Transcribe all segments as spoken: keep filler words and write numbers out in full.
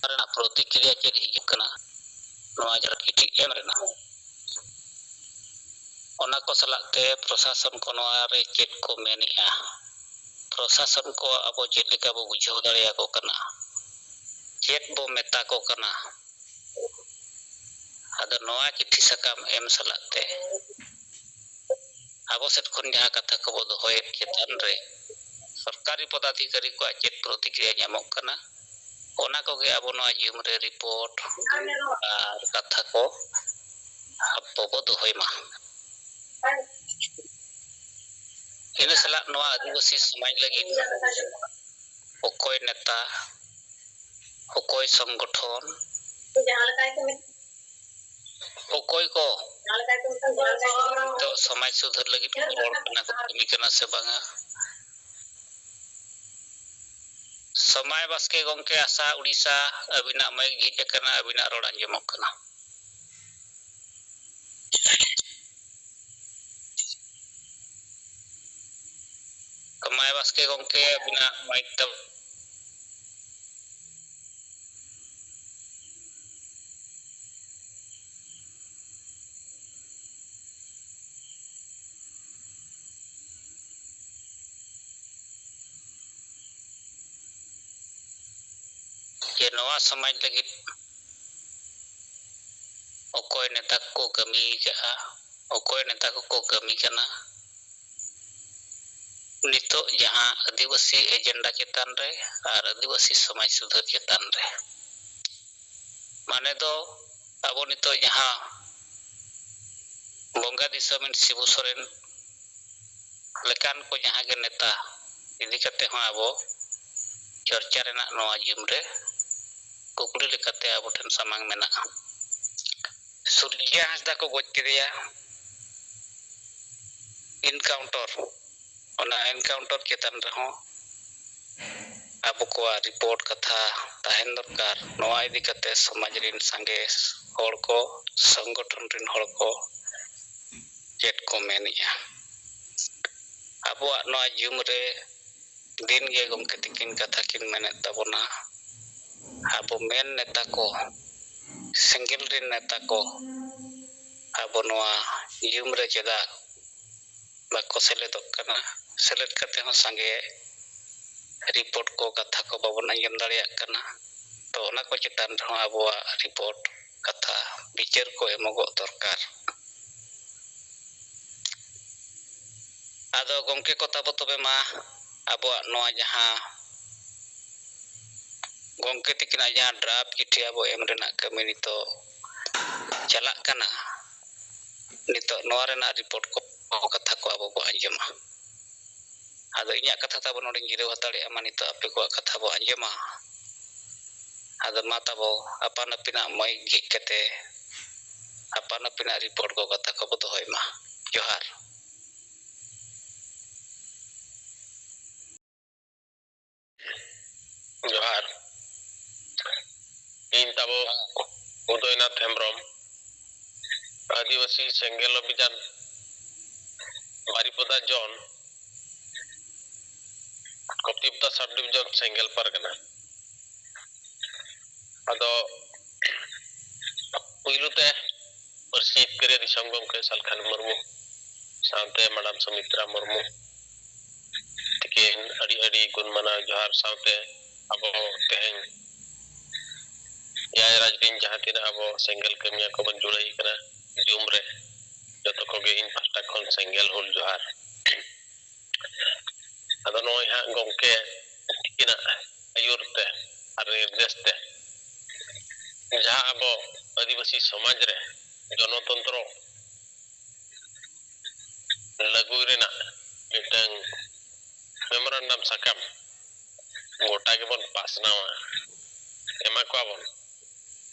ᱨᱮᱱᱟᱜ ᱯᱨᱚᱛᱤᱠᱨᱤᱭᱟ ᱪᱮᱫ ᱦᱤᱡᱩᱜ ᱠᱟᱱᱟ, ᱱᱚᱣᱟ ᱡᱟᱦᱟᱸ ᱪᱤᱴᱷᱤ ᱮᱢ ᱨᱮᱱᱟᱜ, ᱚᱱᱟ ᱠᱚ ᱥᱟᱞᱟᱜ ᱛᱮ ᱯᱨᱚᱥᱟᱥᱚᱱ ᱠᱚ ᱱᱚᱣᱟ ᱨᱮ ᱪᱮᱫ ᱠᱚ ᱢᱮᱱᱮᱜᱼᱟ, ᱯᱨᱚᱥᱟᱥᱚᱱ ᱠᱚ ᱟᱵᱚ ᱪᱮᱫ ᱞᱮᱠᱟ ᱵᱚ ᱵᱩᱡᱷᱟᱹᱣ ᱫᱟᱲᱮᱭᱟᱠᱚ ᱠᱟᱱᱟ, ᱪᱮᱫ ᱵᱚ ᱢᱮᱛᱟ ᱠᱚ ᱠᱟᱱᱟ᱾ ᱟᱫᱚ ᱱᱚᱣᱟ ᱪᱤᱴᱷᱤ ᱥᱟᱠᱟᱢ ᱮᱢ ᱥᱟᱞᱟᱜ ᱛᱮ ᱟᱵᱚ ᱥᱮᱫ ᱠᱷᱚᱱ ᱡᱟᱦᱟᱸ ᱠᱟᱛᱷᱟ ᱠᱚᱵᱚ ᱫᱚᱦᱚᱭᱮᱫ ᱪᱮᱛᱟᱱ ᱨᱮ ᱥᱚᱨᱠᱟᱨᱤ ᱯᱚᱫᱟᱫᱷᱤᱠᱟᱨᱤ ᱠᱚᱣᱟᱜ ᱪᱮᱫ ᱯᱨᱚᱛᱤᱠᱨᱤᱭᱟ ᱧᱟᱢᱚᱜ ᱠᱟᱱᱟ, ᱚᱱᱟ ᱠᱚᱜᱮ ᱟᱵᱚ ᱱᱚᱣᱟ ᱡᱩᱢ ᱨᱮ ᱨᱤᱯᱳᱨᱴ ᱟᱨ ᱠᱟᱛᱷᱟ ᱠᱚ ᱟᱵᱚ ᱵᱚ ᱫᱚᱦᱚᱭ ᱢᱟ᱾ ᱤᱱᱟᱹ ᱥᱟᱞᱟᱜ ᱱᱚᱣᱟ ᱟᱹᱫᱤᱵᱟᱹᱥᱤ ᱥᱚᱢᱟᱡᱽ ᱞᱟᱹᱜᱤᱫ ᱚᱠᱚᱭ ᱱᱮᱛᱟ, ᱚᱠᱚᱭ ᱥᱚᱝᱜᱚᱴᱷᱚᱱ, ᱚᱠᱚᱭ ᱠᱚ ᱱᱤᱛᱚᱜ ᱥᱚᱢᱟᱡᱽ ᱥᱩᱫᱷᱟᱹᱨ ᱞᱟᱹᱜᱤᱫ ᱠᱚ ᱨᱚᱲ ᱠᱟᱱᱟ, ᱠᱚ ᱠᱟᱹᱢᱤ ᱠᱟᱱᱟ ᱥᱮ ᱵᱟᱝᱟ? ᱥᱚᱢᱟᱭ ᱵᱟᱥᱠᱮ ᱜᱚᱢᱠᱮ, ᱟᱥᱟ ᱩᱲᱤᱥᱥᱟ, ᱟᱹᱵᱤᱱᱟᱜ ᱢᱟᱭᱤᱠ ᱡᱷᱤᱡ ᱟᱠᱟᱱᱟ, ᱟᱹᱵᱤᱱᱟᱜ ᱨᱚᱲ ᱟᱸᱡᱚᱢᱚᱜ ᱠᱟᱱᱟ᱾ ᱥᱚᱢᱟᱭ ᱵᱟᱥᱠᱮ ᱜᱚᱢᱠᱮ, ᱟᱹᱵᱤᱱᱟᱜ ᱢᱟᱭᱤᱠ ᱛᱟᱵ- ᱡᱮ ᱱᱚᱣᱟ ᱥᱚᱢᱟᱡᱽ ᱞᱟᱹᱜᱤᱫ ᱚᱠᱚᱭ ᱱᱮᱛᱟ ᱠᱚᱠᱚ ᱠᱟᱹᱢᱤ ᱠᱟᱜᱼᱟ, ᱚᱠᱚᱭ ᱱᱮᱛᱟ ᱠᱚᱠᱚ ᱠᱟᱹᱢᱤ ᱠᱟᱱᱟ, ᱱᱤᱛᱚᱜ ᱡᱟᱦᱟᱸ ᱟᱹᱫᱤᱵᱟᱹᱥᱤ ᱮᱡᱮᱱᱰᱟ ᱪᱮᱛᱟᱱ ᱨᱮ ᱟᱨ ᱟᱹᱫᱤᱵᱟᱹᱥᱤ ᱥᱚᱢᱟᱡᱽ ᱥᱩᱫᱷᱟᱹᱨ ᱪᱮᱛᱟᱱ ᱨᱮ, ᱢᱟᱱᱮ ᱫᱚ ᱟᱵᱚ ᱱᱤᱛᱚᱜ ᱡᱟᱦᱟᱸ ᱵᱚᱸᱜᱟ ᱫᱤᱥᱚᱢ ᱨᱮᱱ ᱥᱤᱵᱩ ᱥᱚᱨᱮᱱ ᱞᱮᱠᱟᱱ ᱠᱚ ᱡᱟᱦᱟᱸ ᱜᱮ ᱱᱮᱛᱟ ᱤᱫᱤ ᱠᱟᱛᱮ ᱦᱚᱸ ᱟᱵᱚ ᱪᱚᱨᱪᱟ ᱨᱮᱱᱟᱜ ᱱᱚᱣᱟ ᱡᱩᱢ ᱨᱮ ᱠᱩᱠᱞᱤ ᱞᱮᱠᱟᱛᱮ ᱟᱵᱚ ᱴᱷᱮᱱ ᱥᱟᱢᱟᱝ ᱢᱮᱱᱟᱜᱼᱟ᱾ ᱥᱩᱨᱡᱤᱭᱟ ᱦᱟᱸᱥᱫᱟ ᱠᱚ ᱜᱚᱡ ᱠᱮᱫᱮᱭᱟ, ᱮᱱᱠᱟᱣᱩᱱᱴᱟᱨ, ᱚᱱᱟ ᱮᱱᱠᱟᱣᱩᱱᱴᱟᱨ ᱪᱮᱛᱟᱱ ᱨᱮᱦᱚᱸ ᱟᱵᱚ ᱠᱚᱣᱟᱜ ᱨᱤᱯᱳᱨᱴ ᱠᱟᱛᱷᱟ ᱛᱟᱦᱮᱱ ᱫᱚᱨᱠᱟᱨ᱾ ᱱᱚᱣᱟ ᱤᱫᱤ ᱠᱟᱛᱮ ᱥᱚᱢᱟᱡᱽ ᱨᱮᱱ ᱥᱟᱸᱜᱮ ᱦᱚᱲ ᱠᱚ, ᱥᱚᱝᱜᱚᱴᱷᱚᱱ ᱨᱮᱱ ᱦᱚᱲ ᱠᱚ ᱪᱮᱫ ᱠᱚ ᱢᱮᱱᱮᱜᱼᱟ? ᱟᱵᱚᱣᱟᱜ ᱱᱚᱣᱟ ᱡᱩᱢ ᱨᱮ ᱫᱤᱱ ᱜᱮ ᱜᱚᱢᱠᱮ ᱛᱤᱠᱤᱱ ᱠᱟᱛᱷᱟ ᱠᱤᱱ ᱢᱮᱱᱮᱫ ᱛᱟᱵᱚᱱᱟ, ᱟᱵᱚ ᱢᱮᱱ ᱱᱮᱛᱟ ᱠᱚ, ᱥᱮᱸᱜᱮᱞ ᱨᱮᱱ ᱱᱮᱛᱟ ᱠᱚ ᱟᱵᱚ ᱱᱚᱣᱟ ᱧᱩᱢ ᱨᱮ ᱪᱮᱫᱟᱜ ᱵᱟᱠᱚ ᱥᱮᱞᱮᱫᱚᱜ ᱠᱟᱱᱟ? ᱥᱮᱞᱮᱫ ᱠᱟᱛᱮ ᱦᱚᱸ ᱥᱟᱸᱜᱮ ᱨᱤᱯᱳᱨᱴ ᱠᱚ, ᱠᱟᱛᱷᱟ ᱠᱚ ᱵᱟᱵᱚᱱ ᱟᱸᱡᱚᱢ ᱫᱟᱲᱮᱭᱟᱜ ᱠᱟᱱᱟ᱾ ᱛᱚ, ᱚᱱᱟ ᱠᱚ ᱪᱮᱛᱟᱱ ᱨᱮᱦᱚᱸ ᱟᱵᱚᱣᱟᱜ ᱨᱤᱯᱳᱨᱴ, ᱠᱟᱛᱷᱟ, ᱵᱤᱪᱟᱹᱨ ᱠᱚ ᱮᱢᱚᱜᱚᱜ ᱫᱚᱨᱠᱟᱨ᱾ ᱟᱫᱚ ᱜᱚᱢᱠᱮ ᱠᱚ ᱛᱟᱵᱚ, ᱛᱚᱵᱮ ᱢᱟ ᱟᱵᱚᱣᱟᱜ ᱱᱚᱣᱟ ᱡᱟᱦᱟᱸ ᱜᱚᱢᱠᱮ ᱛᱤᱠᱤᱱᱟᱜ ᱡᱟᱦᱟᱸ ᱰᱨᱟᱯ ᱪᱤᱴᱷᱤ ᱟᱵᱚ ᱮᱢ ᱨᱮᱱᱟᱜ ᱠᱟᱹᱢᱤ ᱱᱤᱛᱚᱜ ᱪᱟᱞᱟᱜ ᱠᱟᱱᱟ, ᱱᱤᱛᱚᱜ ᱱᱚᱣᱟ ᱨᱮᱱᱟᱜ ᱨᱤᱯᱳᱨᱴ ᱠᱚ, ᱠᱟᱛᱷᱟ ᱠᱚ ᱟᱵᱚ ᱵᱚ ᱟᱸᱡᱚᱢᱟ᱾ ᱟᱫᱚ ᱤᱧᱟᱹᱜ ᱠᱟᱛᱷᱟ ᱛᱟᱵᱚ ᱱᱚᱰᱮᱧ ᱡᱤᱨᱟᱹᱣ ᱦᱟᱛᱟᱲᱮᱜᱼᱟ, ᱢᱟ ᱱᱤᱛᱚᱜ ᱟᱯᱮ ᱠᱚᱣᱟᱜ ᱠᱟᱛᱷᱟ ᱵᱚ ᱟᱸᱡᱚᱢᱟ᱾ ᱟᱫᱚ ᱢᱟ ᱛᱟᱵᱚ ᱟᱯᱟᱱ ᱟᱹᱯᱤᱱᱟᱜ ᱢᱟᱹᱭᱤᱠ ᱜᱮᱫ ᱠᱟᱛᱮ ᱟᱯᱟᱱ ᱟᱹᱯᱤᱱᱟᱜ ᱨᱤᱯᱳᱨᱴ ᱠᱚ, ᱠᱟᱛᱷᱟ ᱠᱚᱵᱚ ᱫᱚᱦᱚᱭ ᱢᱟ᱾ ᱡᱚᱦᱟᱨ᱾ ᱡᱚᱦᱟᱨ᱾ ᱤᱧ ᱛᱟᱵᱚ ᱩᱫᱚᱭᱱᱟᱛᱷ ᱦᱮᱢᱵᱨᱚᱢ, ᱟᱹᱫᱤᱵᱟᱹᱥᱤ ᱥᱮᱸᱜᱮᱞ ᱚᱵᱷᱤᱡᱟᱱ, ᱵᱟᱨᱤᱯᱚᱫᱟ ᱡᱚᱱ, ᱠᱚᱯᱛᱤᱯᱚᱫᱟ ᱥᱟᱵ ᱰᱤᱵᱷᱤᱡᱚᱱ, ᱥᱮᱸᱜᱮᱞ ᱯᱟᱨᱜᱟᱱᱟ᱾ ᱟᱫᱚ ᱯᱩᱭᱞᱩ ᱛᱮ ᱯᱟᱹᱨᱥᱤ ᱡᱤᱛᱠᱟᱹᱨᱤᱭᱟᱹ ᱫᱤᱥᱚᱢ ᱜᱚᱢᱠᱮ ᱥᱟᱞᱠᱷᱟᱱ ᱢᱩᱨᱢᱩ ᱥᱟᱶᱛᱮ ᱢᱟᱰᱟᱢ ᱥᱩᱢᱤᱛᱨᱟ ᱢᱩᱨᱢᱩ ᱛᱤᱠᱤᱱ ᱟᱹᱰᱤ ᱟᱹᱰᱤ ᱜᱩᱱ ᱢᱟᱱᱟᱣ ᱡᱚᱦᱟᱨ ᱥᱟᱶᱛᱮ ᱟᱵᱚ ᱛᱮᱦᱮᱧ ᱮᱭᱟᱭ ᱨᱟᱡᱽ ᱨᱤᱱ ᱡᱟᱦᱟᱸ ᱛᱤᱱᱟᱹᱜ ᱟᱵᱚ ᱥᱮᱸᱜᱮᱞ ᱠᱟᱹᱢᱤᱭᱟᱹ ᱠᱚᱵᱚᱱ ᱡᱩᱲᱟᱹᱭ ᱠᱟᱱᱟ ᱡᱩᱢ ᱨᱮ, ᱡᱚᱛᱚ ᱠᱚᱜᱮ ᱤᱧ ᱯᱟᱦᱴᱟ ᱠᱷᱚᱱ ᱥᱮᱸᱜᱮᱞ ᱦᱩᱞ ᱡᱚᱦᱟᱨ᱾ ᱟᱫᱚ ᱱᱚᱜᱼᱚᱭ ᱦᱟᱸᱜ ᱜᱚᱢᱠᱮ ᱛᱤᱠᱤᱱᱟᱜ ᱟᱹᱭᱩᱨ ᱛᱮ ᱟᱨ ᱱᱤᱨᱫᱮᱥ ᱛᱮ ᱡᱟᱦᱟᱸ ᱟᱵᱚ ᱟᱹᱫᱤᱵᱟᱹᱥᱤ ᱥᱚᱢᱟᱡᱽ ᱨᱮ ᱜᱚᱱᱚᱛᱚᱱᱛᱨᱚ ᱞᱟᱹᱜᱩᱭ ᱨᱮᱱᱟᱜ ᱢᱤᱫᱴᱟᱝ ᱢᱮᱢᱳᱨᱟᱱᱰᱟᱢ ᱥᱟᱠᱟᱢ ᱜᱚᱴᱟ ᱜᱮᱵᱚᱱ ᱯᱟᱥᱱᱟᱣᱟ, ᱮᱢᱟ ᱠᱚᱣᱟ ᱵᱚᱱ᱾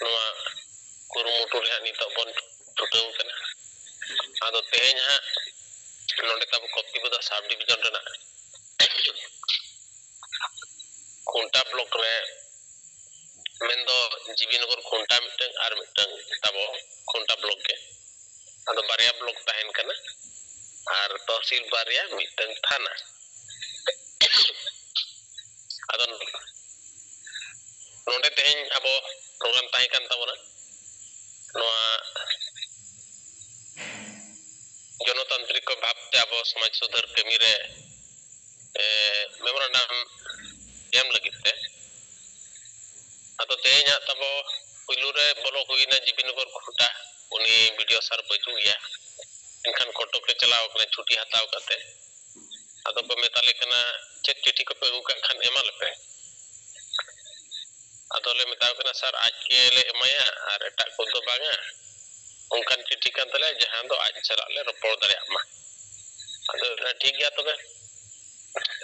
ᱱᱚᱣᱟ ᱠᱩᱨᱩᱢᱩᱴᱩ ᱨᱮ ᱦᱟᱸᱜ ᱱᱤᱛᱚᱜ ᱵᱚᱱ ᱪᱷᱩᱴᱟᱹᱣ ᱠᱟᱱᱟ᱾ ᱟᱫᱚ ᱛᱮᱦᱮᱧ ᱦᱟᱸᱜ ᱱᱚᱰᱮ ᱛᱟᱵᱚ ᱠᱚᱯᱛᱤᱯᱚᱫᱟ ᱥᱟᱵ ᱰᱤᱵᱷᱤᱡᱚᱱ ᱨᱮᱱᱟᱜ ᱠᱷᱩᱱᱴᱟ ᱵᱞᱚᱠ ᱨᱮ, ᱢᱮᱱᱫᱚ ᱡᱤᱵᱤᱱᱚᱜᱚᱨ ᱠᱷᱩᱱᱴᱟ ᱢᱤᱫᱴᱟᱝ ᱟᱨ ᱢᱤᱫᱴᱟᱝ ᱛᱟᱵᱚ ᱠᱷᱩᱱᱴᱟ ᱵᱞᱚᱠ ᱜᱮ᱾ ᱟᱫᱚ ᱵᱟᱨᱭᱟ ᱵᱞᱚᱠ ᱛᱟᱦᱮᱱ ᱠᱟᱱᱟ ᱟᱨ ᱛᱚᱦᱥᱤᱞ ᱵᱟᱨᱭᱟ, ᱢᱤᱫᱴᱟᱝ ᱛᱷᱟᱱᱟ᱾ ᱟᱫᱚ ᱱᱚᱰᱮ ᱛᱮᱦᱮᱧ ᱟᱵᱚ ᱯᱨᱳᱜᱨᱟᱢ ᱛᱟᱦᱮᱸ ᱠᱟᱱ ᱛᱟᱵᱚᱱᱟ ᱱᱚᱣᱟ ᱜᱚᱱᱚᱛᱟᱱᱛᱨᱤᱠ ᱵᱷᱟᱵᱽ ᱛᱮ ᱟᱵᱚ ᱥᱚᱢᱟᱡᱽ ᱥᱩᱫᱷᱟᱹᱨ ᱠᱟᱹᱢᱤ ᱨᱮ, ᱮ, ᱢᱮᱢᱳᱨᱟᱱᱰᱟᱢ ᱮᱢ ᱞᱟᱹᱜᱤᱫ ᱛᱮ᱾ ᱟᱫᱚ ᱛᱮᱦᱮᱧ ᱦᱟᱸᱜ ᱛᱟᱵᱚ ᱯᱩᱭᱞᱩ ᱨᱮ ᱵᱚᱞᱚ ᱦᱩᱭᱱᱟ ᱡᱤᱵᱤ ᱱᱚᱜᱚᱨ ᱠᱷᱩᱸᱴᱟ, ᱩᱱᱤ ᱵᱤ ᱰᱤ ᱳ ᱥᱟᱨ ᱵᱟᱹᱪᱩᱜ ᱜᱮᱭᱟ, ᱮᱱᱠᱷᱟᱱ ᱠᱚᱴᱚᱠ ᱮ ᱪᱟᱞᱟᱣ ᱠᱟᱱᱟ ᱪᱷᱩᱴᱤ ᱦᱟᱛᱟᱣ ᱠᱟᱛᱮ᱾ ᱟᱫᱚ ᱠᱚ ᱢᱮᱛᱟ ᱞᱮ ᱠᱟᱱᱟ, "ᱪᱮᱫ ᱪᱤᱴᱷᱤ ᱠᱚᱯᱮ ᱟᱹᱜᱩ ᱠᱟᱜ ᱠᱷᱟᱱ ᱮᱢᱟ ᱞᱮᱯᱮ?" ᱟᱫᱚ ᱞᱮ ᱢᱮᱛᱟ ᱠᱚ ᱠᱟᱱᱟ, "ᱥᱟᱨ, ᱟᱡ ᱜᱮᱞᱮ ᱮᱢᱟᱭᱟ ᱟᱨ ᱮᱴᱟᱜ ᱠᱚᱫᱚ ᱵᱟᱝᱟ, ᱚᱱᱠᱟᱱ ᱪᱤᱴᱷᱤ ᱠᱟᱱ ᱛᱟᱞᱮᱭᱟ ᱡᱟᱦᱟᱸ ᱫᱚ ᱟᱡ ᱥᱟᱞᱟᱜ ᱞᱮ ᱨᱚᱯᱚᱲ ᱫᱟᱲᱮᱭᱟᱜ ᱢᱟ᱾" ᱟᱫᱚ ᱞᱟᱹᱭ ᱫᱟ, "ᱴᱷᱤᱠ ᱜᱮᱭᱟ ᱛᱚᱵᱮ,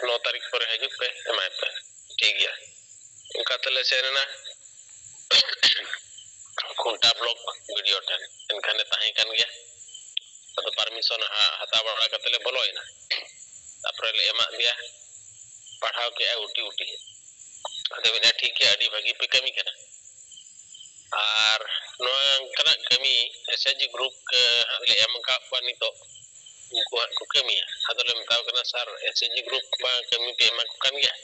ᱱᱚ ᱛᱟᱹᱨᱤᱠᱷ ᱯᱚᱨᱮ ᱦᱤᱡᱩᱜ ᱯᱮ, ᱮᱢᱟᱭ ᱯᱮ᱾" ᱴᱷᱤᱠ ᱜᱮᱭᱟ, ᱚᱱᱠᱟ ᱛᱮᱞᱮ ᱥᱮᱱ ᱮᱱᱟ ᱠᱷᱩᱱᱴᱟ ᱵᱞᱚᱠ ᱵᱤ ᱰᱤ ᱳ ᱴᱷᱮᱱ᱾ ᱮᱱᱠᱷᱟᱱᱮ ᱛᱟᱦᱮᱸ ᱠᱟᱱ ᱜᱮᱭᱟ᱾ ᱟᱫᱚ ᱯᱟᱨᱢᱤᱥᱚᱱ ᱦᱟ-, ᱦᱟᱛᱟᱣ ᱵᱟᱲᱟ ᱠᱟᱛᱮ ᱞᱮ ᱵᱚᱞᱚᱭᱮᱱᱟ᱾ ᱛᱟᱨᱯᱚᱨᱮ ᱞᱮ ᱮᱢᱟᱫ ᱫᱮᱭᱟ, ᱯᱟᱲᱦᱟᱣ ᱠᱮᱜᱼᱟᱭ ᱩᱴᱤ ᱩᱴᱤ᱾ ᱟᱫᱚ ᱢᱮᱱᱮᱫᱼᱟ, "ᱴᱷᱤᱠ ᱜᱮᱭᱟ, ᱟᱹᱰᱤ ᱵᱷᱟᱹᱜᱤ ᱯᱮ ᱠᱟᱹᱢᱤ ᱠᱟᱱᱟ᱾ ᱟᱨ ᱱᱚᱣᱟ ᱚᱱᱠᱟᱱᱟᱜ ᱠᱟᱹᱢᱤ ᱮᱥ ᱮᱪ ᱡᱤ ᱜᱨᱩᱯ ᱠᱚ ᱦᱟᱸᱜ ᱞᱮ ᱮᱢ ᱟᱠᱟᱫ ᱠᱚᱣᱟ ᱱᱤᱛᱚᱜ, ᱩᱱᱠᱩ ᱦᱟᱸᱜ ᱠᱚ ᱠᱟᱹᱢᱤᱭᱟ᱾" ᱟᱫᱚ ᱞᱮ ᱢᱮᱛᱟ ᱠᱚ ᱠᱟᱱᱟ, "ᱥᱟᱨ, ᱮᱥ ᱮᱪ ᱡᱤ ᱜᱨᱩᱯ ᱢᱟ ᱠᱟᱹᱢᱤ ᱯᱮ ᱮᱢᱟ ᱠᱚ ᱠᱟᱱ ᱜᱮᱭᱟ,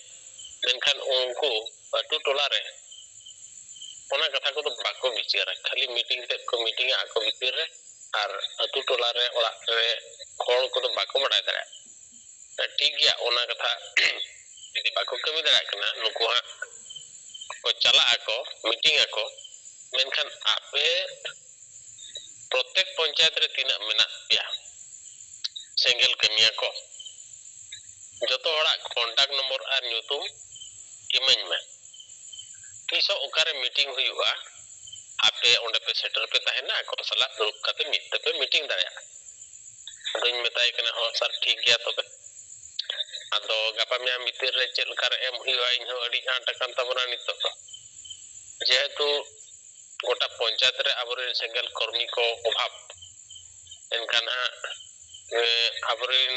ᱢᱮᱱᱠᱷᱟᱱ ᱩᱱᱠᱩ ᱟᱹᱛᱩ ᱴᱚᱞᱟ ᱨᱮ ᱚᱱᱟ ᱠᱟᱛᱷᱟ ᱠᱚᱫᱚ ᱵᱟᱠᱚ ᱵᱤᱪᱟᱹᱨᱟ, ᱠᱷᱟᱹᱞᱤ ᱢᱤᱴᱤᱝ ᱛᱮᱫ ᱠᱚ ᱢᱤᱴᱤᱝᱟ ᱟᱠᱚ ᱵᱷᱤᱛᱤᱨ ᱨᱮ, ᱟᱨ ᱟᱹᱛᱩ ᱴᱚᱞᱟ ᱨᱮ ᱚᱲᱟᱜ ᱨᱮ ᱦᱚᱲ ᱠᱚᱫᱚ ᱵᱟᱠᱚ ᱵᱟᱰᱟᱭ ᱫᱟᱲᱮᱭᱟᱜᱼᱟ᱾" ᱴᱷᱤᱠ ᱜᱮᱭᱟ, ᱚᱱᱟ ᱠᱟᱛᱷᱟ ᱡᱩᱫᱤ ᱵᱟᱠᱚ ᱠᱟᱹᱢᱤ ᱫᱟᱲᱮᱭᱟᱜ ᱠᱟᱱᱟ, ᱱᱩᱠᱩ ᱦᱟᱸᱜ ᱠᱚ ᱪᱟᱞᱟᱜ ᱟᱠᱚ, ᱢᱤᱴᱤᱝ ᱟᱠᱚ, ᱢᱮᱱᱠᱷᱟᱱ ᱟᱯᱮ ᱯᱨᱚᱛᱮᱠ ᱯᱚᱧᱪᱟᱭᱮᱛ ᱨᱮ ᱛᱤᱱᱟᱹᱜ ᱢᱮᱱᱟᱜ ᱯᱮᱭᱟ ᱥᱮᱸᱜᱮᱞ ᱠᱟᱹᱢᱤᱭᱟᱹ ᱠᱚ, ᱡᱚᱛᱚ ᱦᱚᱲᱟᱜ ᱠᱚᱱᱴᱟᱠᱴ ᱱᱚᱢᱵᱚᱨ ᱟᱨ ᱧᱩᱛᱩᱢ ᱤᱢᱟᱹᱧ ᱢᱮ᱾ ᱛᱤᱥᱚᱜ ᱚᱠᱟᱨᱮ ᱢᱤᱴᱤᱝ ᱦᱩᱭᱩᱜᱼᱟ, ᱟᱯᱮ ᱚᱸᱰᱮ ᱯᱮ ᱥᱮᱴᱮᱨ ᱯᱮ ᱛᱟᱦᱮᱱᱟ, ᱟᱠᱚ ᱥᱟᱞᱟᱜ ᱫᱩᱲᱩᱵ ᱠᱟᱛᱮ ᱢᱤᱫ ᱛᱮᱯᱮ ᱢᱤᱴᱤᱝ ᱫᱟᱲᱮᱭᱟᱜᱼᱟ᱾ ᱟᱫᱚᱧ ᱢᱮᱛᱟᱭ ᱠᱟᱱᱟ, "ᱦᱚᱸ ᱥᱟᱨ, ᱴᱷᱤᱠ ᱜᱮᱭᱟ ᱛᱚᱵᱮ᱾" ᱟᱫᱚ ᱜᱟᱯᱟ ᱢᱮᱭᱟᱝ ᱵᱷᱤᱛᱤᱨ ᱨᱮ ᱪᱮᱫ ᱞᱮᱠᱟᱨᱮ ᱮᱢ ᱦᱩᱭᱩᱜᱼᱟ, ᱤᱧ ᱦᱚᱸ ᱟᱹᱰᱤ ᱟᱸᱴ ᱟᱠᱟᱱ ᱛᱟᱵᱚᱱᱟ ᱱᱤᱛᱚᱜ ᱫᱚ, ᱡᱮᱦᱮᱛᱩ ᱜᱚᱴᱟ ᱯᱚᱧᱪᱟᱭᱮᱛ ᱨᱮ ᱟᱵᱚᱨᱮᱱ ᱥᱮᱸᱜᱮᱞ ᱠᱚᱨᱢᱤ ᱠᱚ ᱚᱵᱷᱟᱵᱽ᱾ ᱮᱱᱠᱷᱟᱱ ᱦᱟᱸᱜ, ᱮ, ᱟᱵᱚᱨᱮᱱ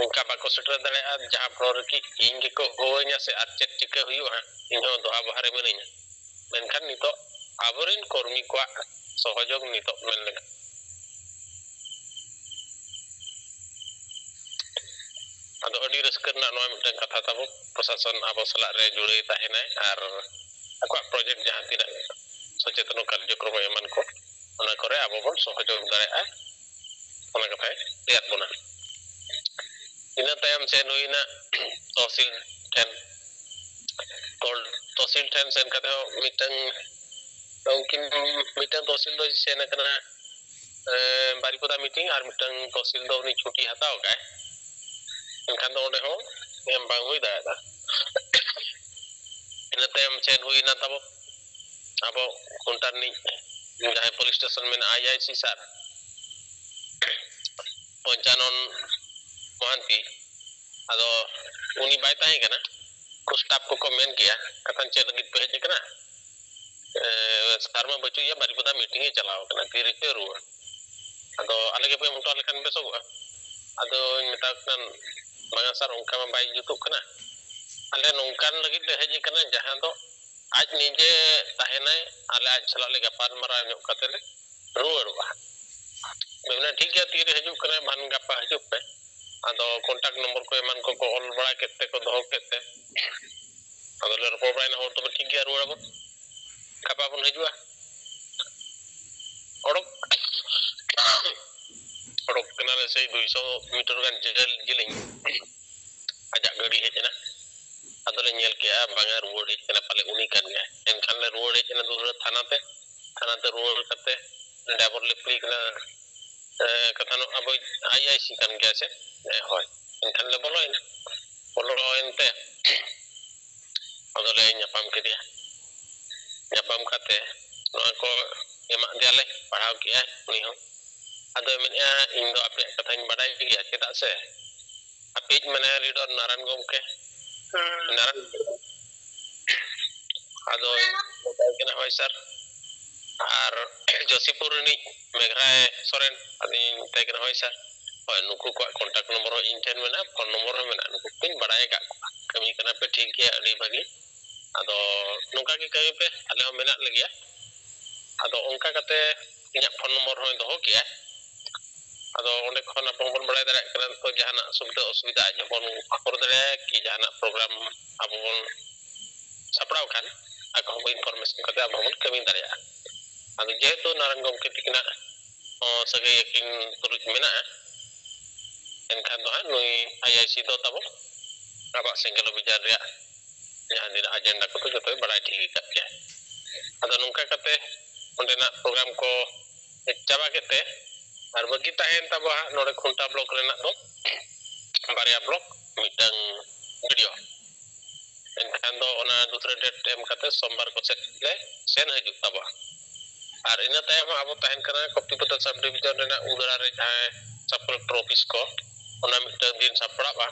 ᱚᱱᱠᱟ ᱵᱟᱠᱚ ᱥᱮᱴᱮᱨ ᱫᱟᱲᱮᱭᱟᱜᱼᱟ, ᱡᱟᱦᱟᱸ ᱯᱷᱚᱞᱚ ᱨᱮ ᱠᱤ ᱤᱧ ᱜᱮᱠᱚ ᱦᱚᱦᱚᱣᱟᱹᱧᱟ ᱥᱮ ᱟᱨ ᱪᱮᱫ ᱪᱤᱠᱟᱹ ᱦᱩᱭᱩᱜᱼᱟ ᱦᱟᱸᱜ, ᱤᱧ ᱦᱚᱸ ᱫᱚᱦᱟ ᱵᱚᱦᱟ ᱨᱮ ᱢᱤᱱᱟᱹᱧᱟ᱾ ᱢᱮᱱᱠᱷᱟᱱ ᱱᱤᱛᱚᱜ ᱟᱵᱚᱨᱮᱱ ᱠᱚᱨᱢᱤ ᱠᱚᱣᱟᱜ ᱥᱚᱦᱚᱡᱳᱜᱽ ᱱᱤᱛᱚᱜ ᱢᱮᱱ ᱞᱮᱠᱟ᱾ ᱟᱫᱚ ᱟᱹᱰᱤ ᱨᱟᱹᱥᱠᱟᱹ ᱨᱮᱱᱟᱜ ᱱᱚᱣᱟ ᱢᱤᱫᱴᱟᱝ ᱠᱟᱛᱷᱟ ᱛᱟᱵᱚ, ᱯᱨᱚᱥᱟᱥᱚᱱ ᱟᱵᱚ ᱥᱟᱞᱟᱜ ᱨᱮ ᱡᱩᱲᱟᱹᱭ ᱛᱟᱦᱮᱱᱟᱭ ᱟᱨ ᱟᱠᱚᱣᱟᱜ ᱯᱨᱚᱡᱮᱠᱴ ᱡᱟᱦᱟᱸ ᱛᱤᱱᱟᱹᱜ ᱥᱚᱪᱮᱛᱚᱱ ᱠᱟᱨᱡᱚᱠᱨᱚᱢ ᱮᱢᱟᱱ ᱠᱚ, ᱚᱱᱟ ᱠᱚᱨᱮ ᱟᱵᱚ ᱵᱚᱱ ᱥᱚᱦᱚᱡᱳᱜᱽ ᱫᱟᱲᱮᱭᱟᱜᱼᱟ, ᱚᱱᱟ ᱠᱟᱛᱷᱟᱭ ᱞᱟᱹᱭᱟᱫ ᱵᱚᱱᱟ᱾ ᱤᱱᱟᱹ ᱛᱟᱭᱚᱢ ᱥᱮᱱ ᱦᱩᱭᱱᱟ ᱛᱚᱦᱥᱤᱞ ᱴᱷᱮᱱ᱾ ᱛᱚᱦᱥᱤᱞ ᱴᱷᱮᱱ ᱥᱮᱱ ᱠᱟᱛᱮ ᱦᱚᱸ ᱢᱤᱫᱴᱟᱝ, ᱩᱱᱠᱤᱱ, ᱢᱤᱫᱴᱟᱝ ᱛᱚᱦᱥᱤᱞ ᱫᱚᱭ ᱥᱮᱱ ᱟᱠᱟᱱᱟ, ᱮ, ᱵᱟᱨᱤᱯᱚᱫᱟ ᱢᱤᱴᱤᱝ, ᱟᱨ ᱢᱤᱫᱴᱟᱝ ᱛᱚᱦᱥᱤᱞ ᱫᱚ ᱩᱱᱤ ᱪᱷᱩᱴᱤ ᱦᱟᱛᱟᱣ ᱟᱠᱟᱫᱟᱭ᱾ ᱮᱱᱠᱷᱟᱱ ᱫᱚ ᱚᱸᱰᱮ ᱦᱚᱸ ᱮᱢ ᱵᱟᱝ ᱦᱩᱭ ᱫᱟᱲᱮᱭᱟᱫᱟ᱾ ᱤᱱᱟᱹ ᱛᱟᱭᱚᱢ ᱪᱮᱫ ᱦᱩᱭᱱᱟ ᱛᱟᱵᱚ? ᱟᱵᱚ ᱠᱷᱩᱱᱴᱟ ᱨᱤᱱᱤᱡ ᱡᱟᱦᱟᱸᱭ ᱯᱩᱞᱤᱥ ᱥᱴᱮᱥᱚᱱ ᱢᱮᱱᱟᱜᱼᱟ, ᱟᱭ ᱟᱭ ᱥᱤ ᱥᱟᱨ ᱯᱚᱧᱪᱟᱱᱚᱱ ᱢᱚᱦᱟᱱᱛᱤ, ᱟᱫᱚ ᱩᱱᱤ ᱵᱟᱭ ᱛᱟᱦᱮᱸ ᱠᱟᱱᱟ᱾ ᱩᱱᱠᱩ ᱥᱴᱟᱯ ᱠᱚᱠᱚ ᱢᱮᱱ ᱠᱮᱜᱼᱟ, "ᱠᱟᱛᱷᱟᱱ ᱪᱮᱫ ᱞᱟᱹᱜᱤᱫ ᱯᱮ ᱦᱮᱡ ᱟᱠᱟᱱᱟ?" ᱮ, ᱥᱟᱨ ᱢᱟ ᱵᱟᱹᱪᱩᱜ ᱮᱭᱟ, ᱵᱟᱨᱤᱯᱚᱫᱟ ᱢᱤᱴᱤᱝ ᱮ ᱪᱟᱞᱟᱣ ᱟᱠᱟᱱᱟ, ᱛᱤᱨᱮ ᱪᱚᱭ ᱨᱩᱣᱟᱹᱲ? ᱟᱫᱚ ᱟᱞᱮ ᱜᱮᱯᱮ ᱮᱢ ᱦᱚᱴᱚ ᱟᱞᱮ ᱠᱷᱟᱱ ᱵᱮᱥᱚᱜᱚᱜᱼᱟ᱾ ᱟᱫᱚᱧ ᱢᱮᱛᱟ ᱠᱚ ᱠᱟᱱᱟ, "ᱵᱟᱝᱟ ᱥᱟᱨ, ᱚᱱᱠᱟ ᱢᱟ ᱵᱟᱭ ᱡᱩᱛᱩᱜ ᱠᱟᱱᱟ᱾ ᱟᱞᱮ ᱱᱚᱝᱠᱟᱱ ᱞᱟᱹᱜᱤᱫ ᱞᱮ ᱦᱮᱡ ᱟᱠᱟᱱᱟ, ᱡᱟᱦᱟᱸ ᱫᱚ ᱟᱡ ᱱᱤᱡᱮ ᱛᱟᱦᱮᱱᱟᱭ, ᱟᱞᱮ ᱟᱡ ᱥᱟᱞᱟᱜ ᱞᱮ ᱜᱟᱯᱟᱞ ᱢᱟᱨᱟᱣ ᱧᱚᱜ ᱠᱟᱛᱮ ᱞᱮ ᱨᱩᱣᱟᱹᱲᱚᱜᱼᱟ᱾" ᱢᱮᱱᱟ, "ᱴᱷᱤᱠ ᱜᱮᱭᱟ, ᱛᱤᱨᱮ ᱦᱤᱡᱩᱜ ᱠᱟᱱᱟᱭ, ᱵᱟᱝ ᱜᱟᱯᱟ ᱦᱤᱡᱩᱜ ᱯᱮ᱾" ᱟᱫᱚ ᱠᱚᱱᱴᱟᱠᱴ ᱱᱚᱢᱵᱚᱨ ᱠᱚ ᱮᱢᱟᱱ ᱠᱚᱠᱚ ᱚᱞ ᱵᱟᱲᱟ ᱠᱮᱫ ᱛᱮᱠᱚ ᱫᱚᱦᱚ ᱠᱮᱫ ᱛᱮ, ᱟᱫᱚ ᱞᱮ ᱨᱚᱯᱚᱲ ᱵᱟᱲᱟᱭᱮᱱᱟ, "ᱦᱚᱲ ᱛᱚᱵᱮ ᱴᱷᱤᱠ ᱜᱮᱭᱟ, ᱨᱩᱣᱟᱹᱲ ᱟᱵᱚᱱ, ᱜᱟᱯᱟ ᱵᱚᱱ ᱦᱤᱡᱩᱜᱼᱟ᱾" ᱚᱰᱚᱠ, ᱚᱰᱚᱠ ᱠᱟᱱᱟᱞᱮ ᱥᱮᱭ ᱫᱩᱭᱥᱚ ᱢᱤᱴᱟᱨ ᱜᱟᱱ ᱡᱮᱞᱮᱧ, ᱡᱮᱞᱮᱧ ᱟᱡᱟᱜ ᱜᱟᱹᱰᱤ ᱦᱮᱡ ᱮᱱᱟ᱾ ᱟᱫᱚᱞᱮ ᱧᱮᱞ ᱠᱮᱜᱼᱟ, ᱵᱟᱝᱟ, ᱨᱩᱣᱟᱹᱲ ᱦᱮᱡ ᱠᱟᱱᱟ, ᱯᱟᱞᱮ ᱩᱱᱤ ᱠᱟᱱ ᱜᱮᱭᱟᱭ᱾ ᱮᱱᱠᱷᱟᱱ ᱞᱮ ᱨᱩᱣᱟᱹᱲ ᱦᱮᱡ ᱮᱱᱟ ᱫᱩᱥᱨᱟᱹ ᱛᱷᱟᱱᱟ ᱛᱮ᱾ ᱛᱷᱟᱱᱟ ᱛᱮ ᱨᱩᱣᱟᱹᱲ ᱠᱟᱛᱮ ᱰᱨᱟᱭᱵᱷᱟᱨ ᱞᱮ ᱠᱩᱞᱤ ᱠᱟᱱᱟ, "ᱮ, ᱠᱟᱛᱷᱟ ᱱᱚᱣᱟ ᱟᱵᱚ ᱟᱭ ᱟᱭ ᱥᱤ ᱠᱟᱱ ᱜᱮᱭᱟ ᱥᱮ?" "ᱦᱮᱸ, ᱦᱳᱭ᱾" ᱮᱱᱠᱷᱟᱱ ᱞᱮ ᱵᱚᱞᱚᱭᱮᱱᱟ᱾ ᱵᱚᱞᱚᱭᱮᱱ ᱛᱮ ᱟᱫᱚᱞᱮ ᱧᱟᱯᱟᱢ ᱠᱮᱫᱮᱭᱟ᱾ ᱧᱟᱯᱟᱢ ᱠᱟᱛᱮ ᱱᱚᱣᱟ ᱠᱚ ᱮᱢᱟᱜ ᱫᱮᱭᱟᱞᱮ, ᱯᱟᱲᱦᱟᱣ ᱠᱮᱜᱼᱟᱭ ᱩᱱᱤ ᱦᱚᱸ᱾ ᱟᱫᱚᱭ ᱢᱮᱱᱮᱫᱼᱟ, "ᱤᱧ ᱫᱚ ᱟᱯᱮᱭᱟᱜ ᱠᱟᱛᱷᱟᱧ ᱵᱟᱰᱟᱭ ᱜᱮᱭᱟ, ᱪᱮᱫᱟᱜ ᱥᱮ ᱟᱯᱮᱭᱤᱡ ᱢᱮᱱᱟᱭᱟ ᱞᱤᱰᱟᱨ ᱱᱟᱨᱟᱭᱚᱱ ᱜᱚᱢᱠᱮ, ᱱᱟᱨᱟᱭᱚᱱ ᱜᱚᱢᱠᱮ᱾ ᱟᱫᱚ ᱢᱮᱛᱟᱭ ᱠᱟᱱᱟ, ᱦᱳᱭ ᱥᱟᱨ, ᱟᱨ ᱡᱳᱥᱤᱯᱩᱨ ᱨᱤᱱᱤᱡ ᱢᱮᱜᱷᱨᱟᱭ ᱥᱚᱨᱮᱱ, ᱟᱫᱚᱧ ᱢᱮᱛᱟᱭ ᱠᱟᱱᱟ, ᱦᱳᱭ ᱥᱟᱨ, ᱦᱳᱭ, ᱱᱩᱠᱩ ᱠᱚᱣᱟᱜ ᱠᱚᱱᱴᱟᱠᱴ ᱱᱚᱢᱵᱚᱨ ᱦᱚᱸ ᱤᱧ ᱴᱷᱮᱱ ᱢᱮᱱᱟᱜᱼᱟ, ᱯᱷᱳᱱ ᱱᱚᱢᱵᱚᱨ ᱦᱚᱸ ᱢᱮᱱᱟᱜᱼᱟ, ᱱᱩᱠᱩ ᱠᱚᱧ ᱵᱟᱲᱟᱭ ᱟᱠᱟᱫ ᱠᱚᱣᱟ, ᱠᱟᱹᱢᱤ ᱠᱟᱱᱟ ᱯᱮ ᱴᱷᱤᱠ ᱜᱮᱭᱟ, ᱟᱹᱰᱤ ᱵᱷᱟᱹᱜᱤ, ᱟᱫᱚ ᱱᱚᱝᱠᱟ ᱜᱮ ᱠᱟᱹᱢᱤ ᱯᱮ, ᱟᱞᱮ ᱦᱚᱸ ᱢᱮᱱᱟᱜ ᱞᱮᱜᱮᱭᱟ᱾" ᱟᱫᱚ ᱚᱱᱠᱟ ᱠᱟᱛᱮ ᱤᱧᱟᱹᱜ ᱯᱷᱳᱱ ᱱᱚᱢᱵᱚᱨ ᱦᱚᱸᱭ ᱫᱚᱦᱚ ᱠᱮᱜᱼᱟ᱾ ᱟᱫᱚ ᱚᱸᱰᱮ ᱠᱷᱚᱱ ᱟᱵᱚ ᱦᱚᱸᱵᱚᱱ ᱵᱟᱲᱟᱭ ᱫᱟᱲᱮᱭᱟᱜ ᱠᱟᱱᱟ, ᱛᱚ ᱡᱟᱦᱟᱱᱟᱜ ᱥᱩᱵᱤᱫᱷᱟ ᱚᱥᱩᱵᱤᱫᱷᱟ ᱟᱡ ᱦᱚᱸᱵᱚᱱ ᱠᱷᱚᱵᱚᱨ ᱫᱟᱲᱮᱭᱟᱭᱟ ᱠᱤ ᱡᱟᱦᱟᱱᱟᱜ ᱯᱨᱳᱜᱨᱟᱢ ᱟᱵᱚ ᱵᱚᱱ ᱥᱟᱯᱲᱟᱣ ᱠᱷᱟᱱ, ᱟᱠᱚ ᱦᱚᱸ information ᱠᱟᱛᱮ ᱟᱵᱚ ᱦᱚᱸᱵᱚᱱ ᱠᱟᱹᱢᱤ ᱫᱟᱲᱮᱭᱟᱜᱼᱟ᱾ ᱟᱫᱚ ᱡᱮᱦᱮᱛᱩ ᱱᱟᱨᱟᱭᱚᱱ ᱜᱚᱢᱠᱮ ᱛᱤᱠᱤᱱᱟᱜ ᱦᱚᱸ ᱥᱟᱹᱜᱟᱹᱭ ᱟᱹᱠᱤᱱ ᱛᱩᱞᱩᱡ ᱢᱮᱱᱟᱜᱼᱟ, ᱮᱱᱠᱷᱟᱱ ᱫᱚ ᱦᱟᱸᱜ ᱱᱩᱭ IIC ᱫᱚ ᱛᱟᱵᱚ ᱟᱵᱚᱣᱟᱜ ᱥᱮᱸᱜᱮᱞ ᱚᱵᱷᱤᱡᱟᱱ ᱨᱮᱭᱟᱜ ᱡᱟᱦᱟᱸ ᱛᱤᱱᱟᱹᱜ agenda ᱠᱚᱫᱚ ᱡᱚᱛᱚᱭ ᱵᱟᱲᱟᱭ ᱴᱷᱤᱠ ᱟᱠᱟᱫ ᱜᱮᱭᱟ᱾ ᱟᱫᱚ ᱱᱚᱝᱠᱟ ᱠᱟᱛᱮ ᱚᱸᱰᱮᱱᱟᱜ program ᱠᱚ ᱪᱟᱵᱟ ᱠᱮᱫ ᱛᱮ ᱟᱨ ᱵᱟᱹᱠᱤ ᱛᱟᱦᱮᱸᱭᱮᱱ ᱛᱟᱵᱚᱣᱟ ᱦᱟᱸᱜ ᱱᱚᱰᱮ ᱠᱷᱩᱱᱴᱟ block ᱨᱮᱱᱟᱜ ᱫᱚ ᱵᱟᱨᱭᱟ block, ᱢᱤᱫᱴᱟᱝ BDO᱾ ᱮᱱᱠᱷᱟᱱ ᱫᱚ ᱚᱱᱟ ᱫᱩᱥᱨᱟᱹ date ᱮᱢ ᱠᱟᱛᱮ ᱥᱳᱢᱵᱟᱨ ᱠᱚ ᱥᱮᱫ ᱞᱮ ᱥᱮᱱ ᱦᱤᱡᱩᱜ ᱛᱟᱵᱚᱣᱟ᱾ ᱟᱨ ᱤᱱᱟᱹ ᱛᱟᱭᱚᱢ ᱦᱚᱸ ᱟᱵᱚ ᱛᱟᱦᱮᱱ ᱠᱟᱱᱟ ᱠᱚᱯᱛᱤᱯᱚᱫᱟ sub division ᱨᱮᱱᱟᱜ ᱩᱫᱟᱲᱟ ᱨᱮ ᱡᱟᱦᱟᱸ sub collector office ᱠᱚ, ᱚᱱᱟ ᱢᱤᱫᱴᱟᱝ ᱫᱤᱱ ᱥᱟᱯᱲᱟᱜᱼᱟ᱾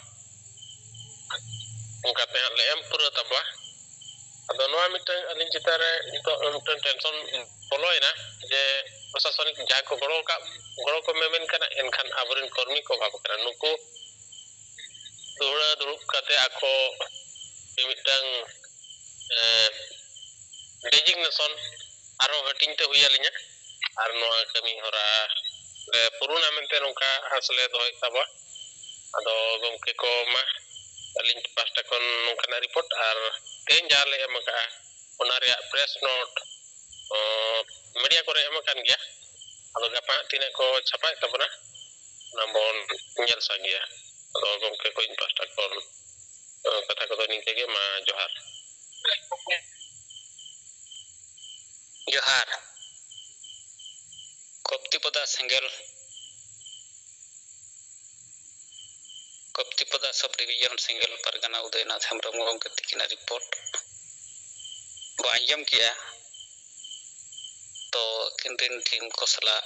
ᱚᱱᱠᱟᱛᱮ ᱦᱟᱸᱜ ᱞᱮ ᱮᱢ ᱯᱩᱨᱟᱹᱣ ᱛᱟᱵᱚᱣᱟ᱾ ᱟᱫᱚ ᱱᱚᱣᱟ ᱢᱤᱫᱴᱟᱝ ᱟᱹᱞᱤᱧ ᱪᱮᱛᱟᱱ ᱨᱮ ᱱᱤᱛᱚᱜ ᱢᱤᱫᱴᱟᱝ tension ᱵᱚᱞᱚᱭᱮᱱᱟ ᱡᱮ ᱯᱨᱚᱥᱟᱥᱚᱱᱤᱠ ᱡᱟᱦᱟᱸᱭ ᱠᱚ ᱜᱚᱲᱚ ᱟᱠᱟᱫ, ᱜᱚᱲᱚ ᱠᱚ ᱮᱢᱮᱱ ᱠᱟᱱᱟ, ᱮᱱᱠᱷᱟᱱ ᱟᱵᱚᱨᱮᱱ ᱠᱚᱨᱢᱤ ᱠᱚ ᱚᱵᱷᱟᱵ ᱠᱟᱱᱟ᱾ ᱱᱩᱠᱩ ᱫᱩᱦᱲᱟᱹ ᱫᱩᱲᱩᱵ ᱠᱟᱛᱮ ᱟᱠᱚ ᱢᱤᱫᱴᱟᱝ, ᱮ, designation ᱟᱨᱦᱚᱸ ᱦᱟᱹᱴᱤᱧ ᱛᱮ ᱦᱩᱭ ᱟᱹᱞᱤᱧᱟ᱾ ᱟᱨ ᱱᱚᱣᱟ ᱠᱟᱹᱢᱤ ᱦᱚᱨᱟ ᱞᱮ ᱯᱩᱨᱩᱱᱟ ᱢᱮᱱᱛᱮ ᱱᱚᱝᱠᱟ ᱟᱸᱥ ᱞᱮ ᱫᱚᱦᱚᱭᱮᱫ ᱛᱟᱵᱚᱣᱟ᱾ ᱟᱫᱚ ᱜᱚᱢᱠᱮ ᱠᱚ ᱢᱟ ᱟᱹᱞᱤᱧ ᱯᱟᱦᱴᱟ ᱠᱷᱚᱱ ᱱᱚᱝᱠᱟᱱᱟᱜ report, ᱟᱨ ᱛᱮᱦᱮᱧ ᱡᱟᱦᱟᱸ ᱞᱮ ᱮᱢ ᱟᱠᱟᱫᱼᱟ ᱚᱱᱟ ᱨᱮᱭᱟᱜ press note, ᱚ, media ᱠᱚᱨᱮ ᱮᱢ ᱟᱠᱟᱱ ᱜᱮᱭᱟ᱾ ᱟᱫᱚ ᱜᱟᱯᱟ ᱦᱟᱸᱜ ᱛᱤᱱᱟᱹᱜ ᱠᱚ ᱪᱷᱟᱯᱟᱭᱮᱫ ᱛᱟᱵᱚᱱᱟ ᱚᱱᱟ ᱵᱚᱱ ᱧᱮᱞ ᱥᱟᱸᱜᱮᱭᱟ᱾ ᱟᱫᱚ ᱜᱚᱢᱠᱮ ᱠᱚ ᱤᱧ ᱯᱟᱦᱴᱟ ᱠᱷᱚᱱ, ᱚ, ᱠᱟᱛᱷᱟ ᱠᱚᱫᱚ ᱱᱤᱝᱠᱟᱹ ᱜᱮ, ᱢᱟ ᱡᱚᱦᱟᱨ᱾ ᱡᱚᱦᱟᱨ᱾ ᱠᱚᱯᱛᱤᱯᱚᱫᱟ ᱥᱮᱸᱜᱮᱞ, ᱠᱚᱯᱛᱤᱯᱚᱫᱟ sub division ᱥᱮᱸᱜᱮᱞ ᱯᱟᱨᱜᱟᱱᱟ ᱩᱫᱚᱭᱱᱟᱛᱷ ᱦᱮᱢᱵᱨᱚᱢ ᱜᱚᱢᱠᱮ ᱛᱤᱠᱤᱱᱟᱜ report ᱵᱚ ᱟᱸᱡᱚᱢ ᱠᱮᱜᱼᱟ᱾ ᱛᱚ ᱟᱹᱠᱤᱱ ᱨᱮᱱ team ᱠᱚ ᱥᱟᱞᱟᱜ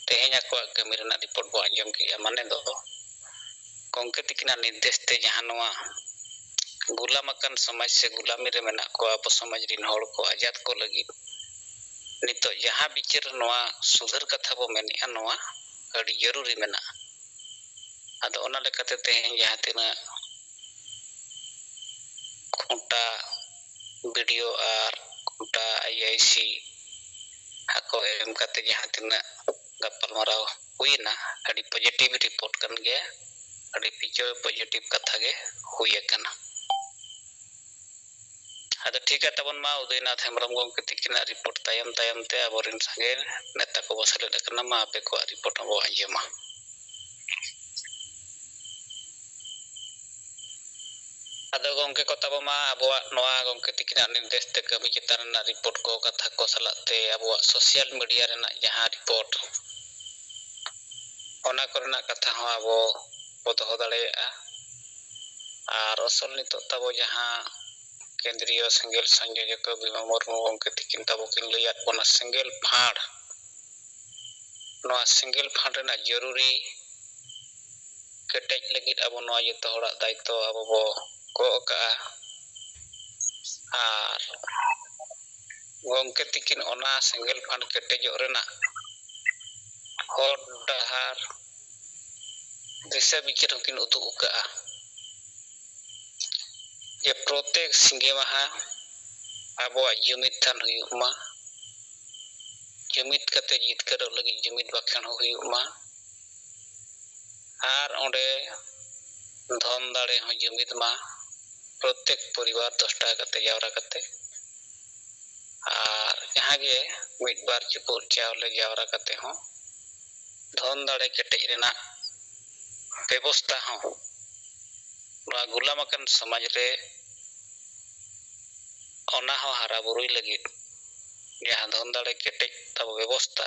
ᱛᱮᱦᱮᱧ ᱟᱠᱚᱣᱟᱜ ᱠᱟᱹᱢᱤ ᱨᱮᱱᱟᱜ report ᱵᱚ ᱟᱸᱡᱚᱢ ᱠᱮᱜᱼᱟ᱾ ᱢᱟᱱᱮ ᱫᱚ ᱜᱚᱢᱠᱮ ᱛᱤᱠᱤᱱᱟᱜ ᱱᱤᱨᱫᱮᱥ ᱛᱮ ᱡᱟᱦᱟᱸ ᱱᱚᱣᱟ ᱜᱩᱞᱟᱢ ᱟᱠᱟᱱ ᱥᱚᱢᱟᱡᱽ ᱥᱮ ᱜᱩᱞᱟᱢᱤ ᱨᱮ ᱢᱮᱱᱟᱜ ᱠᱚᱣᱟ ᱟᱵᱚ ᱥᱚᱢᱟᱡᱽ ᱨᱮᱱ ᱦᱚᱲ ᱠᱚ ᱟᱡᱟᱫ ᱠᱚ ᱞᱟᱹᱜᱤᱫ ᱱᱤᱛᱚᱜ ᱡᱟᱦᱟᱸ ᱵᱤᱪᱟᱹᱨ ᱱᱚᱣᱟ ᱥᱩᱫᱷᱟᱹᱨ ᱠᱟᱛᱷᱟ ᱵᱚ ᱢᱮᱱᱮᱜᱼᱟ, ᱱᱚᱣᱟ ᱟᱹᱰᱤ ᱡᱟᱹᱨᱩᱨᱤ ᱢᱮᱱᱟᱜᱼᱟ᱾ ᱟᱫᱚ ᱚᱱᱟ ᱞᱮᱠᱟᱛᱮ ᱛᱮᱦᱮᱧ ᱡᱟᱦᱟᱸ ᱛᱤᱱᱟᱹᱜ ᱠᱷᱩᱸᱴᱟ BDO ᱟᱨ ᱠᱷᱩᱸᱴᱟ IIC ᱟᱠᱚ ᱮᱢ ᱠᱟᱛᱮ ᱡᱟᱦᱟᱸ ᱛᱤᱱᱟᱹᱜ ᱜᱟᱯᱟᱞᱢᱟᱨᱟᱣ ᱦᱩᱭᱮᱱᱟ, ᱟᱹᱰᱤ positive report ᱠᱟᱱ ᱜᱮᱭᱟ, ᱟᱹᱰᱤ ᱯᱤᱪᱷᱟᱹ positive ᱠᱟᱛᱷᱟ ᱜᱮ ᱦᱩᱭ ᱟᱠᱟᱱᱟ᱾ ᱟᱫᱚ ᱴᱷᱤᱠᱟ ᱛᱟᱵᱚᱱ ᱢᱟ, ᱩᱫᱚᱭᱱᱟᱛᱷ ᱦᱮᱢᱵᱨᱚᱢ ᱜᱚᱢᱠᱮ ᱛᱤᱠᱤᱱᱟᱜ ᱨᱤᱯᱳᱨᱴ ᱛᱟᱭᱚᱢ ᱛᱟᱭᱚᱢ ᱛᱮ ᱟᱵᱚᱨᱮᱱ ᱥᱟᱸᱜᱮ ᱱᱮᱛᱟ ᱠᱚᱵᱚ ᱥᱮᱞᱮᱫ ᱟᱠᱟᱱᱟ᱾ ᱢᱟ ᱟᱯᱮ ᱠᱚᱣᱟᱜ ᱨᱤᱯᱳᱨᱴ ᱦᱚᱸᱵᱚ ᱟᱸᱡᱚᱢᱟ᱾ ᱟᱫᱚ ᱜᱚᱢᱠᱮ ᱠᱚ ᱛᱟᱵᱚ ᱢᱟ, ᱟᱵᱚᱣᱟᱜ ᱱᱚᱣᱟ ᱜᱚᱢᱠᱮ ᱛᱤᱠᱤᱱᱟᱜ ᱱᱤᱨᱫᱮᱥ ᱛᱮ ᱠᱟᱹᱢᱤ ᱪᱮᱛᱟᱱ ᱨᱮᱱᱟᱜ ᱨᱤᱯᱳᱨᱴ ᱠᱚ, ᱠᱟᱛᱷᱟ ᱠᱚ ᱥᱟᱞᱟᱜ ᱛᱮ ᱟᱵᱚᱣᱟᱜ ᱥᱳᱥᱟᱞ ᱢᱤᱰᱤᱭᱟ ᱨᱮᱱᱟᱜ ᱡᱟᱦᱟᱸ ᱨᱤᱯᱳᱨᱴ, ᱚᱱᱟ ᱠᱚᱨᱮᱱᱟᱜ ᱠᱟᱛᱷᱟ ᱦᱚᱸ ᱟᱵᱚ ᱵᱚ ᱫᱚᱦᱚ ᱫᱟᱲᱮᱭᱟᱜᱼᱟ᱾ ᱟᱨ ᱟᱥᱚᱞ ᱱᱤᱛᱚᱜ ᱛᱟᱵᱚ ᱡᱟᱦᱟᱸ ᱠᱮᱱᱫᱨᱤᱭᱚ ᱥᱮᱸᱜᱮᱞ ᱥᱚᱝᱡᱳᱡᱚᱠ ᱵᱤᱢᱟ ᱢᱩᱨᱢᱩ ᱜᱚᱢᱠᱮ ᱛᱤᱠᱤᱱ ᱛᱟᱵᱚ ᱠᱤᱱ ᱞᱟᱹᱭᱟᱫ ᱵᱚᱱᱟ, ᱥᱮᱸᱜᱮᱞ ᱯᱷᱟᱸᱲ, ᱱᱚᱣᱟ ᱥᱮᱸᱜᱮᱞ ᱯᱷᱟᱸᱲ ᱨᱮᱱᱟᱜ ᱡᱚᱨᱩᱨᱤ ᱠᱮᱴᱮᱡ ᱞᱟᱹᱜᱤᱫ ᱟᱵᱚ ᱱᱚᱣᱟ ᱡᱚᱛᱚ ᱦᱚᱲᱟᱜ ᱫᱟᱭᱤᱛᱛᱚ ᱟᱵᱚ ᱵᱚ ᱜᱚᱜ ᱟᱠᱟᱜᱼᱟ᱾ ᱟᱨ ᱜᱚᱢᱠᱮ ᱛᱤᱠᱤᱱ ᱚᱱᱟ ᱥᱮᱸᱜᱮᱞ ᱯᱷᱟᱸᱲ ᱠᱮᱴᱮᱡᱚᱜ ᱨᱮᱱᱟᱜ ᱦᱚᱨ ᱰᱟᱦᱟᱨ ᱫᱤᱥᱟᱹ ᱵᱤᱪᱟᱹᱨ ᱦᱚᱸᱠᱤᱱ ᱩᱫᱩᱜ ᱟᱠᱟᱜᱼᱟ ᱡᱮ ᱯᱨᱚᱛᱮᱠ ᱥᱤᱸᱜᱮ ᱢᱟᱦᱟ ᱟᱵᱚᱣᱟᱜ ᱡᱩᱢᱤᱫ ᱛᱷᱟᱱ ᱦᱩᱭᱩᱜ ᱢᱟ, ᱡᱩᱢᱤᱫ ᱠᱟᱛᱮ ᱡᱤᱛᱠᱟᱹᱨᱚᱜ ᱞᱟᱹᱜᱤᱫ ᱡᱩᱢᱤᱫ ᱵᱟᱠᱷᱮᱬ ᱦᱚᱸ ᱦᱩᱭᱩᱜ ᱢᱟ, ᱟᱨ ᱚᱸᱰᱮ ᱫᱷᱚᱱ ᱫᱟᱲᱮ ᱦᱚᱸ ᱡᱩᱢᱤᱫ ᱢᱟ, ᱯᱨᱚᱛᱮᱠ ᱯᱚᱨᱤᱵᱟᱨ ᱫᱚᱥ ᱴᱟᱠᱟ ᱠᱟᱛᱮ ᱡᱟᱣᱨᱟ ᱠᱟᱛᱮ, ᱟᱨ ᱡᱟᱦᱟᱸ ᱜᱮ ᱢᱤᱫ ᱵᱟᱨ ᱪᱩᱯᱩᱫ ᱪᱟᱣᱞᱮ ᱡᱟᱣᱨᱟ ᱠᱟᱛᱮ ᱦᱚᱸ ᱫᱷᱚᱱ ᱫᱟᱲᱮ ᱠᱮᱴᱮᱡ ᱨᱮᱱᱟᱜ ᱵᱮᱵᱚᱥᱛᱟ ᱦᱚᱸ ᱱᱚᱣᱟ ᱜᱩᱞᱟᱢ ᱟᱠᱟᱱ ᱥᱚᱢᱟᱡᱽ ᱨᱮ ᱚᱱᱟ ᱦᱚᱸ ᱦᱟᱨᱟ ᱵᱩᱨᱩᱭ ᱞᱟᱹᱜᱤᱫ, ᱡᱟᱦᱟᱸ ᱫᱷᱚᱱ ᱫᱟᱲᱮ ᱠᱮᱴᱮᱡ ᱛᱟᱵᱚ ᱵᱮᱵᱚᱥᱛᱟ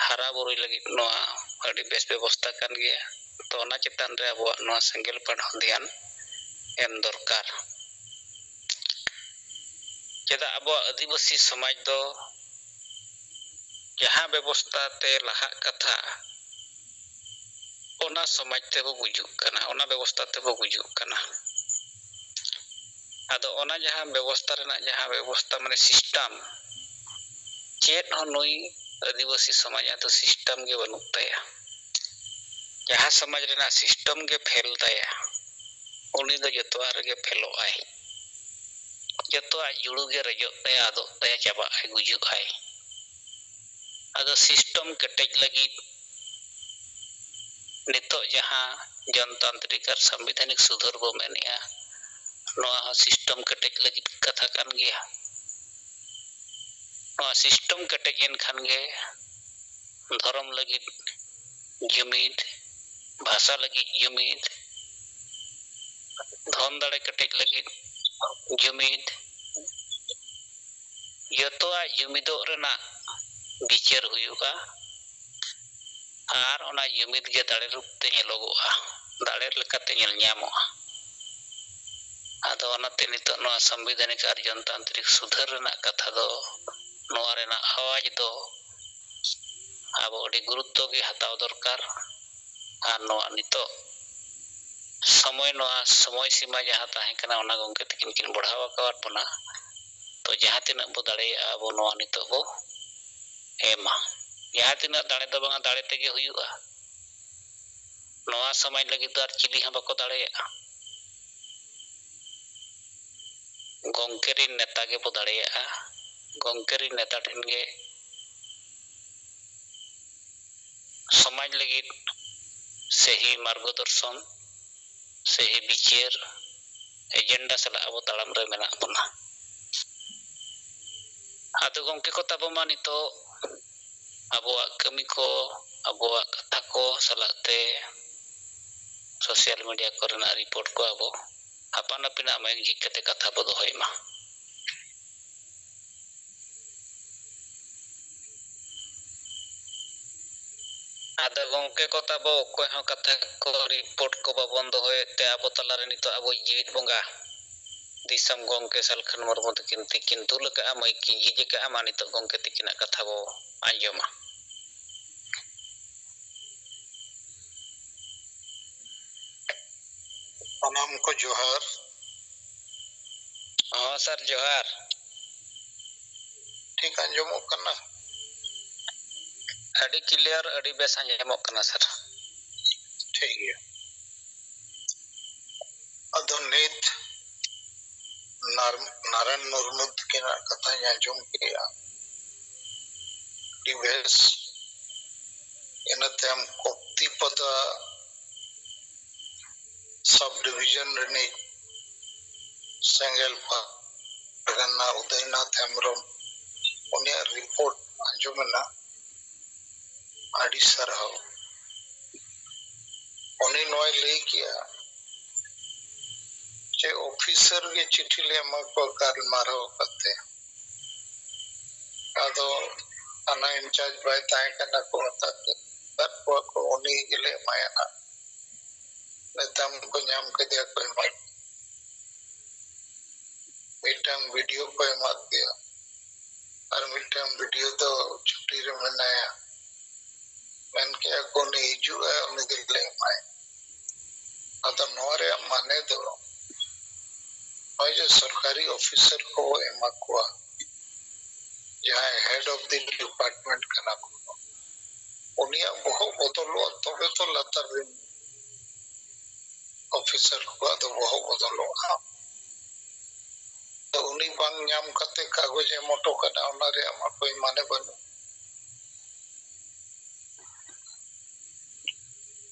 ᱦᱟᱨᱟ ᱵᱩᱨᱩᱭ ᱞᱟᱹᱜᱤᱫ ᱱᱚᱣᱟ ᱟᱹᱰᱤ ᱵᱮᱥ ᱵᱮᱵᱚᱥᱛᱟ ᱠᱟᱱ ᱜᱮᱭᱟ᱾ ᱛᱚ ᱚᱱᱟ ᱪᱮᱛᱟᱱ ᱨᱮ ᱟᱵᱚᱣᱟᱜ ᱱᱚᱣᱟ ᱥᱮᱸᱜᱮᱞ ᱯᱟᱲ ᱦᱚᱸ ᱫᱷᱮᱭᱟᱱ ᱮᱢ ᱫᱚᱨᱠᱟᱨ᱾ ᱪᱮᱫᱟᱜ ᱟᱵᱚᱣᱟᱜ ᱟᱹᱫᱤᱵᱟᱹᱥᱤ ᱥᱚᱢᱟᱡᱽ ᱫᱚ ᱡᱟᱦᱟᱸ ᱵᱮᱵᱚᱥᱛᱟ ᱛᱮ ᱞᱟᱦᱟᱜ ᱠᱟᱛᱷᱟ, ᱚᱱᱟ ᱥᱚᱢᱟᱡᱽ ᱛᱮᱵᱚ ᱜᱩᱡᱩᱜ ᱠᱟᱱᱟ, ᱚᱱᱟ ᱵᱮᱵᱚᱥᱛᱟ ᱛᱮᱵᱚ ᱜᱩᱡᱩᱜ ᱠᱟᱱᱟ᱾ ᱟᱫᱚ ᱚᱱᱟ ᱡᱟᱦᱟᱸ ᱵᱮᱵᱚᱥᱛᱟ ᱨᱮᱱᱟᱜ ᱡᱟᱦᱟᱸ ᱵᱮᱵᱚᱥᱛᱟ, ᱢᱟᱱᱮ system, ᱪᱮᱫ ᱦᱚᱸ ᱱᱩᱭ ᱟᱹᱫᱤᱵᱟᱹᱥᱤ ᱥᱚᱢᱟᱡᱽ ᱟᱜ ᱫᱚ system ᱜᱮ ᱵᱟᱹᱱᱩᱜ ᱛᱟᱭᱟ᱾ ᱡᱟᱦᱟᱸ ᱥᱚᱢᱟᱡᱽ ᱨᱮᱱᱟᱜ system ᱜᱮ ᱯᱷᱮᱞ ᱛᱟᱭᱟ, ᱩᱱᱤ ᱫᱚ ᱡᱚᱛᱚᱣᱟᱜ ᱨᱮᱜᱮ ᱯᱷᱮᱞᱚᱜ ᱟᱭ᱾ ᱡᱚᱛᱚᱣᱟᱜ ᱡᱩᱲᱩ ᱜᱮ ᱨᱮᱡᱚᱜ ᱛᱟᱭᱟ, ᱟᱫᱚᱜ ᱛᱟᱭᱟ, ᱪᱟᱵᱟᱜ ᱟᱭ, ᱜᱩᱡᱩᱜ ᱟᱭ᱾ ᱟᱫᱚ system ᱠᱮᱴᱮᱡ ᱞᱟᱹᱜᱤᱫ ᱱᱤᱛᱚᱜ ᱡᱟᱦᱟᱸ ᱡᱚᱱᱛᱟᱱᱛᱨᱤᱠ ᱟᱨ ᱥᱟᱝᱵᱤᱫᱷᱟᱱᱤᱠ ᱥᱩᱫᱷᱟᱹᱨ ᱵᱚ ᱢᱮᱱᱮᱜᱼᱟ, ᱱᱚᱣᱟ ᱦᱚᱸ ᱥᱤᱥᱴᱮᱢ ᱠᱮᱴᱮᱡ ᱞᱟᱹᱜᱤᱫ ᱠᱟᱛᱷᱟ ᱠᱟᱱ ᱜᱮᱭᱟ᱾ ᱱᱚᱣᱟ ᱥᱤᱥᱴᱮᱢ ᱠᱮᱴᱮᱡ ᱮᱱ ᱠᱷᱟᱱ ᱜᱮ ᱫᱷᱚᱨᱚᱢ ᱞᱟᱹᱜᱤᱫ ᱡᱩᱢᱤᱫ, ᱵᱷᱟᱥᱟ ᱞᱟᱹᱜᱤᱫ ᱡᱩᱢᱤᱫ, ᱫᱷᱚᱱ ᱫᱟᱲᱮ ᱠᱮᱴᱮᱡ ᱞᱟᱹᱜᱤᱫ ᱡᱩᱢᱤᱫ, ᱡᱚᱛᱚᱣᱟᱜ ᱡᱩᱢᱤᱫᱚᱜ ᱨᱮᱱᱟᱜ ᱵᱤᱪᱟᱹᱨ ᱦᱩᱭᱩᱜᱼᱟ᱾ ᱟᱨ ᱚᱱᱟ ᱡᱩᱢᱤᱫ ᱜᱮ ᱫᱟᱲᱮ ᱨᱩᱯ ᱛᱮ ᱧᱮᱞᱚᱜᱚᱜᱼᱟ, ᱫᱟᱲᱮ ᱞᱮᱠᱟᱛᱮ ᱧᱮᱞ ᱧᱟᱢᱚᱜᱼᱟ᱾ ᱟᱫᱚ ᱚᱱᱟᱛᱮ ᱱᱤᱛᱚᱜ ᱱᱚᱣᱟ ᱥᱟᱝᱵᱤᱫᱷᱟᱱᱤᱠ ᱟᱨ ᱡᱚᱱᱛᱟᱱᱛᱨᱤᱠ ᱥᱩᱫᱷᱟᱹᱨ ᱨᱮᱱᱟᱜ ᱠᱟᱛᱷᱟ ᱫᱚ, ᱱᱚᱣᱟ ᱨᱮᱱᱟᱜ ᱟᱣᱟᱡᱽ ᱫᱚ ᱟᱵᱚ ᱟᱹᱰᱤ ᱜᱩᱨᱩᱛᱛᱚ ᱜᱮ ᱦᱟᱛᱟᱣ ᱫᱚᱨᱠᱟᱨ᱾ ᱟᱨ ᱱᱚᱣᱟ ᱱᱤᱛᱚᱜ ᱥᱚᱢᱚᱭ, ᱱᱚᱣᱟ ᱥᱚᱢᱚᱭ ᱥᱤᱢᱟ ᱡᱟᱦᱟᱸ ᱛᱟᱦᱮᱸ ᱠᱟᱱᱟ, ᱚᱱᱟ ᱜᱚᱢᱠᱮ ᱛᱟᱹᱠᱤᱱ ᱠᱤᱱ ᱵᱟᱲᱦᱟᱣ ᱟᱠᱟᱣᱟᱫ ᱵᱚᱱᱟ᱾ ᱛᱚ ᱡᱟᱦᱟᱸ ᱛᱤᱱᱟᱹᱜ ᱵᱚ ᱫᱟᱲᱮᱭᱟᱜᱼᱟ, ᱟᱵᱚ ᱱᱚᱣᱟ ᱱᱤᱛᱚᱜ ᱵᱚ ᱮᱢᱟ᱾ ᱡᱟᱦᱟᱸ ᱛᱤᱱᱟᱹᱜ ᱫᱟᱲᱮ ᱫᱚ ᱵᱟᱝᱟ, ᱫᱟᱲᱮ ᱛᱮᱜᱮ ᱦᱩᱭᱩᱜᱼᱟ᱾ ᱱᱚᱣᱟ ᱥᱚᱢᱟᱡᱽ ᱞᱟᱹᱜᱤᱫ ᱫᱚ ᱟᱨ ᱪᱤᱞᱤ ᱦᱚᱸ ᱵᱟᱠᱚ ᱫᱟᱲᱮᱭᱟᱜᱼᱟ᱾ ᱜᱚᱢᱠᱮ ᱨᱤᱱ ᱱᱮᱛᱟ ᱜᱮᱵᱚ ᱫᱟᱲᱮᱭᱟᱜᱼᱟ᱾ ᱜᱚᱢᱠᱮ ᱨᱤᱱ ᱱᱮᱛᱟ ᱴᱷᱮᱱ ᱜᱮ ᱥᱚᱢᱟᱡᱽ ᱞᱟᱹᱜᱤᱫ ᱥᱮᱦᱤ ᱢᱟᱨᱜᱚᱫᱚᱨᱥᱚᱱ, ᱥᱮᱦᱤ ᱵᱤᱪᱟᱹᱨ, ᱮᱡᱮᱱᱰᱟ ᱥᱟᱞᱟᱜ ᱟᱵᱚ ᱛᱟᱲᱟᱢ ᱨᱮ ᱢᱮᱱᱟᱜ ᱵᱚᱱᱟ᱾ ᱟᱫᱚ ᱜᱚᱢᱠᱮ ᱠᱚ ᱛᱟᱵᱚ ᱢᱟ ᱱᱤᱛᱚᱜ ᱟᱵᱚᱣᱟᱜ ᱠᱟᱹᱢᱤ ᱠᱚ, ᱟᱵᱚᱣᱟᱜ ᱠᱟᱛᱷᱟ ᱠᱚ ᱥᱟᱞᱟᱜ ᱛᱮ ᱥᱳᱥᱟᱞ ᱢᱤᱰᱤᱭᱟ ᱠᱚᱨᱮᱱᱟᱜ ᱨᱤᱯᱳᱨᱴ ᱠᱚ ᱟᱵᱚ ᱟᱯᱟᱱ ᱟᱹᱯᱤᱱᱟᱜ ᱢᱟᱭᱤᱠ ᱡᱷᱤᱡ ᱠᱟᱛᱮ ᱠᱟᱛᱷᱟ ᱵᱚ ᱫᱚᱦᱚᱭ ᱢᱟ᱾ ᱟᱫᱚ ᱜᱚᱢᱠᱮ ᱠᱚ ᱛᱟᱵᱚ, ᱚᱠᱚᱭ ᱦᱚᱸ ᱠᱟᱛᱷᱟ ᱠᱚ ᱨᱤᱯᱳᱨᱴ ᱠᱚ ᱵᱟᱵᱚᱱ ᱫᱚᱦᱚᱭᱮᱫ ᱛᱮ, ᱟᱵᱚ ᱛᱟᱞᱟᱨᱮ ᱱᱤᱛᱚᱜ ᱟᱵᱚ ᱡᱤᱣᱤᱫ ᱵᱚᱸᱜᱟ ᱫᱤᱥᱚᱢ ᱜᱚᱢᱠᱮ ᱥᱟᱞᱠᱷᱟᱱ ᱢᱩᱨᱢᱩ ᱛᱟᱹᱠᱤᱱ ᱛᱤᱠᱤᱱ ᱫᱩᱞ ᱟᱠᱟᱫᱼᱟ, ᱢᱟᱹᱭ ᱠᱤᱱ ᱡᱷᱤᱡ ᱟᱠᱟᱫᱼᱟ᱾ ᱢᱟ ᱱᱤᱛᱚᱜ ᱜᱚᱢᱠᱮ ᱛᱤᱠᱤᱱᱟᱜ ᱠᱟᱛᱷᱟ ᱵᱚ ᱟᱸᱡᱚᱢᱟ᱾ ᱥᱟᱱᱟᱢ ᱠᱚ ᱡᱚᱦᱟᱨ᱾ ᱦᱚᱸ ᱥᱟᱨ, ᱡᱚᱦᱟᱨ᱾ ᱴᱷᱤᱠ ᱟᱸᱡᱚᱢᱚᱜ ᱠᱟᱱᱟ? ᱟᱹᱰᱤ ᱠᱞᱤᱭᱟᱨ, ᱟᱹᱰᱤ ᱵᱮᱥ ᱟᱸᱡᱚᱢᱚᱜ ᱠᱟᱱᱟ ᱥᱟᱨ᱾ ᱴᱷᱤᱠ ᱜᱮᱭᱟ᱾ ᱟᱫᱚ ᱱᱤᱛ ᱱᱟᱨ-, ᱱᱟᱨᱟᱭᱚᱱ ᱢᱩᱨᱢᱩ ᱛᱟᱹᱠᱤᱱᱟᱜ ᱠᱟᱛᱷᱟᱧ ᱟᱸᱡᱚᱢ ᱠᱮᱜᱼᱟ, ᱟᱹᱰᱤ ᱵᱮᱥ᱾ ᱤᱱᱟᱹ ᱛᱟᱭᱚᱢ ᱠᱚᱯᱛᱤᱯᱟᱫᱟ ᱥᱟᱵ ᱰᱤᱵᱷᱤᱡᱚᱱ ᱨᱤᱱᱤᱡ ᱥᱮᱸᱜᱮᱞ ᱯᱟᱨᱜᱟᱱᱟ ᱩᱫᱚᱭᱱᱟᱛᱷ ᱦᱮᱢᱵᱨᱚᱢ, ᱩᱱᱤᱭᱟᱜ ᱨᱤᱯᱳᱨᱴ ᱟᱸᱡᱚᱢᱮᱱᱟ᱾ ᱟᱹᱰᱤ ᱥᱟᱨᱦᱟᱣ᱾ ᱩᱱᱤ ᱱᱚᱣᱟᱭ ᱞᱟᱹᱭ ᱠᱮᱜᱼᱟ ᱡᱮ ᱚᱯᱷᱤᱥᱟᱨ ᱜᱮ ᱪᱤᱴᱷᱤ ᱞᱮ ᱮᱢᱟ ᱠᱚᱣᱟ ᱜᱟᱞᱢᱟᱨᱟᱣ ᱠᱟᱛᱮ᱾ ᱟᱫᱚ ᱛᱷᱟᱱᱟ ᱤᱱᱪᱟᱨᱡᱽ ᱵᱟᱭ ᱛᱟᱦᱮᱸ ᱠᱟᱱᱟ, ᱠᱚ ᱢᱮᱛᱟᱫ ᱠᱚᱣᱟ ᱠᱚ, ᱩᱱᱤ ᱜᱮᱞᱮ ᱮᱢᱟᱭᱟ ᱱᱟᱜ᱾ ᱢᱮᱛᱟᱢ ᱠᱚ ᱧᱟᱢ ᱠᱮᱫᱮᱭᱟ ᱠᱚ, ᱮᱢᱟᱭ᱾ ᱢᱤᱫᱴᱟᱝ ᱵᱤᱰᱤᱭᱳ ᱠᱚ ᱮᱢᱟᱫ ᱫᱮᱭᱟ, ᱟᱨ ᱢᱤᱫᱴᱟᱝ ᱵᱤᱰᱤᱭᱳ ᱫᱚ ᱪᱷᱩᱴᱤ ᱨᱮ ᱢᱮᱱᱟᱭᱟ᱾ ᱢᱮᱱ ᱠᱮᱜᱼᱟ ᱠᱚ, ᱩᱱᱤ ᱦᱤᱡᱩᱜᱼᱟ, ᱩᱱᱤ ᱜᱮᱞᱮ ᱮᱢᱟᱭᱟ᱾ ᱟᱫᱚ ᱱᱚᱣᱟ ᱨᱮᱭᱟᱜ ᱢᱟᱱᱮ ᱫᱚ ᱱᱚᱜᱼᱚᱭ ᱡᱮ ᱥᱚᱨᱠᱟᱨᱤ ᱚᱯᱷᱤᱥᱟᱨ ᱠᱚ ᱮᱢᱟ ᱠᱚᱣᱟ, ᱡᱟᱦᱟᱸᱭ head of the department ᱠᱟᱱᱟ ᱠᱚ, ᱩᱱᱤᱭᱟᱜ ᱵᱚᱦᱚᱜ ᱵᱚᱫᱚᱞᱚᱜᱼᱟ, ᱛᱚᱵᱮ ᱛᱚ ᱞᱟᱛᱟᱨ ᱨᱮᱱ ᱚᱯᱷᱤᱥᱟᱨ ᱠᱚᱣᱟᱜ ᱫᱚ ᱵᱚᱦᱚᱜ ᱵᱚᱫᱚᱞᱚᱜᱼᱟ᱾ ᱛᱚ ᱩᱱᱤ ᱵᱟᱝ ᱧᱟᱢ ᱠᱟᱛᱮ ᱠᱟᱜᱚᱡᱽ ᱮᱢ ᱦᱚᱴᱚ ᱠᱟᱫᱟ, ᱚᱱᱟ ᱨᱮᱭᱟᱜ ᱢᱟ ᱠᱳᱭ ᱢᱟᱱᱮ ᱵᱟᱹᱱᱩᱜ᱾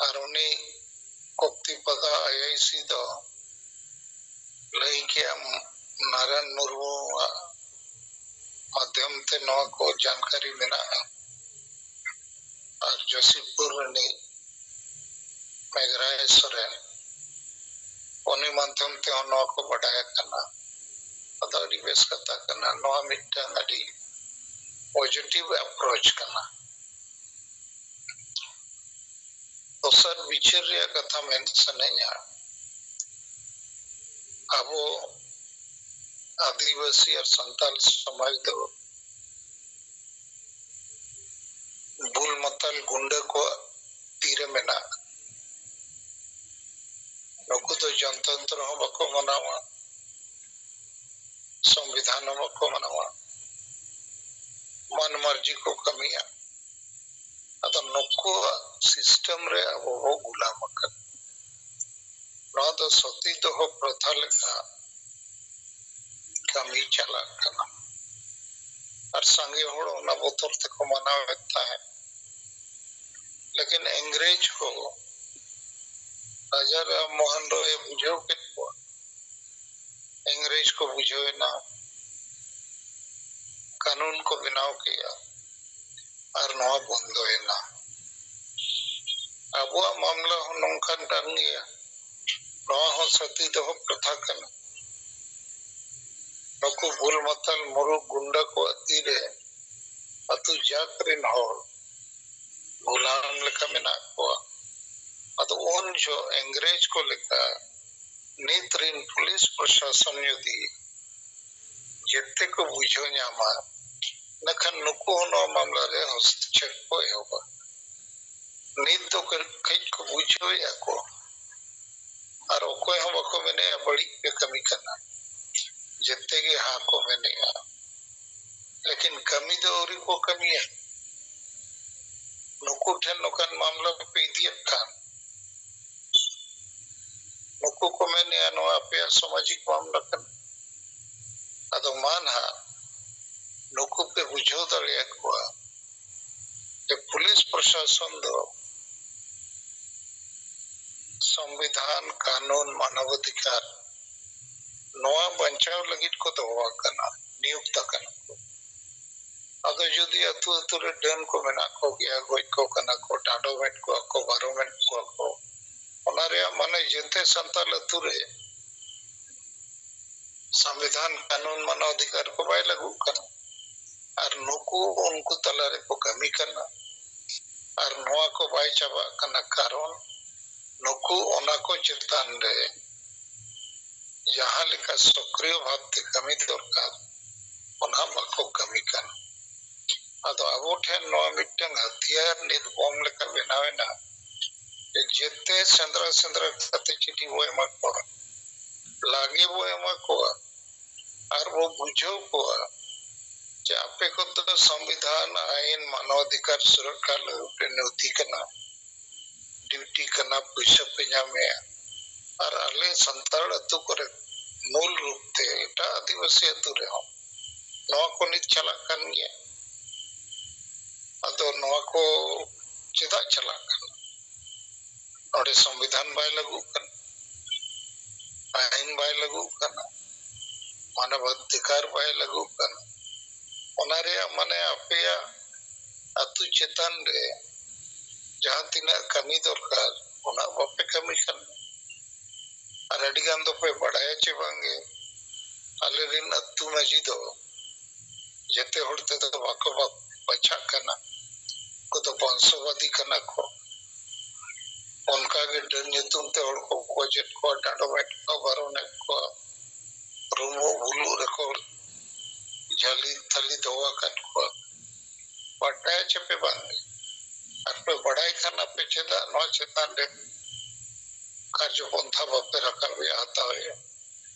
ᱟᱨ ᱩᱱᱤ ᱠᱚᱯᱛᱤᱯᱟᱫᱟ ᱟᱭᱟᱭᱥᱤ ᱫᱚ ᱞᱟᱹᱭ ᱠᱮᱜᱼᱟ, ᱱᱟᱨᱟᱭᱚᱱ ᱢᱩᱨᱢᱩᱣᱟᱜ ᱢᱟᱫᱽᱫᱷᱚᱢ ᱛᱮ ᱱᱚᱣᱟ ᱠᱚ ᱡᱟᱱᱠᱟᱨᱤ ᱢᱮᱱᱟᱜᱼᱟ᱾ ᱟᱨ ᱡᱚᱥᱤᱯᱩᱨ ᱨᱤᱱᱤᱡ ᱢᱮᱜᱷᱨᱟᱭ ᱥᱚᱨᱮᱱ, ᱩᱱᱤ ᱢᱟᱫᱽᱫᱷᱚᱢ ᱛᱮᱦᱚᱸ ᱱᱚᱣᱟ ᱠᱚ ᱵᱟᱰᱟᱭ ᱟᱠᱟᱱᱟ᱾ ᱟᱫᱚ ᱟᱹᱰᱤ ᱵᱮᱥ ᱠᱟᱛᱷᱟ ᱠᱟᱱᱟ, ᱱᱚᱣᱟ ᱢᱤᱫᱴᱟᱝ ᱟᱹᱰᱤ positive approach ᱠᱟᱱᱟ᱾ ᱫᱚᱥᱟᱨ ᱵᱤᱪᱟᱹᱨ ᱨᱮᱭᱟᱜ ᱠᱟᱛᱷᱟ ᱢᱮᱱ ᱥᱟᱱᱟᱧᱟ, ᱟᱵᱚ ᱟᱹᱫᱤᱵᱟᱹᱥᱤ ᱟᱨ ᱥᱟᱱᱛᱟᱲ ᱥᱚᱢᱟᱡᱽ ᱫᱚ ᱵᱩᱞ ᱢᱟᱛᱟᱞ ᱜᱩᱱᱰᱟᱹ ᱠᱚᱣᱟᱜ ᱛᱤᱨᱮ ᱢᱮᱱᱟᱜᱼᱟ᱾ ᱱᱩᱠᱩ ᱫᱚ ᱡᱚᱱᱛᱚᱱᱛᱨᱚ ᱦᱚᱸ ᱵᱟᱠᱚ ᱢᱟᱱᱟᱣᱟ, ᱥᱚᱝᱵᱤᱫᱷᱟᱱ ᱦᱚᱸ ᱵᱟᱠᱚ ᱢᱟᱱᱟᱣᱟ, ᱢᱚᱱ ᱢᱟᱨᱡᱤ ᱠᱚ ᱠᱟᱹᱢᱤᱭᱟ᱾ ᱟᱫᱚ ᱱᱩᱠᱩᱣᱟᱜ system ᱨᱮ ᱟᱵᱚ ᱵᱚ ᱜᱩᱞᱟᱢ ᱟᱠᱟᱱᱟ᱾ ᱱᱚᱣᱟ ᱫᱚ ᱥᱚᱛᱤ ᱫᱚᱦᱚ ᱯᱨᱚᱛᱷᱟ ᱞᱮᱠᱟ ᱠᱟᱹᱢᱤ ᱪᱟᱞᱟᱜ ᱠᱟᱱᱟ, ᱟᱨ ᱥᱟᱸᱜᱮ ᱦᱚᱲ ᱚᱱᱟ ᱵᱚᱛᱚᱨ ᱛᱮᱠᱚ ᱢᱟᱱᱟᱣᱮᱫ ᱛᱟᱦᱮᱸᱫ᱾ ᱞᱮᱠᱤᱱ ᱤᱝᱨᱮᱡᱽ ᱠᱚ ᱨᱟᱡᱟ ᱨᱟᱢ ᱢᱳᱦᱚᱱ ᱨᱚᱭ ᱮ ᱵᱩᱡᱷᱟᱹᱣ ᱠᱮᱫ ᱠᱚᱣᱟ ᱤᱝᱨᱮᱡᱽ ᱠᱚ ᱵᱩᱡᱷᱟᱹᱣ ᱮᱱᱟ, ᱠᱟᱹᱱᱩᱱ ᱠᱚ ᱵᱮᱱᱟᱣ ᱠᱮᱜᱼᱟ ᱟᱨ ᱱᱚᱣᱟ ᱵᱚᱱᱫᱚᱭᱮᱱᱟ᱾ ᱟᱵᱚᱣᱟᱜ ᱢᱟᱢᱞᱟ ᱦᱚᱸ ᱱᱚᱝᱠᱟᱱ ᱠᱟᱱ ᱜᱮᱭᱟ᱾ ᱱᱚᱣᱟ ᱦᱚᱸ ᱥᱟᱹᱛᱤ ᱫᱚᱦᱚ ᱯᱨᱚᱛᱷᱟ ᱠᱟᱱᱟ᱾ ᱱᱩᱠᱩ ᱵᱩᱞ ᱢᱟᱛᱟᱞ ᱢᱩᱨᱩᱠ ᱜᱩᱱᱰᱟ ᱠᱚᱣᱟᱜ ᱛᱤᱨᱮ ᱟᱹᱛᱩ ᱡᱟᱠ ᱨᱤᱱ ᱦᱚᱲ ᱜᱩᱞᱟᱢ ᱞᱮᱠᱟ ᱢᱮᱱᱟᱜ ᱠᱚᱣᱟ᱾ ᱟᱫᱚ ᱩᱱ ᱡᱚᱦᱚᱜ ᱤᱝᱨᱮᱡᱽ ᱠᱚ ᱞᱮᱠᱟ ᱱᱤᱛ ᱨᱤᱱ ᱯᱩᱞᱤᱥ ᱯᱨᱚᱥᱟᱥᱚᱱ ᱡᱩᱫᱤ ᱡᱮᱛᱮ ᱠᱚ ᱵᱩᱡᱷᱟᱹᱣ ᱧᱟᱢᱟ, ᱤᱱᱟᱹᱠᱷᱟᱱ ᱱᱩᱠᱩ ᱦᱚᱸ ᱱᱚᱣᱟ ᱢᱟᱢᱞᱟ ᱨᱮ ᱦᱚᱥᱛᱚᱠᱷᱮᱯ ᱠᱚ ᱮᱦᱚᱵᱟ᱾ ᱱᱤᱛ ᱫᱚ ᱠᱟᱹᱡ ᱠᱚ ᱵᱩᱡᱷᱟᱹᱣᱮᱫᱼᱟ ᱠᱚ, ᱟᱨ ᱚᱠᱚᱭ ᱦᱚᱸ ᱵᱟᱠᱚ ᱢᱮᱱᱮᱫᱼᱟ ᱵᱟᱹᱲᱤᱡ ᱯᱮ ᱠᱟᱹᱢᱤ ᱠᱟᱱᱟ, ᱡᱮᱛᱮ ᱜᱮ ᱦᱟᱸ ᱠᱚ ᱢᱮᱱᱮᱫᱼᱟ᱾ ᱞᱮᱠᱤᱱ ᱠᱟᱹᱢᱤ ᱫᱚ ᱟᱹᱣᱨᱤ ᱠᱚ ᱠᱟᱹᱢᱤᱭᱟ᱾ ᱱᱩᱠᱩ ᱴᱷᱮᱱ ᱱᱚᱝᱠᱟᱱ ᱢᱟᱢᱞᱟ ᱯᱮ ᱤᱫᱤᱭᱮᱫ ᱠᱷᱟᱱ, ᱱᱩᱠᱩ ᱠᱚ ᱢᱮᱱᱮᱫᱼᱟ ᱱᱚᱣᱟ ᱟᱯᱮᱭᱟᱜ ᱥᱟᱢᱟᱡᱤᱠ ᱢᱟᱢᱞᱟ ᱠᱟᱱᱟ᱾ ᱟᱫᱚ ᱢᱟ ᱱᱟᱦᱟᱜ ᱱᱩᱠᱩ ᱯᱮ ᱵᱩᱡᱷᱟᱹᱣ ᱫᱟᱲᱮᱭᱟᱠᱚᱣᱟ ᱡᱮ ᱯᱩᱞᱤᱥ ᱯᱨᱚᱥᱟᱥᱚᱱ ᱫᱚ ᱥᱚᱝᱵᱤᱫᱷᱟᱱ, ᱠᱟᱹᱱᱩᱱ, ᱢᱟᱱᱚᱵᱟᱫᱷᱤᱠᱟᱨ ᱱᱚᱣᱟ ᱵᱟᱧᱪᱟᱣ ᱞᱟᱹᱜᱤᱫ ᱠᱚ ᱫᱚᱦᱚ ᱟᱠᱟᱱᱟ, ᱱᱤᱭᱩᱠᱛ ᱟᱠᱟᱱᱟ ᱠᱚ᱾ ᱟᱫᱚ ᱡᱩᱫᱤ ᱟᱹᱛᱩ ᱟᱹᱛᱩ ᱨᱮ ᱰᱟᱹᱱ ᱠᱚ ᱢᱮᱱᱟᱜ ᱠᱚᱜᱮᱭᱟ, ᱜᱚᱡ ᱠᱚ ᱠᱟᱱᱟ ᱠᱚ, ᱰᱟᱸᱰᱚᱢᱮᱫ ᱠᱚᱣᱟ ᱠᱚ, ᱵᱟᱨᱚᱢᱮᱫ ᱠᱚᱣᱟ ᱠᱚ, ᱚᱱᱟ ᱨᱮᱭᱟᱜ ᱢᱟᱱᱮ ᱡᱮᱛᱮ ᱥᱟᱱᱛᱟᱲ ᱟᱹᱛᱩ ᱨᱮ ᱥᱚᱝᱵᱤᱫᱷᱟᱱ, ᱠᱟᱹᱱᱩᱱ, ᱢᱟᱱᱚᱣ ᱚᱫᱷᱤᱠᱟᱨ ᱠᱚ ᱵᱟᱭ ᱞᱟᱹᱜᱩᱜ ᱠᱟᱱᱟ᱾ ᱟᱨ ᱱᱩᱠᱩ ᱩᱱᱠᱩ ᱛᱟᱞᱟ ᱨᱮᱠᱚ ᱠᱟᱹᱢᱤ ᱠᱟᱱᱟ᱾ ᱟᱨ ᱱᱚᱣᱟ ᱠᱚ ᱵᱟᱭ ᱪᱟᱵᱟᱜ ᱠᱟᱱᱟ, ᱠᱟᱨᱚᱱ ᱱᱩᱠᱩ ᱚᱱᱟ ᱠᱚ ᱪᱮᱛᱟᱱ ᱨᱮ ᱡᱟᱦᱟᱸ ᱞᱮᱠᱟ ᱥᱚᱠᱨᱤᱭᱚ ᱵᱷᱟᱵᱽᱛᱮ ᱠᱟᱹᱢᱤ ᱫᱚᱨᱠᱟᱨ, ᱚᱱᱟ ᱵᱟᱠᱚ ᱠᱟᱹᱢᱤ ᱠᱟᱱᱟ᱾ ᱟᱫᱚ ᱟᱵᱚ ᱴᱷᱮᱱ ᱱᱚᱣᱟ ᱢᱤᱫᱴᱟᱝ ᱦᱟᱹᱛᱤᱭᱟᱨ ᱱᱤᱛ ᱵᱚᱢ ᱞᱮᱠᱟ ᱵᱮᱱᱟᱣ ᱮᱱᱟ, ᱡᱮ ᱡᱮᱛᱮ ᱥᱮᱸᱫᱽᱨᱟ ᱥᱮᱸᱫᱽᱨᱟ ᱠᱟᱛᱮ ᱪᱤᱴᱷᱤ ᱵᱚ ᱮᱢᱟ ᱠᱚᱣᱟ, ᱞᱟᱜᱮ ᱵᱚ ᱮᱢᱟ ᱠᱚᱣᱟ ᱟᱨ ᱵᱚ ᱵᱩᱡᱷᱟᱹᱣ ᱠᱚᱣᱟ ᱡᱮ ᱟᱯᱮ ᱠᱚᱫᱚ ᱥᱚᱝᱵᱤᱫᱷᱟᱱ, ᱟᱭᱤᱱ, ᱢᱟᱱᱚᱣ ᱚᱫᱷᱤᱠᱟᱨ ᱥᱩᱨᱚᱠᱠᱷᱟ ᱞᱟᱹᱜᱤᱫ ᱯᱮ ᱱᱤᱭᱩᱠᱛᱤ ᱠᱟᱱᱟ, ᱰᱤᱭᱩᱴᱤ ᱠᱟᱱᱟ, ᱯᱩᱭᱥᱟᱹ ᱯᱮ ᱧᱟᱢᱮᱜᱼᱟ᱾ ᱟᱨ ᱟᱞᱮ ᱥᱟᱱᱛᱟᱲ ᱟᱹᱛᱩ ᱠᱚᱨᱮ ᱢᱩᱞ ᱨᱩᱯ ᱛᱮ ᱮᱴᱟᱜ ᱟᱹᱫᱤᱵᱟᱹᱥᱤ ᱟᱹᱛᱩ ᱨᱮᱦᱚᱸ ᱱᱚᱣᱟ ᱠᱚ ᱱᱤᱛ ᱪᱟᱞᱟᱜ ᱠᱟᱱ ᱜᱮᱭᱟ᱾ ᱟᱫᱚ ᱱᱚᱣᱟ ᱠᱚ ᱪᱮᱫᱟᱜ ᱪᱟᱞᱟᱜ ᱠᱟᱱᱟ? ᱱᱚᱰᱮ ᱥᱚᱝᱵᱤᱫᱷᱟᱱ ᱵᱟᱭ ᱞᱟᱹᱜᱩᱜ ᱠᱟᱱᱟ, ᱟᱭᱤᱱ ᱵᱟᱭ ᱞᱟᱹᱜᱩᱜ ᱠᱟᱱᱟ, ᱢᱟᱱᱚᱵᱟᱫᱷᱤᱠᱟᱨ ᱵᱟᱭ ᱞᱟᱹᱜᱩᱜ ᱠᱟᱱᱟ᱾ ᱚᱱᱟ ᱨᱮᱭᱟᱜ ᱢᱟᱱᱮ ᱟᱯᱮᱭᱟᱜ ᱟᱹᱛᱩ ᱪᱮᱛᱟᱱ ᱨᱮ ᱡᱟᱦᱟᱸ ᱛᱤᱱᱟᱹᱜ ᱠᱟᱹᱢᱤ ᱫᱚᱨᱠᱟᱨ, ᱚᱱᱟ ᱵᱟᱯᱮ ᱠᱟᱹᱢᱤ ᱠᱟᱱᱟ᱾ ᱟᱨ ᱟᱹᱰᱤ ᱜᱟᱱ ᱫᱚᱯᱮ ᱵᱟᱲᱟᱭᱟ ᱪᱮ ᱵᱟᱝᱜᱮ, ᱟᱞᱮ ᱨᱮᱱ ᱟᱹᱛᱩ ᱢᱟᱹᱡᱷᱤ ᱫᱚ ᱡᱮᱛᱮ ᱦᱚᱲ ᱛᱮᱫᱚ ᱵᱟᱠᱚ ᱵᱟ-, ᱵᱟᱪᱷᱟᱜ ᱠᱟᱱᱟ᱾ ᱩᱱᱠᱩ ᱫᱚ ᱵᱚᱝᱥᱚᱵᱟᱫᱤ ᱠᱟᱱᱟ ᱠᱚ᱾ ᱚᱱᱠᱟᱜᱮ ᱰᱟᱹᱱ ᱧᱩᱛᱩᱢ ᱛᱮ ᱦᱚᱲ ᱠᱚ ᱜᱚᱡᱮᱫ ᱠᱚᱣᱟ, ᱰᱟᱸᱰᱚᱢᱮᱫ ᱠᱚᱣᱟ, ᱵᱟᱨᱚᱱᱮᱫ ᱠᱚᱣᱟ, ᱨᱩᱢᱩᱜ ᱵᱩᱞᱩᱜ ᱨᱮᱠᱚ ᱡᱷᱟᱹᱞᱤ ᱛᱷᱟᱹᱞᱤ ᱫᱚᱦᱚ ᱟᱠᱟᱫ ᱠᱚᱣᱟ᱾ ᱵᱟᱰᱟᱭ ᱪᱮ ᱯᱮ ᱵᱟᱝ? ᱟᱨ ᱯᱮ ᱵᱟᱰᱟᱭ ᱠᱷᱟᱱ ᱟᱯᱮ ᱪᱮᱫᱟᱜ ᱱᱚᱣᱟ ᱪᱮᱛᱟᱱ ᱨᱮ ᱠᱟᱨᱡᱚ ᱯᱚᱱᱛᱷᱟ ᱵᱟᱯᱮ ᱨᱟᱠᱟᱵᱮᱜᱼᱟ, ᱦᱟᱛᱟᱣᱮᱜᱼᱟ?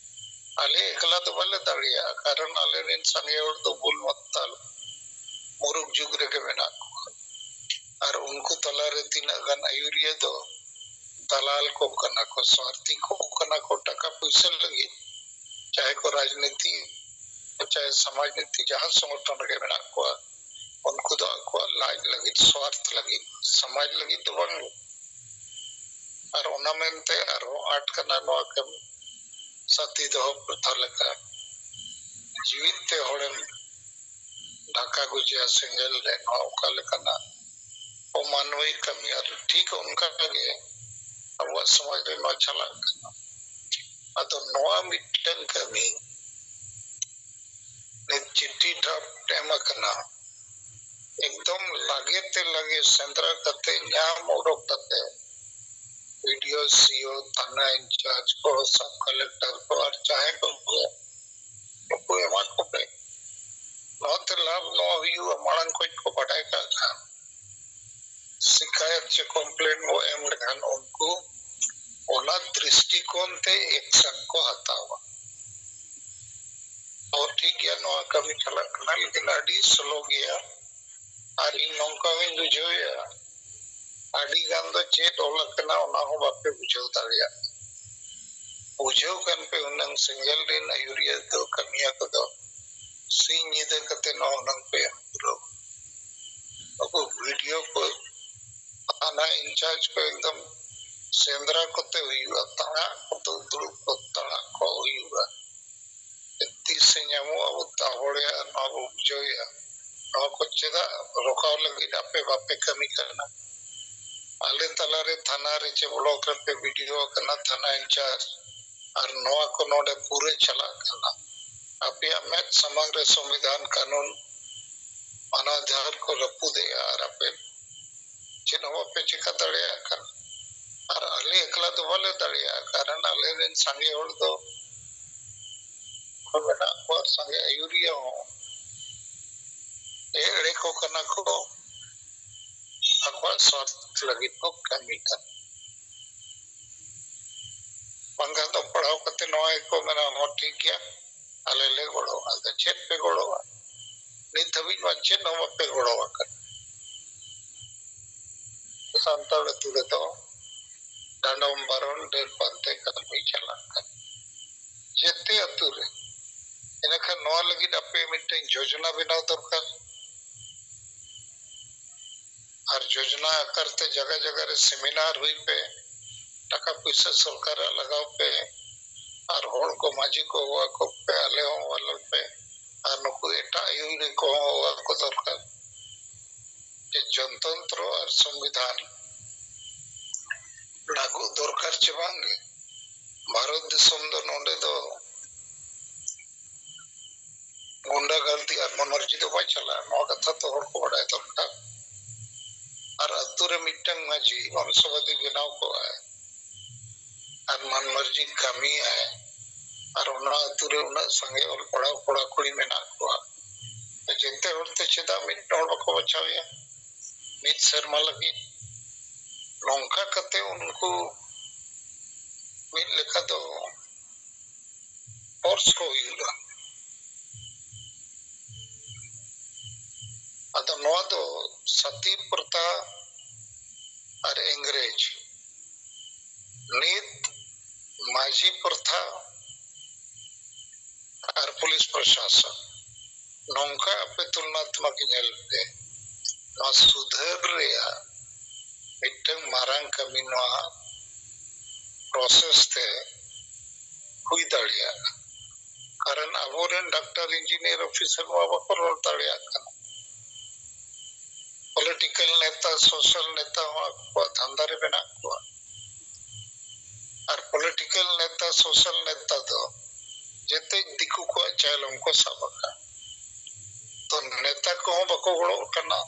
ᱟᱞᱮ ᱮᱠᱞᱟ ᱫᱚ ᱵᱟᱞᱮ ᱫᱟᱲᱮᱭᱟᱜᱼᱟ, ᱠᱟᱨᱚᱱ ᱟᱞᱮ ᱨᱮᱱ ᱥᱟᱸᱜᱮ ᱦᱚᱲ ᱫᱚ ᱵᱩᱞ ᱢᱟᱛᱟᱞ ᱢᱩᱨᱩᱠ ᱡᱩᱜᱽ ᱨᱮᱜᱮ ᱢᱮᱱᱟᱜ ᱠᱚᱣᱟ᱾ ᱟᱨ ᱩᱱᱠᱩ ᱛᱟᱞᱟᱨᱮ ᱛᱤᱱᱟᱹᱜ ᱜᱟᱱ ᱟᱹᱭᱩᱨᱤᱭᱟᱹ ᱫᱚ ᱫᱟᱞᱟᱞ ᱠᱚ ᱠᱟᱱᱟ ᱠᱚ, ᱥᱣᱟᱨᱛᱷᱤ ᱠᱚ ᱠᱟᱱᱟ ᱠᱚ, ᱴᱟᱠᱟ ᱯᱩᱭᱥᱟᱹ ᱞᱟᱹᱜᱤᱫ, ᱪᱟᱦᱮ ᱠᱚ ᱨᱟᱡᱽᱱᱤᱛᱤ, ᱪᱟᱦᱮ ᱥᱚᱢᱟᱡᱽ ᱱᱤᱛᱤ, ᱡᱟᱦᱟᱸ ᱥᱚᱝᱜᱚᱴᱷᱚᱱ ᱨᱮᱜᱮ ᱢᱮᱱᱟᱜ ᱠᱚᱣᱟ, ᱩᱱᱠᱩ ᱫᱚ ᱟᱠᱚᱣᱟᱜ ᱞᱟᱡ ᱞᱟᱹᱜᱤᱫ, ᱥᱣᱟᱨᱛᱷ ᱞᱟᱹᱜᱤᱫ, ᱥᱚᱢᱟᱡᱽ ᱞᱟᱹᱜᱤᱫ ᱫᱚ ᱵᱟᱝ᱾ ᱟᱨ ᱚᱱᱟ ᱢᱮᱱᱛᱮ ᱟᱨᱦᱚᱸ ᱟᱸᱴ ᱠᱟᱱᱟ ᱱᱚᱣᱟ ᱠᱟᱹᱢᱤ, ᱥᱟᱹᱛᱤ ᱫᱚᱦᱚ ᱯᱨᱚᱛᱷᱟ ᱞᱮᱠᱟ᱾ ᱡᱤᱣᱤᱫ ᱛᱮ ᱦᱚᱲᱮᱢ ᱰᱷᱟᱠᱟ ᱜᱚᱡᱮᱭᱟ ᱥᱮᱸᱜᱮᱞ ᱨᱮ, ᱱᱚᱣᱟ ᱚᱠᱟ ᱞᱮᱠᱟᱱᱟᱜ ᱚᱢᱟᱱᱣᱤ ᱠᱟᱹᱢᱤ? ᱟᱨ ᱴᱷᱤᱠ ᱚᱱᱠᱟ ᱜᱮ ᱟᱵᱚᱣᱟᱜ ᱥᱚᱢᱟᱡᱽ ᱨᱮ ᱱᱚᱣᱟ ᱪᱟᱞᱟᱜ ᱠᱟᱱᱟ᱾ ᱟᱫᱚ ᱱᱚᱣᱟ ᱢᱤᱫᱴᱟᱝ ᱠᱟᱹᱢᱤ ᱱᱤᱛ ᱪᱤᱴᱷᱤ draft ᱮᱢ ᱟᱠᱟᱱᱟ, ᱮᱠᱫᱚᱢ ᱞᱟᱜᱮ ᱛᱮ ᱞᱟᱜᱮ ᱥᱮᱸᱫᱽᱨᱟ ᱠᱟᱛᱮ, ᱧᱟᱢ ᱚᱰᱚᱠ ᱠᱟᱛᱮ, BDO, CO, ᱛᱷᱟᱱᱟ incharge ᱠᱚ, sub collector ᱠᱚ, ᱟᱨ ᱡᱟᱦᱟᱸᱭ ᱠᱚ ᱱᱩᱠᱩ ᱮᱢᱟ ᱠᱚᱯᱮ᱾ ᱱᱚᱣᱟᱛᱮ ᱞᱟᱵᱷ ᱱᱚᱣᱟ ᱦᱩᱭᱩᱜᱼᱟ, ᱢᱟᱲᱟᱝ ᱠᱷᱚᱱ ᱠᱚ ᱵᱟᱰᱟᱭ ᱠᱟᱜ ᱠᱷᱟᱱ, ᱥᱤᱠᱟᱭᱟᱛ ᱪᱮ complaint ᱵᱚ ᱮᱢ ᱞᱮᱠᱷᱟᱱ, ᱩᱱᱠᱩ ᱚᱱᱟ ᱫᱨᱤᱥᱴᱤᱠᱳᱱ ᱛᱮ action ᱠᱚ ᱦᱟᱛᱟᱣᱟ᱾ ᱛᱚ ᱴᱷᱤᱠ ᱜᱮᱭᱟ, ᱱᱚᱣᱟ ᱠᱟᱹᱢᱤ ᱪᱟᱞᱟᱜ ᱠᱟᱱᱟ, ᱞᱮᱠᱤᱱ ᱟᱹᱰᱤ slow ᱜᱮᱭᱟ᱾ ᱟᱨ ᱤᱧ ᱱᱚᱝᱠᱟ ᱦᱚᱸᱧ ᱵᱩᱡᱷᱟᱹᱣᱮᱫᱼᱟ, ᱟᱹᱰᱤ ᱜᱟᱱ ᱫᱚ ᱪᱮᱫ ᱚᱞ ᱟᱠᱟᱱᱟ ᱚᱱᱟ ᱦᱚᱸ ᱵᱟᱯᱮ ᱵᱩᱡᱷᱟᱹᱣ ᱫᱟᱲᱮᱭᱟᱜ᱾ ᱵᱩᱡᱷᱟᱹᱣ ᱠᱟᱱ ᱯᱮ ᱦᱩᱱᱟᱹᱝ, ᱥᱮᱸᱜᱮᱞ ᱨᱮᱱ ᱟᱹᱭᱩᱨᱤᱭᱟᱹ ᱫᱚ ᱠᱟᱹᱢᱤᱭᱟᱹ ᱠᱚᱫᱚ ᱥᱤᱧ ᱧᱤᱫᱟᱹ ᱠᱟᱛᱮ ᱱᱚᱣᱟ ᱦᱩᱱᱟᱹᱝ ᱯᱮ ᱮᱢ ᱯᱩᱨᱟᱹᱣ᱾ ᱟᱵᱚ BDO ᱠᱚ, ᱛᱷᱟᱱᱟ incharge ᱠᱚ ᱮᱠᱫᱚᱢ ᱥᱮᱸᱫᱽᱨᱟ ᱠᱚᱛᱮ ᱦᱩᱭᱩᱜᱼᱟ, ᱛᱟᱲᱟᱜ ᱠᱚᱛᱮ ᱫᱩᱲᱩᱵ ᱠᱚ ᱛᱟᱲᱟᱜ ᱠᱚ ᱦᱩᱭᱩᱜᱼᱟ᱾ ᱛᱤᱥᱮ ᱧᱟᱢᱚᱜᱼᱟ, ᱟᱵᱚ ᱛᱟᱵᱚᱲᱮᱭᱟ, ᱱᱚᱣᱟ ᱵᱚ ᱵᱩᱡᱷᱟᱹᱣᱮᱭᱟ᱾ ᱱᱚᱣᱟ ᱠᱚ ᱪᱮᱫᱟᱜ ᱨᱚᱠᱟᱣ ᱞᱟᱹᱜᱤᱫ ᱟᱯᱮ ᱵᱟᱯᱮ ᱠᱟᱹᱢᱤ ᱠᱟᱱᱟ? ᱟᱞᱮ ᱛᱟᱞᱟᱨᱮ ᱛᱷᱟᱱᱟ ᱨᱮ ᱪᱮ ᱵᱞᱚᱠ ᱨᱮᱯᱮ ᱵᱤᱰᱤᱳ ᱟᱠᱟᱱᱟ, ᱛᱷᱟᱱᱟ ᱤᱱᱪᱟᱨᱡᱽ, ᱟᱨ ᱱᱚᱣᱟ ᱠᱚ ᱱᱚᱰᱮ ᱯᱩᱨᱟᱹ ᱪᱟᱞᱟᱜ ᱠᱟᱱᱟ᱾ ᱟᱯᱮᱭᱟᱜ ᱢᱮᱫ ᱥᱟᱢᱟᱝ ᱨᱮ ᱥᱚᱝᱵᱤᱫᱷᱟᱱ ᱠᱟᱹᱱᱩᱱ ᱢᱟᱱᱟᱣ ᱡᱟᱦᱟᱸ ᱠᱚ ᱨᱟᱹᱯᱩᱫᱮᱜᱼᱟ, ᱟᱨ ᱟᱯᱮ ᱪᱮᱫ ᱦᱚᱸ ᱵᱟᱯᱮ ᱪᱮᱠᱟ ᱫᱟᱲᱮᱭᱟᱜ ᱠᱟᱱᱟ᱾ ᱟᱨ ᱟᱞᱮ ᱮᱠᱞᱟ ᱫᱚ ᱵᱟᱞᱮ ᱫᱟᱲᱮᱭᱟᱜᱼᱟ, ᱠᱟᱨᱚᱱ ᱟᱞᱮ ᱨᱮᱱ ᱥᱟᱸᱜᱮ ᱦᱚᱲ ᱫᱚ ᱠᱚ ᱢᱮᱱᱟᱜ ᱠᱚᱣᱟ, ᱥᱟᱸᱜᱮ ᱟᱹᱭᱩᱨᱤᱭᱟᱹ ᱦᱚᱸ ᱮᱲᱮ ᱠᱚ ᱠᱟᱱᱟ ᱠᱚ, ᱟᱠᱚᱣᱟᱜ ᱥᱣᱟᱨᱛᱷ ᱞᱟᱹᱜᱤᱫ ᱠᱚ ᱠᱟᱹᱢᱤ ᱠᱟᱱᱟ᱾ ᱵᱟᱝᱠᱷᱟᱱ ᱫᱚ ᱯᱟᱲᱦᱟᱣ ᱠᱟᱛᱮ ᱱᱚᱣᱟ ᱜᱮᱠᱚ ᱢᱮᱱᱟ, "ᱦᱚᱸ, ᱴᱷᱤᱠ ᱜᱮᱭᱟ, ᱟᱞᱮ ᱞᱮ ᱜᱚᱲᱚᱜᱼᱟ᱾" ᱟᱫᱚ ᱪᱮᱫ ᱯᱮ ᱜᱚᱲᱚᱜᱼᱟ? ᱱᱤᱛ ᱫᱷᱟᱹᱵᱤᱡ ᱢᱟ ᱪᱮᱫ ᱦᱚᱸ ᱵᱟᱯᱮ ᱜᱚᱲᱚ ᱟᱠᱟᱫ᱾ ᱥᱟᱱᱛᱟᱲ ᱟᱹᱛᱩ ᱨᱮᱫᱚ ᱰᱟᱸᱰᱚᱢ ᱵᱟᱨᱚᱱ, ᱰᱟᱹᱱ ᱯᱟᱱᱛᱮ ᱠᱟᱹᱢᱤ ᱪᱟᱞᱟᱜ ᱠᱟᱱᱟ ᱡᱮᱛᱮ ᱟᱹᱛᱩ ᱨᱮ᱾ ᱤᱱᱟᱹᱠᱷᱟᱱ ᱱᱚᱣᱟ ᱞᱟᱹᱜᱤᱫ ᱟᱯᱮ ᱢᱤᱫᱴᱮᱱ ᱡᱳᱡᱚᱱᱟ ᱵᱮᱱᱟᱣ ᱫᱚᱨᱠᱟᱨ᱾ ᱟᱨ ᱡᱳᱡᱚᱱᱟ ᱟᱠᱟᱨ ᱛᱮ ᱡᱟᱭᱜᱟ ᱡᱟᱭᱜᱟ ᱨᱮ ᱥᱮᱢᱤᱱᱟᱨ ᱦᱩᱭ ᱯᱮ, ᱴᱟᱠᱟ ᱯᱩᱭᱥᱟᱹ ᱥᱚᱨᱠᱟᱨᱟᱜ ᱞᱟᱜᱟᱣ ᱯᱮ, ᱟᱨ ᱦᱚᱲ ᱠᱚ ᱢᱟᱹᱡᱷᱤ ᱠᱚ ᱦᱚᱦᱚ ᱟᱠᱚ ᱯᱮ, ᱟᱞᱮ ᱦᱚᱸ ᱦᱚᱦᱚ ᱟᱞᱮ ᱯᱮ, ᱟᱨ ᱱᱩᱠᱩ ᱮᱴᱟᱜ ᱟᱹᱭᱩᱨᱤᱭᱟᱹ ᱠᱚᱦᱚᱸ ᱦᱚᱦᱚ ᱟᱠᱚ ᱫᱚᱨᱠᱟᱨ᱾ ᱡᱮ ᱡᱚᱱᱛᱚᱱᱛᱨᱚ ᱟᱨ ᱥᱚᱝᱵᱤᱫᱷᱟᱱ ᱞᱟᱹᱜᱩ ᱫᱚᱨᱠᱟᱨ ᱪᱮ ᱵᱟᱝ ᱜᱮ? ᱵᱷᱟᱨᱚᱛ ᱫᱤᱥᱚᱢ ᱫᱚ ᱱᱚᱰᱮ ᱫᱚ ᱜᱩᱱᱰᱟ ᱜᱟᱹᱞᱛᱤ ᱟᱨ ᱢᱚᱱᱢᱟᱨᱡᱤ ᱫᱚ ᱵᱟᱭ ᱪᱟᱞᱟᱜᱼᱟ᱾ ᱱᱚᱣᱟ ᱠᱟᱛᱷᱟ ᱛᱚ ᱦᱚᱲ ᱠᱚ ᱵᱟᱰᱟᱭ ᱫᱚᱨᱠᱟᱨ᱾ ᱟᱨ ᱟᱹᱛᱩ ᱨᱮ ᱢᱤᱫᱴᱟᱝ ᱢᱟᱹᱡᱷᱤ ᱵᱚᱝᱥᱚᱵᱟᱫᱤ ᱵᱮᱱᱟᱣ ᱠᱚᱜᱼᱟᱭ, ᱟᱨ ᱢᱚᱱᱢᱟᱨᱡᱤ ᱠᱟᱹᱢᱤᱭᱟᱭ, ᱟᱨ ᱚᱱᱟ ᱟᱹᱛᱩ ᱨᱮ ᱩᱱᱟᱹᱜ ᱥᱟᱸᱜᱮ ᱚᱞ ᱯᱟᱲᱦᱟᱣ ᱠᱚᱲᱟ ᱠᱩᱲᱤ ᱢᱮᱱᱟᱜ ᱠᱚᱣᱟ, ᱡᱮᱛᱮ ᱦᱚᱲ ᱛᱮ ᱪᱮᱫᱟᱜ ᱢᱤᱫ ᱦᱚᱲ ᱵᱟᱠᱚ ᱵᱟᱪᱷᱟᱣᱮᱭᱟ ᱢᱤᱫ ᱥᱮᱨᱢᱟ ᱞᱟᱹᱜᱤᱫ? ᱱᱚᱝᱠᱟ ᱠᱟᱛᱮ ᱩᱱᱠᱩ ᱢᱤᱫ ᱞᱮᱠᱟ ᱫᱚ ᱯᱷᱳᱨᱥ ᱠᱚ ᱦᱩᱭᱩᱜᱼᱟ᱾ ᱟᱫᱚ ᱱᱚᱣᱟ ᱫᱚ ᱥᱟᱛᱤ ᱯᱨᱚᱛᱷᱟ ᱟᱨ ᱤᱝᱨᱮᱡᱽ, ᱱᱤᱛ ᱢᱟᱹᱡᱷᱤ ᱯᱨᱚᱛᱷᱟ ᱟᱨ ᱯᱩᱞᱤᱥ ᱯᱨᱚᱥᱟᱥᱚᱱ, ᱱᱚᱝᱠᱟ ᱟᱯᱮ ᱛᱩᱞᱱᱟᱛᱢᱚᱠ ᱧᱮᱞ ᱯᱮ᱾ ᱱᱚᱣᱟ ᱥᱩᱫᱷᱟᱹᱨ ᱨᱮᱭᱟᱜ ᱢᱤᱫᱴᱟᱝ ᱢᱟᱨᱟᱝ ᱠᱟᱹᱢᱤ ᱱᱚᱣᱟ ᱯᱨᱚᱥᱮᱥ ᱛᱮ ᱦᱩᱭ ᱫᱟᱲᱮᱭᱟᱜᱼᱟ᱾ ᱠᱟᱨᱚᱱ ᱟᱵᱚᱨᱮᱱ ᱰᱟᱠᱛᱟᱨ, ᱤᱧᱡᱤᱱᱤᱭᱟᱨ, ᱚᱯᱷᱤᱥᱟᱨ ᱢᱟ ᱵᱟᱠᱚ ᱨᱚᱲ ᱫᱟᱲᱮᱭᱟᱜ ᱠᱟᱱᱟ᱾ ᱯᱚᱞᱤᱴᱤᱠᱟᱞ ᱱᱮᱛᱟ, ᱥᱳᱥᱟᱞ ᱱᱮᱛᱟ ᱦᱚᱸ ᱟᱠᱚᱣᱟᱜ ᱫᱷᱟᱱᱫᱟ ᱨᱮ ᱢᱮᱱᱟᱜ ᱠᱚᱣᱟ᱾ ᱟᱨ ᱯᱚᱞᱤᱴᱤᱠᱟᱞ ᱱᱮᱛᱟ, ᱥᱳᱥᱟᱞ ᱱᱮᱛᱟ ᱫᱚ ᱡᱮᱛᱮ ᱫᱤᱠᱩ ᱠᱚᱣᱟᱜ ᱪᱟᱭᱞᱚᱢ ᱠᱚ ᱥᱟᱵ ᱟᱠᱟᱫ᱾ ᱛᱚ ᱱᱮᱛᱟ ᱠᱚᱦᱚᱸ ᱵᱟᱠᱚ ᱜᱚᱲᱚᱜ ᱠᱟᱱᱟ,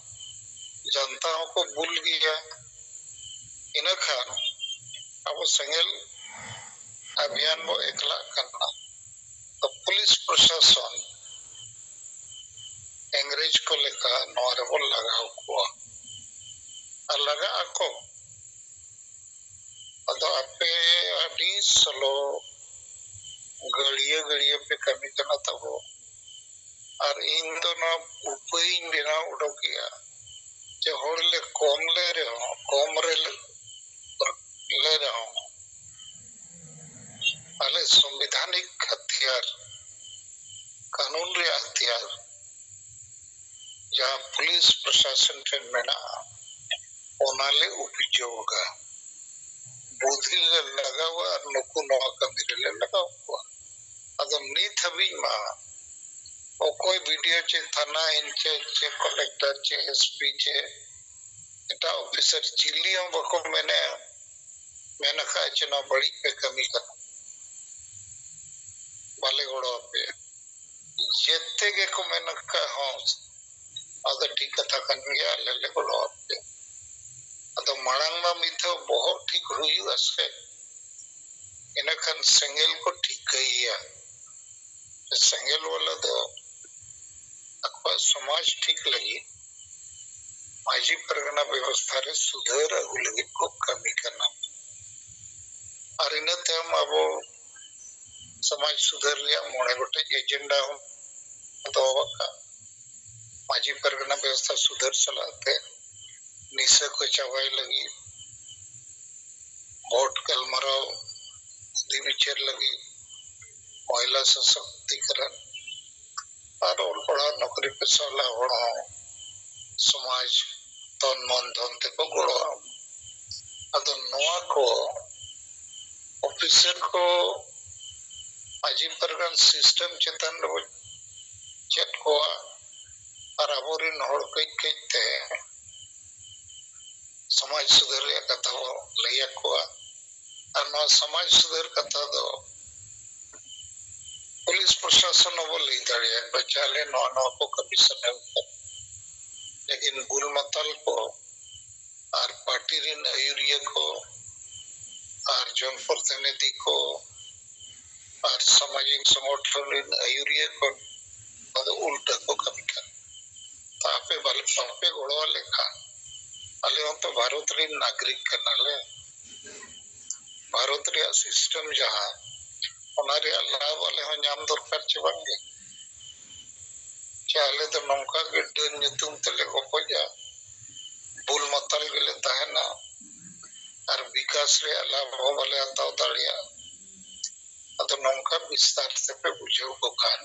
ᱡᱟᱱᱛᱟ ᱦᱚᱸᱠᱚ ᱵᱩᱞ ᱜᱮᱭᱟ᱾ ᱤᱱᱟᱹ ᱠᱷᱟᱱ ᱟᱵᱚ ᱥᱮᱸᱜᱮᱞ ᱚᱵᱷᱤᱭᱟᱱ ᱵᱚ ᱮᱠᱞᱟᱜ ᱠᱟᱱᱟ᱾ ᱛᱚ ᱯᱩᱞᱤᱥ ᱯᱨᱚᱥᱟᱥᱚᱱ ᱤᱝᱨᱮᱡᱽ ᱠᱚ ᱞᱮᱠᱟ ᱱᱚᱣᱟ ᱨᱮᱵᱚᱱ ᱞᱟᱜᱟᱣ ᱠᱚᱣᱟ ᱟᱨ ᱞᱟᱜᱟᱜ ᱟᱠᱚ᱾ ᱟᱫᱚ ᱟᱯᱮ ᱟᱹᱰᱤ ᱥᱞᱳ, ᱜᱟᱹᱲᱭᱟᱹ ᱜᱟᱹᱲᱭᱟᱹ ᱯᱮ ᱠᱟᱹᱢᱤ ᱠᱟᱱᱟ ᱛᱟᱵᱚ᱾ ᱟᱨ ᱤᱧ ᱫᱚ ᱱᱚᱣᱟ ᱩᱯᱟᱹᱭᱤᱧ ᱵᱮᱱᱟᱣ ᱩᱰᱩᱠᱮᱜᱼᱟ ᱡᱮ ᱦᱚᱲ ᱞᱮ ᱠᱚᱢ ᱞᱮ ᱨᱮᱦᱚᱸ, ᱠᱚᱢ ᱨᱮ ᱞᱮ, ᱞᱮ ᱨᱮᱦᱚᱸ, ᱟᱞᱮ ᱥᱚᱝᱵᱤᱫᱷᱟᱱᱤᱠ ᱦᱟᱛᱤᱭᱟᱨ, ᱠᱟᱹᱱᱩᱱ ᱨᱮᱭᱟᱜ ᱦᱟᱛᱤᱭᱟᱨ ᱡᱟᱦᱟᱸ ᱯᱩᱞᱤᱥ ᱯᱨᱚᱥᱟᱥᱚᱱ ᱴᱷᱮᱱ ᱢᱮᱱᱟᱜᱼᱟ, ᱚᱱᱟ ᱞᱮ ᱩᱯᱡᱟᱹᱣᱜᱟ, ᱵᱩᱫᱷᱤ ᱞᱮ ᱞᱟᱜᱟᱣᱟ ᱟᱨ ᱱᱩᱠᱩ ᱱᱚᱣᱟ ᱠᱟᱹᱢᱤ ᱨᱮᱞᱮ ᱞᱟᱜᱟᱣ ᱠᱚᱣᱟ᱾ ᱟᱫᱚ ᱱᱤᱛ ᱦᱟᱹᱵᱤᱡ ᱢᱟ ᱚᱠᱚᱭ ᱵᱤ ᱰᱤ ᱳ ᱪᱮ ᱛᱷᱟᱱᱟ ᱤᱱᱪᱟᱨᱡᱽ ᱪᱮ ᱠᱚᱞᱮᱠᱴᱚᱨ ᱪᱮ ᱮᱥ ᱯᱤ ᱪᱮ ᱮᱴᱟᱜ ᱚᱯᱷᱤᱥᱟᱨ ᱪᱤᱞᱤ ᱦᱚᱸ ᱵᱟᱠᱚ ᱢᱮᱱᱮᱜᱼᱟ, ᱢᱮᱱ ᱟᱠᱟᱫ ᱪᱮ ᱱᱚᱣᱟ ᱵᱟᱹᱲᱤᱡ ᱯᱮ ᱠᱟᱹᱢᱤ ᱠᱟᱱᱟ, ᱵᱟᱞᱮ ᱜᱚᱲᱚ ᱟᱯᱮᱭᱟ᱾ ᱡᱮᱛᱮ ᱜᱮᱠᱚ ᱢᱮᱱ ᱟᱠᱟᱫ, ᱦᱚᱸ, ᱟᱫᱚ ᱴᱷᱤᱠ ᱠᱟᱛᱷᱟ ᱠᱟᱱ ᱜᱮᱭᱟ, ᱟᱞᱮ ᱞᱮ ᱜᱚᱲᱚ ᱟᱯᱮᱭᱟ᱾ ᱟᱫᱚ ᱢᱟᱲᱟᱝ ᱢᱟ ᱢᱤᱫ ᱫᱷᱟᱣ ᱵᱚᱦᱚᱜ ᱴᱷᱤᱠ ᱦᱩᱭᱩᱜᱼᱟ ᱥᱮ, ᱤᱱᱟᱹᱠᱷᱟᱱ ᱥᱮᱸᱜᱮᱞ ᱠᱚ ᱴᱷᱤᱠᱟᱹᱭᱮᱭᱟ᱾ ᱥᱮᱸᱜᱮᱞ ᱵᱟᱞᱟ ᱫᱚ ᱟᱠᱚᱣᱟᱜ ᱥᱚᱢᱟᱡᱽ ᱴᱷᱤᱠ ᱞᱟᱹᱜᱤᱫ ᱢᱟᱹᱡᱷᱤ ᱯᱟᱨᱜᱟᱱᱟ ᱵᱮᱵᱚᱥᱛᱷᱟ ᱨᱮ ᱥᱩᱫᱷᱟᱹᱨ ᱟᱹᱜᱩ ᱞᱟᱹᱜᱤᱫ ᱠᱚ ᱠᱟᱹᱢᱤ ᱠᱟᱱᱟ᱾ ᱟᱨ ᱤᱱᱟᱹ ᱛᱟᱭᱚᱢ ᱟᱵᱚ ᱥᱚᱢᱟᱡᱽ ᱥᱩᱫᱷᱟᱹᱨ ᱨᱮᱭᱟᱜ ᱢᱚᱬᱮ ᱜᱚᱴᱮᱡ ᱮᱡᱮᱱᱰᱟ ᱦᱚᱸ ᱫᱚᱦᱚ ᱟᱠᱟᱫ᱾ ᱢᱟᱹᱡᱷᱤ ᱯᱟᱨᱜᱟᱱᱟ ᱵᱮᱵᱚᱥᱛᱷᱟ ᱥᱩᱫᱷᱟᱹᱨ ᱥᱟᱞᱟᱜ ᱛᱮ ᱱᱤᱥᱟᱹ ᱠᱚ ᱪᱟᱵᱟᱭ ᱞᱟᱹᱜᱤᱫ, ᱵᱷᱳᱴ ᱜᱟᱞᱢᱟᱨᱟᱣ ᱤᱫᱤ ᱵᱤᱪᱟᱹᱨ ᱞᱟᱹᱜᱤᱫ, ᱢᱚᱦᱤᱞᱟ ᱥᱚᱥᱚᱠᱛᱤᱠᱚᱨᱚᱱ, ᱟᱨ ᱚᱞ ᱯᱟᱲᱦᱟᱣ ᱱᱚᱠᱨᱤ ᱯᱮᱥᱟ ᱞᱟ ᱦᱚᱲ ᱦᱚᱸ ᱥᱚᱢᱟᱡᱽ ᱛᱚᱱ ᱢᱚᱱ ᱫᱷᱚᱱ ᱛᱮᱠᱚ ᱜᱚᱲᱚᱜᱼᱟ᱾ ᱟᱫᱚ ᱱᱚᱣᱟ ᱠᱚ ᱚᱯᱷᱤᱥᱟᱨ ᱠᱚ ᱢᱟᱹᱡᱷᱤ ᱯᱟᱨᱜᱟᱱ system ᱪᱮᱛᱟᱱ ᱨᱮᱵᱚ ᱪᱮᱫ ᱠᱚᱣᱟ ᱟᱨ ᱟᱵᱚᱨᱮᱱ ᱦᱚᱲ ᱠᱟᱹᱡ ᱠᱟᱹᱡ ᱛᱮ ᱥᱚᱢᱟᱡᱽ ᱥᱩᱫᱷᱟᱹᱨ ᱨᱮᱭᱟᱜ ᱠᱟᱛᱷᱟ ᱵᱚ ᱞᱟᱹᱭ ᱟᱠᱚᱣᱟ᱾ ᱟᱨ ᱱᱚᱣᱟ ᱥᱚᱢᱟᱡᱽ ᱥᱩᱫᱷᱟᱹᱨ ᱠᱟᱛᱷᱟ ᱫᱚ ᱯᱩᱞᱤᱥ ᱯᱨᱚᱥᱟᱥᱚᱱ ᱦᱚᱸᱵᱚ ᱞᱟᱹᱭ ᱫᱟᱲᱮᱭᱟᱜ ᱠᱚᱣᱟ, ᱪᱟᱞᱮ ᱱᱚᱣᱟ ᱱᱚᱣᱟ ᱠᱚ ᱠᱟᱹᱢᱤ ᱥᱟᱱᱟ ᱠᱟᱱᱟ᱾ ᱞᱮᱠᱤᱱ ᱵᱩᱞ ᱢᱟᱛᱟᱞ ᱠᱚ ᱟᱨ ᱯᱟᱨᱴᱤ ᱨᱮᱱ ᱟᱹᱭᱩᱨᱤᱭᱟᱹ ᱠᱚ ᱟᱨ ᱡᱚᱱ ᱯᱨᱚᱛᱤᱱᱤᱫᱷᱤ ᱠᱚ ᱟᱨ ᱥᱟᱢᱟᱡᱤᱠ ᱥᱚᱝᱜᱚᱴᱷᱚᱱ ᱨᱮᱱ ᱟᱹᱭᱩᱨᱤᱭᱟᱹ ᱠᱚ ᱱᱚᱣᱟ ᱫᱚ ᱩᱞᱴᱟᱹ ᱠᱚ ᱠᱟᱹᱢᱤ ᱠᱟᱱᱟ᱾ ᱛᱚ ᱟᱯᱮ ᱵᱟᱞᱮ, ᱵᱟᱯᱮ ᱜᱚᱲᱚ ᱟᱞᱮ ᱠᱷᱟᱱ ᱟᱞᱮ ᱦᱚᱸᱛᱚ ᱵᱷᱟᱨᱚᱛ ᱨᱮᱱ ᱱᱟᱜᱚᱨᱤᱠ ᱠᱟᱱᱟᱞᱮ᱾ ᱵᱷᱟᱨᱚᱛ ᱨᱮᱭᱟᱜ system ᱡᱟᱦᱟᱸ, ᱚᱱᱟ ᱨᱮᱭᱟᱜ ᱞᱟᱵᱷ ᱟᱞᱮ ᱦᱚᱸ ᱧᱟᱢ ᱫᱚᱨᱠᱟᱨ ᱪᱮ ᱵᱟᱝ ᱜᱮ? ᱪᱮ ᱟᱞᱮ ᱫᱚ ᱱᱚᱝᱠᱟ ᱜᱮ ᱰᱟᱹᱱ ᱧᱩᱛᱩᱢ ᱛᱮᱞᱮ ᱜᱚᱯᱚᱡᱟ, ᱵᱩᱞ ᱢᱟᱛᱟᱞ ᱜᱮᱞᱮ ᱛᱟᱦᱮᱱᱟ ᱟᱨ ᱵᱤᱠᱟᱥ ᱨᱮᱭᱟᱜ ᱞᱟᱵᱷ ᱦᱚᱸ ᱵᱟᱞᱮ ᱦᱟᱛᱟᱣ ᱫᱟᱲᱮᱭᱟᱜᱼᱟ? ᱟᱫᱚ ᱱᱚᱝᱠᱟ ᱵᱤᱥᱛᱟᱨ ᱛᱮᱯᱮ ᱵᱩᱡᱷᱟᱹᱣ ᱠᱚ ᱠᱷᱟᱱ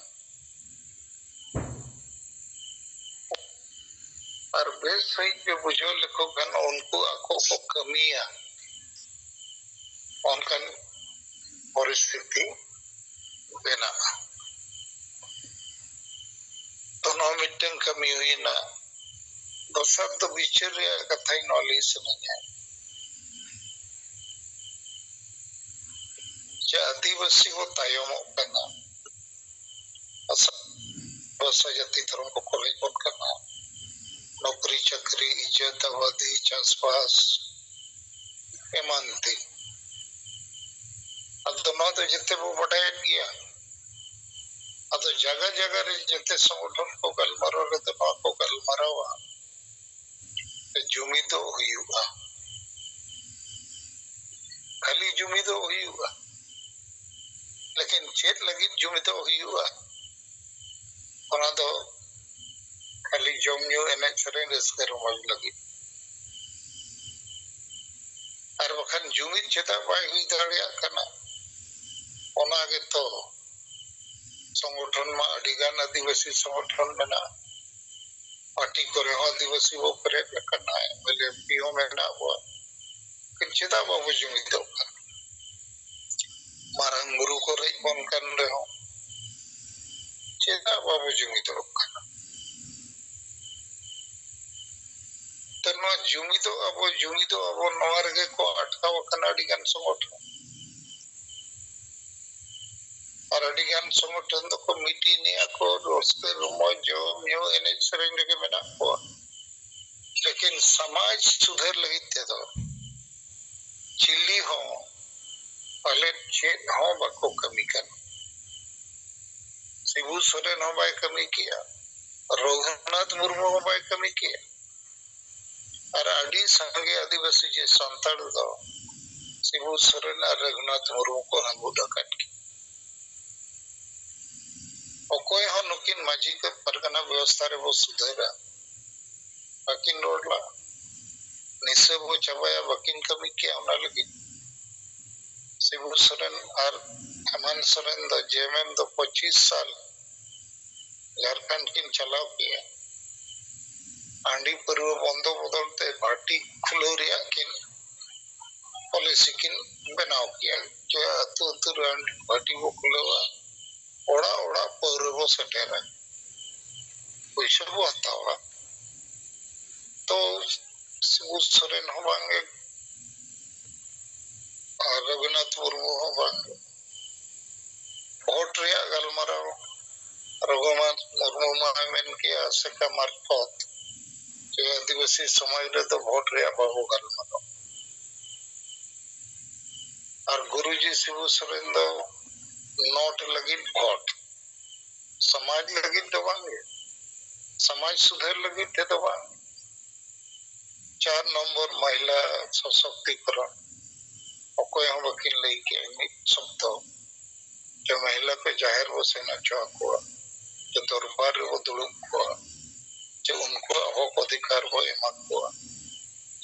ᱟᱨ ᱵᱮᱥ ᱥᱟᱺᱦᱤᱡ ᱯᱮ ᱵᱩᱡᱷᱟᱹᱣ ᱞᱮᱠᱚ ᱠᱷᱟᱱ ᱩᱱᱠᱩ ᱟᱠᱚ ᱠᱚ ᱠᱟᱹᱢᱤᱭᱟ, ᱚᱱᱠᱟᱱ ᱯᱚᱨᱤᱥᱛᱷᱤᱛᱤ ᱵᱮᱱᱟᱜᱼᱟ᱾ ᱛᱚ ᱱᱚᱣᱟ ᱢᱤᱫᱴᱟᱝ ᱠᱟᱹᱢᱤ ᱦᱩᱭᱮᱱᱟ᱾ ᱫᱚᱥᱟᱨ ᱫᱚ ᱵᱤᱪᱟᱹᱨ ᱨᱮᱭᱟᱜ ᱠᱟᱛᱷᱟᱧ ᱱᱚᱣᱟ ᱞᱟᱹᱭ ᱥᱟᱱᱟᱧᱟ ᱡᱮ ᱟᱹᱫᱤᱵᱟᱹᱥᱤ ᱵᱚ ᱛᱟᱭᱚᱢᱚᱜ ᱠᱟᱱᱟ, ᱵᱷᱟᱥᱟ, ᱵᱷᱟᱥᱟ ᱡᱟᱹᱛᱤ ᱫᱷᱚᱨᱚᱢ ᱠᱚᱠᱚ ᱨᱮᱡ ᱵᱚᱱ ᱠᱟᱱᱟ, ᱱᱚᱠᱨᱤ ᱪᱟᱹᱠᱨᱤ, ᱤᱡᱽᱡᱚᱛ ᱟᱵᱟᱫᱤ, ᱪᱟᱥᱵᱟᱥ ᱮᱢᱟᱱ ᱛᱮ᱾ ᱟᱫᱚ ᱱᱚᱣᱟ ᱫᱚ ᱡᱮᱛᱮ ᱵᱚ ᱵᱟᱰᱟᱭᱮᱫ ᱜᱮᱭᱟ᱾ ᱟᱫᱚ ᱡᱟᱭᱜᱟ ᱡᱟᱭᱜᱟ ᱨᱮ ᱡᱮᱛᱮ ᱥᱚᱝᱜᱚᱴᱷᱚᱱ ᱠᱚ ᱜᱟᱞᱢᱟᱨᱟᱣ ᱨᱮᱫᱚ ᱱᱚᱣᱟ ᱠᱚ ᱜᱟᱞᱢᱟᱨᱟᱣᱟ, ᱡᱩᱢᱤᱫᱚᱜ ᱦᱩᱭᱩᱜᱼᱟ, ᱠᱷᱟᱹᱞᱤ ᱡᱩᱢᱤᱫᱚᱜ ᱦᱩᱭᱩᱜᱼᱟ᱾ ᱞᱮᱠᱤᱱ ᱪᱮᱫ ᱞᱟᱹᱜᱤᱫ ᱡᱩᱢᱤᱫᱚᱜ ᱦᱩᱭᱩᱜᱼᱟ? ᱚᱱᱟ ᱫᱚ ᱠᱷᱟᱹᱞᱤ ᱡᱚᱢ ᱧᱩ, ᱮᱱᱮᱡ ᱥᱮᱨᱮᱧ, ᱨᱟᱹᱥᱠᱟᱹ ᱨᱚᱢᱚᱡᱽ ᱞᱟᱹᱜᱤᱫ᱾ ᱟᱨ ᱵᱟᱠᱷᱟᱱ ᱡᱩᱢᱤᱫ ᱪᱮᱫᱟᱜ ᱵᱟᱭ ᱦᱩᱭ ᱫᱟᱲᱮᱭᱟᱜ ᱠᱟᱱᱟ? ᱚᱱᱟ ᱜᱮᱛᱚ, ᱥᱚᱝᱜᱚᱴᱷᱚᱱ ᱢᱟ ᱟᱹᱰᱤ ᱜᱟᱱ ᱟᱹᱫᱤᱵᱟᱹᱥᱤ ᱥᱚᱝᱜᱚᱴᱷᱚᱱ ᱢᱮᱱᱟᱜᱼᱟ, ᱯᱟᱨᱴᱤ ᱠᱚᱨᱮ ᱦᱚᱸ ᱟᱹᱫᱤᱵᱟᱹᱥᱤ ᱵᱚ ᱯᱮᱨᱮᱡ ᱟᱠᱟᱱᱟ, M L A, M P ᱦᱚᱸ ᱢᱮᱱᱟᱜ ᱵᱚᱣᱟ᱾ ᱪᱮᱫᱟᱜ ᱵᱟᱵᱚ ᱡᱩᱢᱤᱫᱚᱜ ᱠᱟᱱᱟ? ᱢᱟᱨᱟᱝ ᱵᱩᱨᱩ ᱠᱚ ᱨᱮᱡ ᱵᱚᱱ ᱠᱟᱱ ᱨᱮᱦᱚᱸ, ᱪᱮᱫᱟᱜ ᱵᱟᱵᱚ ᱡᱩᱢᱤᱫᱚᱜ ᱠᱟᱱᱟ? ᱛᱚ, ᱱᱚᱣᱟ ᱡᱩᱢᱤᱫᱚᱜ ᱟᱵᱚ, ᱡᱩᱢᱤᱫᱚᱜ ᱟᱵᱚ, ᱱᱚᱣᱟ ᱨᱮᱜᱮ ᱠᱚ ᱟᱴᱠᱟᱣ ᱟᱠᱟᱱᱟ ᱟᱹᱰᱤ ᱜᱟᱱ ᱥᱚᱝᱜᱚᱴᱷᱚᱱ᱾ ᱟᱨ ᱟᱹᱰᱤ ᱜᱟᱱ ᱥᱚᱝᱜᱚᱴᱷᱚᱱ ᱫᱚᱠᱚ meeting ᱮᱜᱼᱟ ᱠᱚ, ᱨᱟᱹᱥᱠᱟᱹ ᱨᱚᱢᱚᱡᱽ, ᱡᱚᱢ ᱧᱩ, ᱮᱱᱮᱡ ᱥᱮᱨᱮᱧ ᱨᱮᱜᱮ ᱢᱮᱱᱟᱜ ᱠᱚᱣᱟ᱾ ᱞᱮᱠᱤᱱ ᱥᱚᱢᱟᱡᱽ ᱥᱩᱫᱷᱟᱹᱨ ᱞᱟᱹᱜᱤᱫ ᱛᱮᱫᱚ ᱪᱤᱞᱤ ᱦᱚᱸ ᱯᱟᱞᱮᱫ ᱪᱮᱫ ᱦᱚᱸ ᱵᱟᱠᱚ ᱠᱟᱹᱢᱤ ᱠᱟᱱᱟ᱾ ᱥᱤᱵᱩ ᱥᱚᱨᱮᱱ ᱦᱚᱸ ᱵᱟᱭ ᱠᱟᱹᱢᱤ ᱠᱮᱜᱼᱟ, ᱨᱚᱜᱷᱩᱱᱟᱛᱷ ᱢᱩᱨᱢᱩ ᱦᱚᱸ ᱵᱟᱭ ᱠᱟᱹᱢᱤ ᱠᱮᱜᱼᱟ᱾ ᱟᱨ ᱟᱹᱰᱤ ᱥᱟᱸᱜᱮ ᱟᱹᱫᱤᱵᱟᱹᱥᱤ ᱡᱮ ᱥᱟᱱᱛᱟᱲ ᱫᱚ ᱥᱤᱵᱩ ᱥᱚᱨᱮᱱ ᱟᱨ ᱨᱚᱜᱷᱩᱱᱟᱛᱷ ᱢᱩᱨᱢᱩ ᱠᱚ ᱦᱟᱹᱝᱜᱩᱫ ᱟᱠᱟᱫ ᱠᱤᱱᱟ᱾ ᱚᱠᱚᱭ ᱦᱚᱸ ᱱᱩᱠᱤᱱ ᱢᱟᱹᱡᱷᱤ ᱠᱚ ᱯᱟᱨᱜᱟᱱᱟ ᱵᱮᱵᱚᱥᱛᱷᱟ ᱨᱮᱵᱚ ᱥᱩᱫᱷᱟᱹᱨᱟ ᱵᱟᱹᱠᱤᱱ ᱨᱚᱲ ᱞᱮᱫᱟ᱾ ᱱᱤᱥᱟᱹ ᱵᱚ ᱪᱟᱵᱟᱭᱟ ᱵᱟᱹᱠᱤᱱ ᱠᱟᱹᱢᱤ ᱠᱮᱜᱼᱟ ᱚᱱᱟ ᱞᱟᱹᱜᱤᱫ᱾ ᱥᱤᱵᱩ ᱥᱚᱨᱮᱱ ᱟᱨ ᱦᱮᱢᱟᱱᱛ ᱥᱚᱨᱮᱱ ᱫᱚ, ᱡᱮ ᱮᱢ ᱮᱢ ᱫᱚ ᱯᱚᱸᱪᱤᱥ ᱥᱟᱞ ᱡᱷᱟᱲᱠᱷᱚᱸᱰ ᱠᱤᱱ ᱪᱟᱞᱟᱣ ᱠᱮᱜᱼᱟ᱾ ᱦᱟᱺᱰᱤ ᱯᱟᱹᱨᱣᱟᱹ ᱵᱚᱱᱫᱚ ᱵᱚᱫᱚᱞ ᱛᱮ ᱵᱷᱟᱴᱤ ᱠᱷᱩᱞᱟᱹᱣ ᱨᱮᱭᱟᱜ ᱠᱤᱱ policy ᱠᱤᱱ ᱵᱮᱱᱟᱣ ᱠᱮᱜᱼᱟ᱾ ᱡᱮ ᱟᱹᱛᱩ ᱟᱹᱛᱩ ᱨᱮ ᱦᱟᱺᱰᱤ ᱵᱷᱟᱴᱤ ᱵᱚ ᱠᱷᱩᱞᱟᱹᱣᱟ, ᱚᱲᱟᱜ ᱚᱲᱟᱜ ᱯᱟᱹᱣᱨᱟᱹ ᱵᱚ ᱥᱮᱴᱮᱨᱟ, ᱯᱩᱭᱥᱟᱹ ᱵᱚ ᱦᱟᱛᱟᱣᱟ᱾ ᱛᱚ ᱥᱤᱵᱩ ᱥᱚᱨᱮᱱ ᱦᱚᱸ ᱵᱟᱝᱜᱮ, ᱟᱨ ᱨᱚᱜᱷᱩᱱᱟᱛᱷ ᱢᱩᱨᱢᱩ ᱦᱚᱸ ᱵᱟᱝᱜᱮ᱾ ᱵᱷᱳᱴ ᱨᱮᱭᱟᱜ ᱜᱟᱞᱢᱟᱨᱟᱣ ᱨᱚᱜᱷᱩᱱᱟᱛᱷ ᱢᱩᱨᱢᱩ ᱢᱟᱭ ᱢᱮᱱ ᱠᱮᱜᱼᱟ ᱟᱥᱮᱠᱟ ᱢᱟᱨᱯᱷᱚᱛ ᱡᱮ ᱟᱹᱫᱤᱵᱟᱹᱥᱤ ᱥᱚᱢᱟᱡᱽ ᱨᱮᱫᱚ ᱵᱷᱳᱴ ᱨᱮᱭᱟᱜ ᱵᱟᱵᱚ ᱜᱟᱞᱢᱟᱨᱟᱣ᱾ ᱟᱨ ᱜᱩᱨᱩᱡᱤ ᱥᱤᱵᱩ ᱥᱚᱨᱮᱱ ᱫᱚ ᱱᱳᱴ ᱞᱟᱹᱜᱤᱫ ᱵᱷᱳᱴ, ᱥᱚᱢᱟᱡᱽ ᱞᱟᱹᱜᱤᱫ ᱫᱚ ᱵᱟᱝ ᱜᱮ, ᱥᱚᱢᱟᱡᱽ ᱥᱩᱫᱷᱟᱹᱨ ᱞᱟᱹᱜᱤᱫ ᱛᱮᱫᱚ ᱵᱟᱝ᱾ ᱪᱟᱨ ᱱᱚᱢᱵᱚᱨ ᱢᱚᱦᱤᱞᱟ ᱥᱚᱥᱚᱠᱛᱤᱠᱚᱨᱚᱱ, ᱚᱠᱚᱭ ᱦᱚᱸ ᱵᱟᱹᱠᱤᱱ ᱞᱟᱹᱭ ᱠᱮᱜᱼᱟ ᱢᱤᱫ ᱥᱚᱵᱫᱚ᱾ ᱡᱮ ᱢᱚᱦᱤᱞᱟ ᱠᱚ ᱡᱟᱦᱮᱨ ᱵᱚ ᱥᱮᱱ ᱦᱚᱪᱚ ᱟᱠᱚᱣᱟ, ᱡᱮ ᱫᱚᱨᱵᱟᱨ ᱨᱮᱵᱚ ᱫᱩᱲᱩᱵ ᱠᱚᱣᱟ, ᱡᱮ ᱩᱱᱠᱩᱣᱟᱜ ᱦᱚᱠ ᱚᱫᱷᱤᱠᱟᱨ ᱵᱚ ᱮᱢᱟ ᱠᱚᱣᱟ,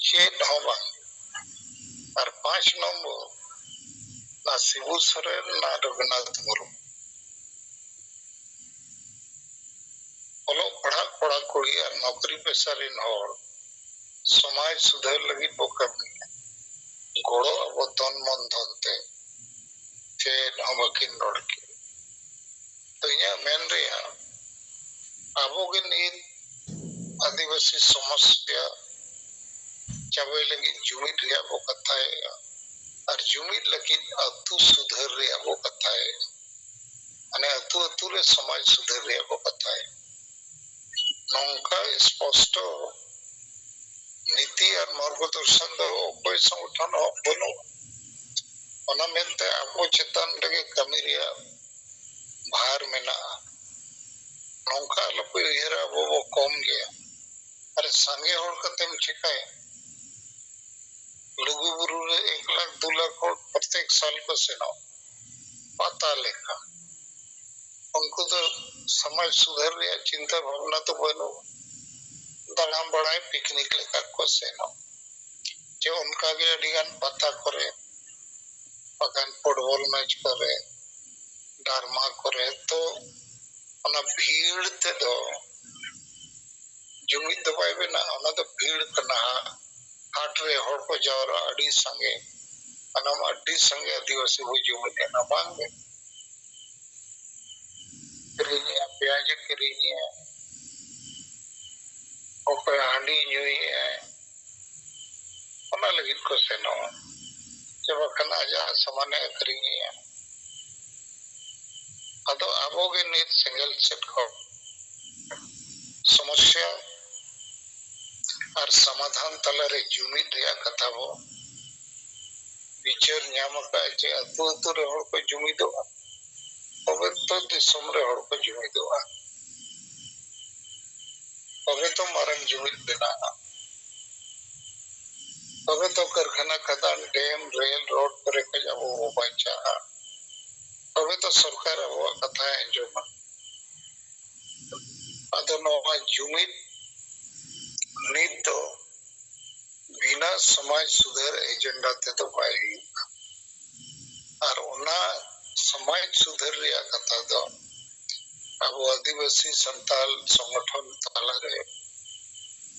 ᱪᱮᱫ ᱦᱚᱸ ᱵᱟᱝ᱾ ᱟᱨ ᱯᱟᱸᱪ ᱱᱚᱢᱵᱚᱨ, ᱱᱟ ᱥᱤᱵᱩ ᱥᱚᱨᱮᱱ, ᱱᱟ ᱨᱚᱜᱷᱩᱱᱟᱛᱷ ᱢᱩᱨᱢᱩ᱾ ᱚᱞᱚᱜ ᱯᱟᱲᱦᱟᱜ ᱠᱚᱲᱟ ᱠᱩᱲᱤ ᱟᱨ ᱱᱚᱠᱨᱤ ᱯᱮᱥᱟ ᱨᱤᱱ ᱦᱚᱲ ᱥᱚᱢᱟᱡᱽ ᱥᱩᱫᱷᱟᱹᱨ ᱞᱟᱹᱜᱤᱫ ᱵᱚ ᱠᱟᱹᱢᱤᱭᱟ᱾ ᱜᱚᱲᱚ ᱟᱵᱚ ᱛᱚᱱ ᱢᱚᱱ ᱫᱷᱚᱱ ᱛᱮ᱾ ᱪᱮᱫ ᱦᱚᱸ ᱵᱟᱹᱠᱤᱱ ᱨᱚᱲ ᱠᱮᱫ᱾ ᱛᱚ ᱤᱧᱟᱹᱜ ᱢᱮᱱ ᱨᱮᱭᱟᱜ, ᱟᱵᱚ ᱜᱮ ᱱᱤᱛ ᱟᱹᱫᱤᱵᱟᱹᱥᱤ ᱥᱚᱢᱚᱥᱭᱟ ᱪᱟᱵᱟᱭ ᱞᱟᱹᱜᱤᱫ ᱡᱩᱢᱤᱫ ᱨᱮᱭᱟᱜ ᱵᱚ ᱠᱟᱛᱷᱟᱭᱮᱫᱼᱟ, ᱟᱨ ᱡᱩᱢᱤᱫ ᱞᱟᱹᱜᱤᱫ ᱟᱹᱛᱩ ᱥᱩᱫᱷᱟᱹᱨ ᱨᱮᱭᱟᱜ ᱵᱚ ᱠᱟᱛᱷᱟᱭᱮᱫᱼᱟ, ᱢᱟᱱᱮ ᱟᱹᱛᱩ ᱟᱹᱛᱩ ᱨᱮ ᱥᱚᱢᱟᱡᱽ ᱥᱩᱫᱷᱟᱹᱨ ᱨᱮᱭᱟᱜ ᱵᱚ ᱠᱟᱛᱷᱟᱭᱮᱫᱼᱟ᱾ ᱱᱚᱝᱠᱟ ᱥᱯᱚᱥᱴᱚ ᱱᱤᱛᱤ ᱟᱨ ᱢᱟᱨᱜᱚᱫᱚᱨᱥᱚᱱ ᱫᱚ ᱚᱠᱚᱭ ᱥᱚᱝᱜᱚᱴᱷᱚᱱ ᱦᱚᱸ ᱵᱟᱹᱱᱩᱜᱼᱟ᱾ ᱚᱱᱟ ᱢᱮᱱᱛᱮ ᱟᱵᱚ ᱪᱮᱛᱟᱱ ᱨᱮᱜᱮ ᱠᱟᱹᱢᱤ ᱨᱮᱭᱟᱜ ᱵᱷᱟᱨ ᱢᱮᱱᱟᱜᱼᱟ᱾ ᱱᱚᱝᱠᱟ ᱟᱞᱚᱯᱮ ᱩᱭᱦᱟᱹᱨᱟ ᱟᱵᱚ ᱵᱚ ᱠᱚᱢ ᱜᱮᱭᱟ᱾ ᱟᱨ ᱥᱟᱸᱜᱮ ᱦᱚᱲ ᱠᱟᱛᱮᱢ ᱪᱤᱠᱟᱹᱭᱟ? ᱞᱩᱜᱩᱵᱩᱨᱩ ᱨᱮ ᱮᱠ ᱞᱟᱠᱷ ᱫᱩ ᱞᱟᱠᱷ ᱦᱚᱲ ᱯᱨᱚᱛᱮᱠ ᱥᱟᱞ ᱠᱚ ᱥᱮᱱᱚᱜ, ᱯᱟᱛᱟ ᱞᱮᱠᱟ᱾ ᱩᱱᱠᱩ ᱫᱚ ᱥᱚᱢᱟᱡᱽ ᱥᱩᱫᱷᱟᱹᱨ ᱨᱮᱭᱟᱜ ᱪᱤᱱᱛᱟᱹ ᱵᱷᱟᱵᱽᱱᱟ ᱫᱚ ᱵᱟᱹᱱᱩᱜ᱾ ᱫᱟᱬᱟ ᱵᱟᱲᱟᱭ, ᱯᱤᱠᱱᱤᱠ ᱞᱮᱠᱟ ᱠᱚ ᱥᱮᱱᱚᱜ᱾ ᱡᱮ ᱚᱱᱠᱟᱜᱮ ᱟᱹᱰᱤᱜᱟᱱ ᱯᱟᱛᱟ ᱠᱚᱨᱮ, ᱵᱟᱠᱷᱟᱱ ᱯᱷᱩᱴᱵᱚᱞ ᱢᱮᱪ ᱠᱚᱨᱮ, ᱰᱨᱟᱢᱟ ᱠᱚᱨᱮ, ᱛᱚ ᱚᱱᱟ ᱵᱷᱤᱲ ᱛᱮᱫᱚ ᱡᱩᱢᱤᱫ ᱫᱚ ᱵᱟᱭ ᱵᱮᱱᱟᱜᱼᱟ᱾ ᱚᱱᱟ ᱫᱚ ᱵᱷᱤᱲ ᱠᱟᱱᱟ᱾ ᱦᱟᱴ ᱨᱮ ᱦᱚᱲ ᱠᱚ ᱡᱟᱣᱨᱟᱜᱼᱟ ᱟᱹᱰᱤ ᱥᱟᱸᱜᱮ, ᱚᱱᱟ ᱢᱟ ᱟᱹᱰᱤ ᱥᱟᱸᱜᱮ ᱟᱹᱫᱤᱵᱟᱹᱥᱤ ᱵᱚ ᱡᱩᱢᱤᱫ ᱮᱱᱟ, ᱵᱟᱝ ᱜᱮ? ᱠᱤᱨᱤᱧᱮᱜᱼᱟ, ᱯᱮᱸᱭᱟᱡᱽ ᱮ ᱠᱤᱨᱤᱧᱮᱜᱼᱟ, ᱚᱠᱚᱭ ᱦᱟᱺᱰᱤ ᱧᱩᱭᱮᱜᱼᱟᱭ, ᱚᱱᱟ ᱞᱟᱹᱜᱤᱫ ᱠᱚ ᱥᱮᱱᱚᱜᱼᱟ, ᱪᱮ ᱵᱟᱠᱷᱟᱱ ᱟᱡᱟᱜ ᱥᱟᱢᱟᱱᱮ ᱟᱹᱠᱷᱨᱤᱧᱮᱜᱼᱟ᱾ ᱟᱫᱚ ᱟᱵᱚ ᱜᱮ ᱱᱤᱛ ᱥᱮᱸᱜᱮᱞ ᱥᱮᱫ ᱠᱷᱚᱱ ᱥᱚᱢᱚᱥᱭᱟ ᱟᱨ ᱥᱚᱢᱟᱫᱷᱟᱱ ᱛᱟᱞᱟᱨᱮ ᱡᱩᱢᱤᱫ ᱨᱮᱭᱟᱜ ᱠᱟᱛᱷᱟ ᱵᱚ ᱵᱤᱪᱟᱹᱨ ᱧᱟᱢ ᱟᱠᱟᱫᱼᱟ ᱡᱮ ᱟᱹᱛᱩ ᱟᱹᱛᱩ ᱨᱮ ᱦᱚᱲ ᱠᱚ ᱡᱩᱢᱤᱫᱚᱜᱼᱟ, ᱛᱚᱵᱮ ᱛᱚ ᱫᱤᱥᱚᱢ ᱨᱮ ᱦᱚᱲ ᱠᱚ ᱡᱩᱢᱤᱫᱚᱜᱼᱟ, ᱛᱚᱵᱮ ᱛᱚ ᱢᱟᱨᱟᱝ ᱡᱩᱢᱤᱫ ᱵᱮᱱᱟᱜᱼᱟ, ᱛᱚᱵᱮ ᱛᱚ ᱠᱟᱨᱠᱷᱟᱱᱟ, ᱠᱷᱟᱫᱟᱱ, ᱰᱮᱢ, ᱨᱮᱞ, ᱨᱳᱰ ᱠᱚᱨᱮ ᱠᱷᱚᱱ ᱟᱵᱚ ᱵᱚ ᱵᱟᱧᱪᱟᱜᱼᱟ, ᱛᱚᱵᱮ ᱛᱚ ᱥᱚᱨᱠᱟᱨ ᱟᱵᱚᱣᱟᱜ ᱠᱟᱛᱷᱟᱭ ᱟᱸᱡᱚᱢᱟ᱾ ᱟᱫᱚ ᱱᱚᱣᱟ ᱡᱩᱢᱤᱫ ᱱᱤᱛ ᱫᱚ ᱵᱤᱱᱟ ᱥᱚᱢᱟᱡᱽ ᱥᱩᱫᱷᱟᱹᱨ ᱮᱡᱮᱱᱰᱟ ᱛᱮᱫᱚ ᱵᱟᱭ ᱦᱩᱭᱩᱜᱼᱟ᱾ ᱟᱨ ᱚᱱᱟ ᱥᱚᱢᱟᱡᱽ ᱥᱩᱫᱷᱟᱹᱨ ᱨᱮᱭᱟᱜ ᱠᱟᱛᱷᱟ ᱫᱚ ᱟᱵᱚ ᱟᱹᱫᱤᱵᱟᱹᱥᱤ ᱥᱟᱱᱛᱟᱞ ᱥᱚᱝᱜᱚᱴᱷᱚᱱ ᱛᱟᱞᱟᱨᱮ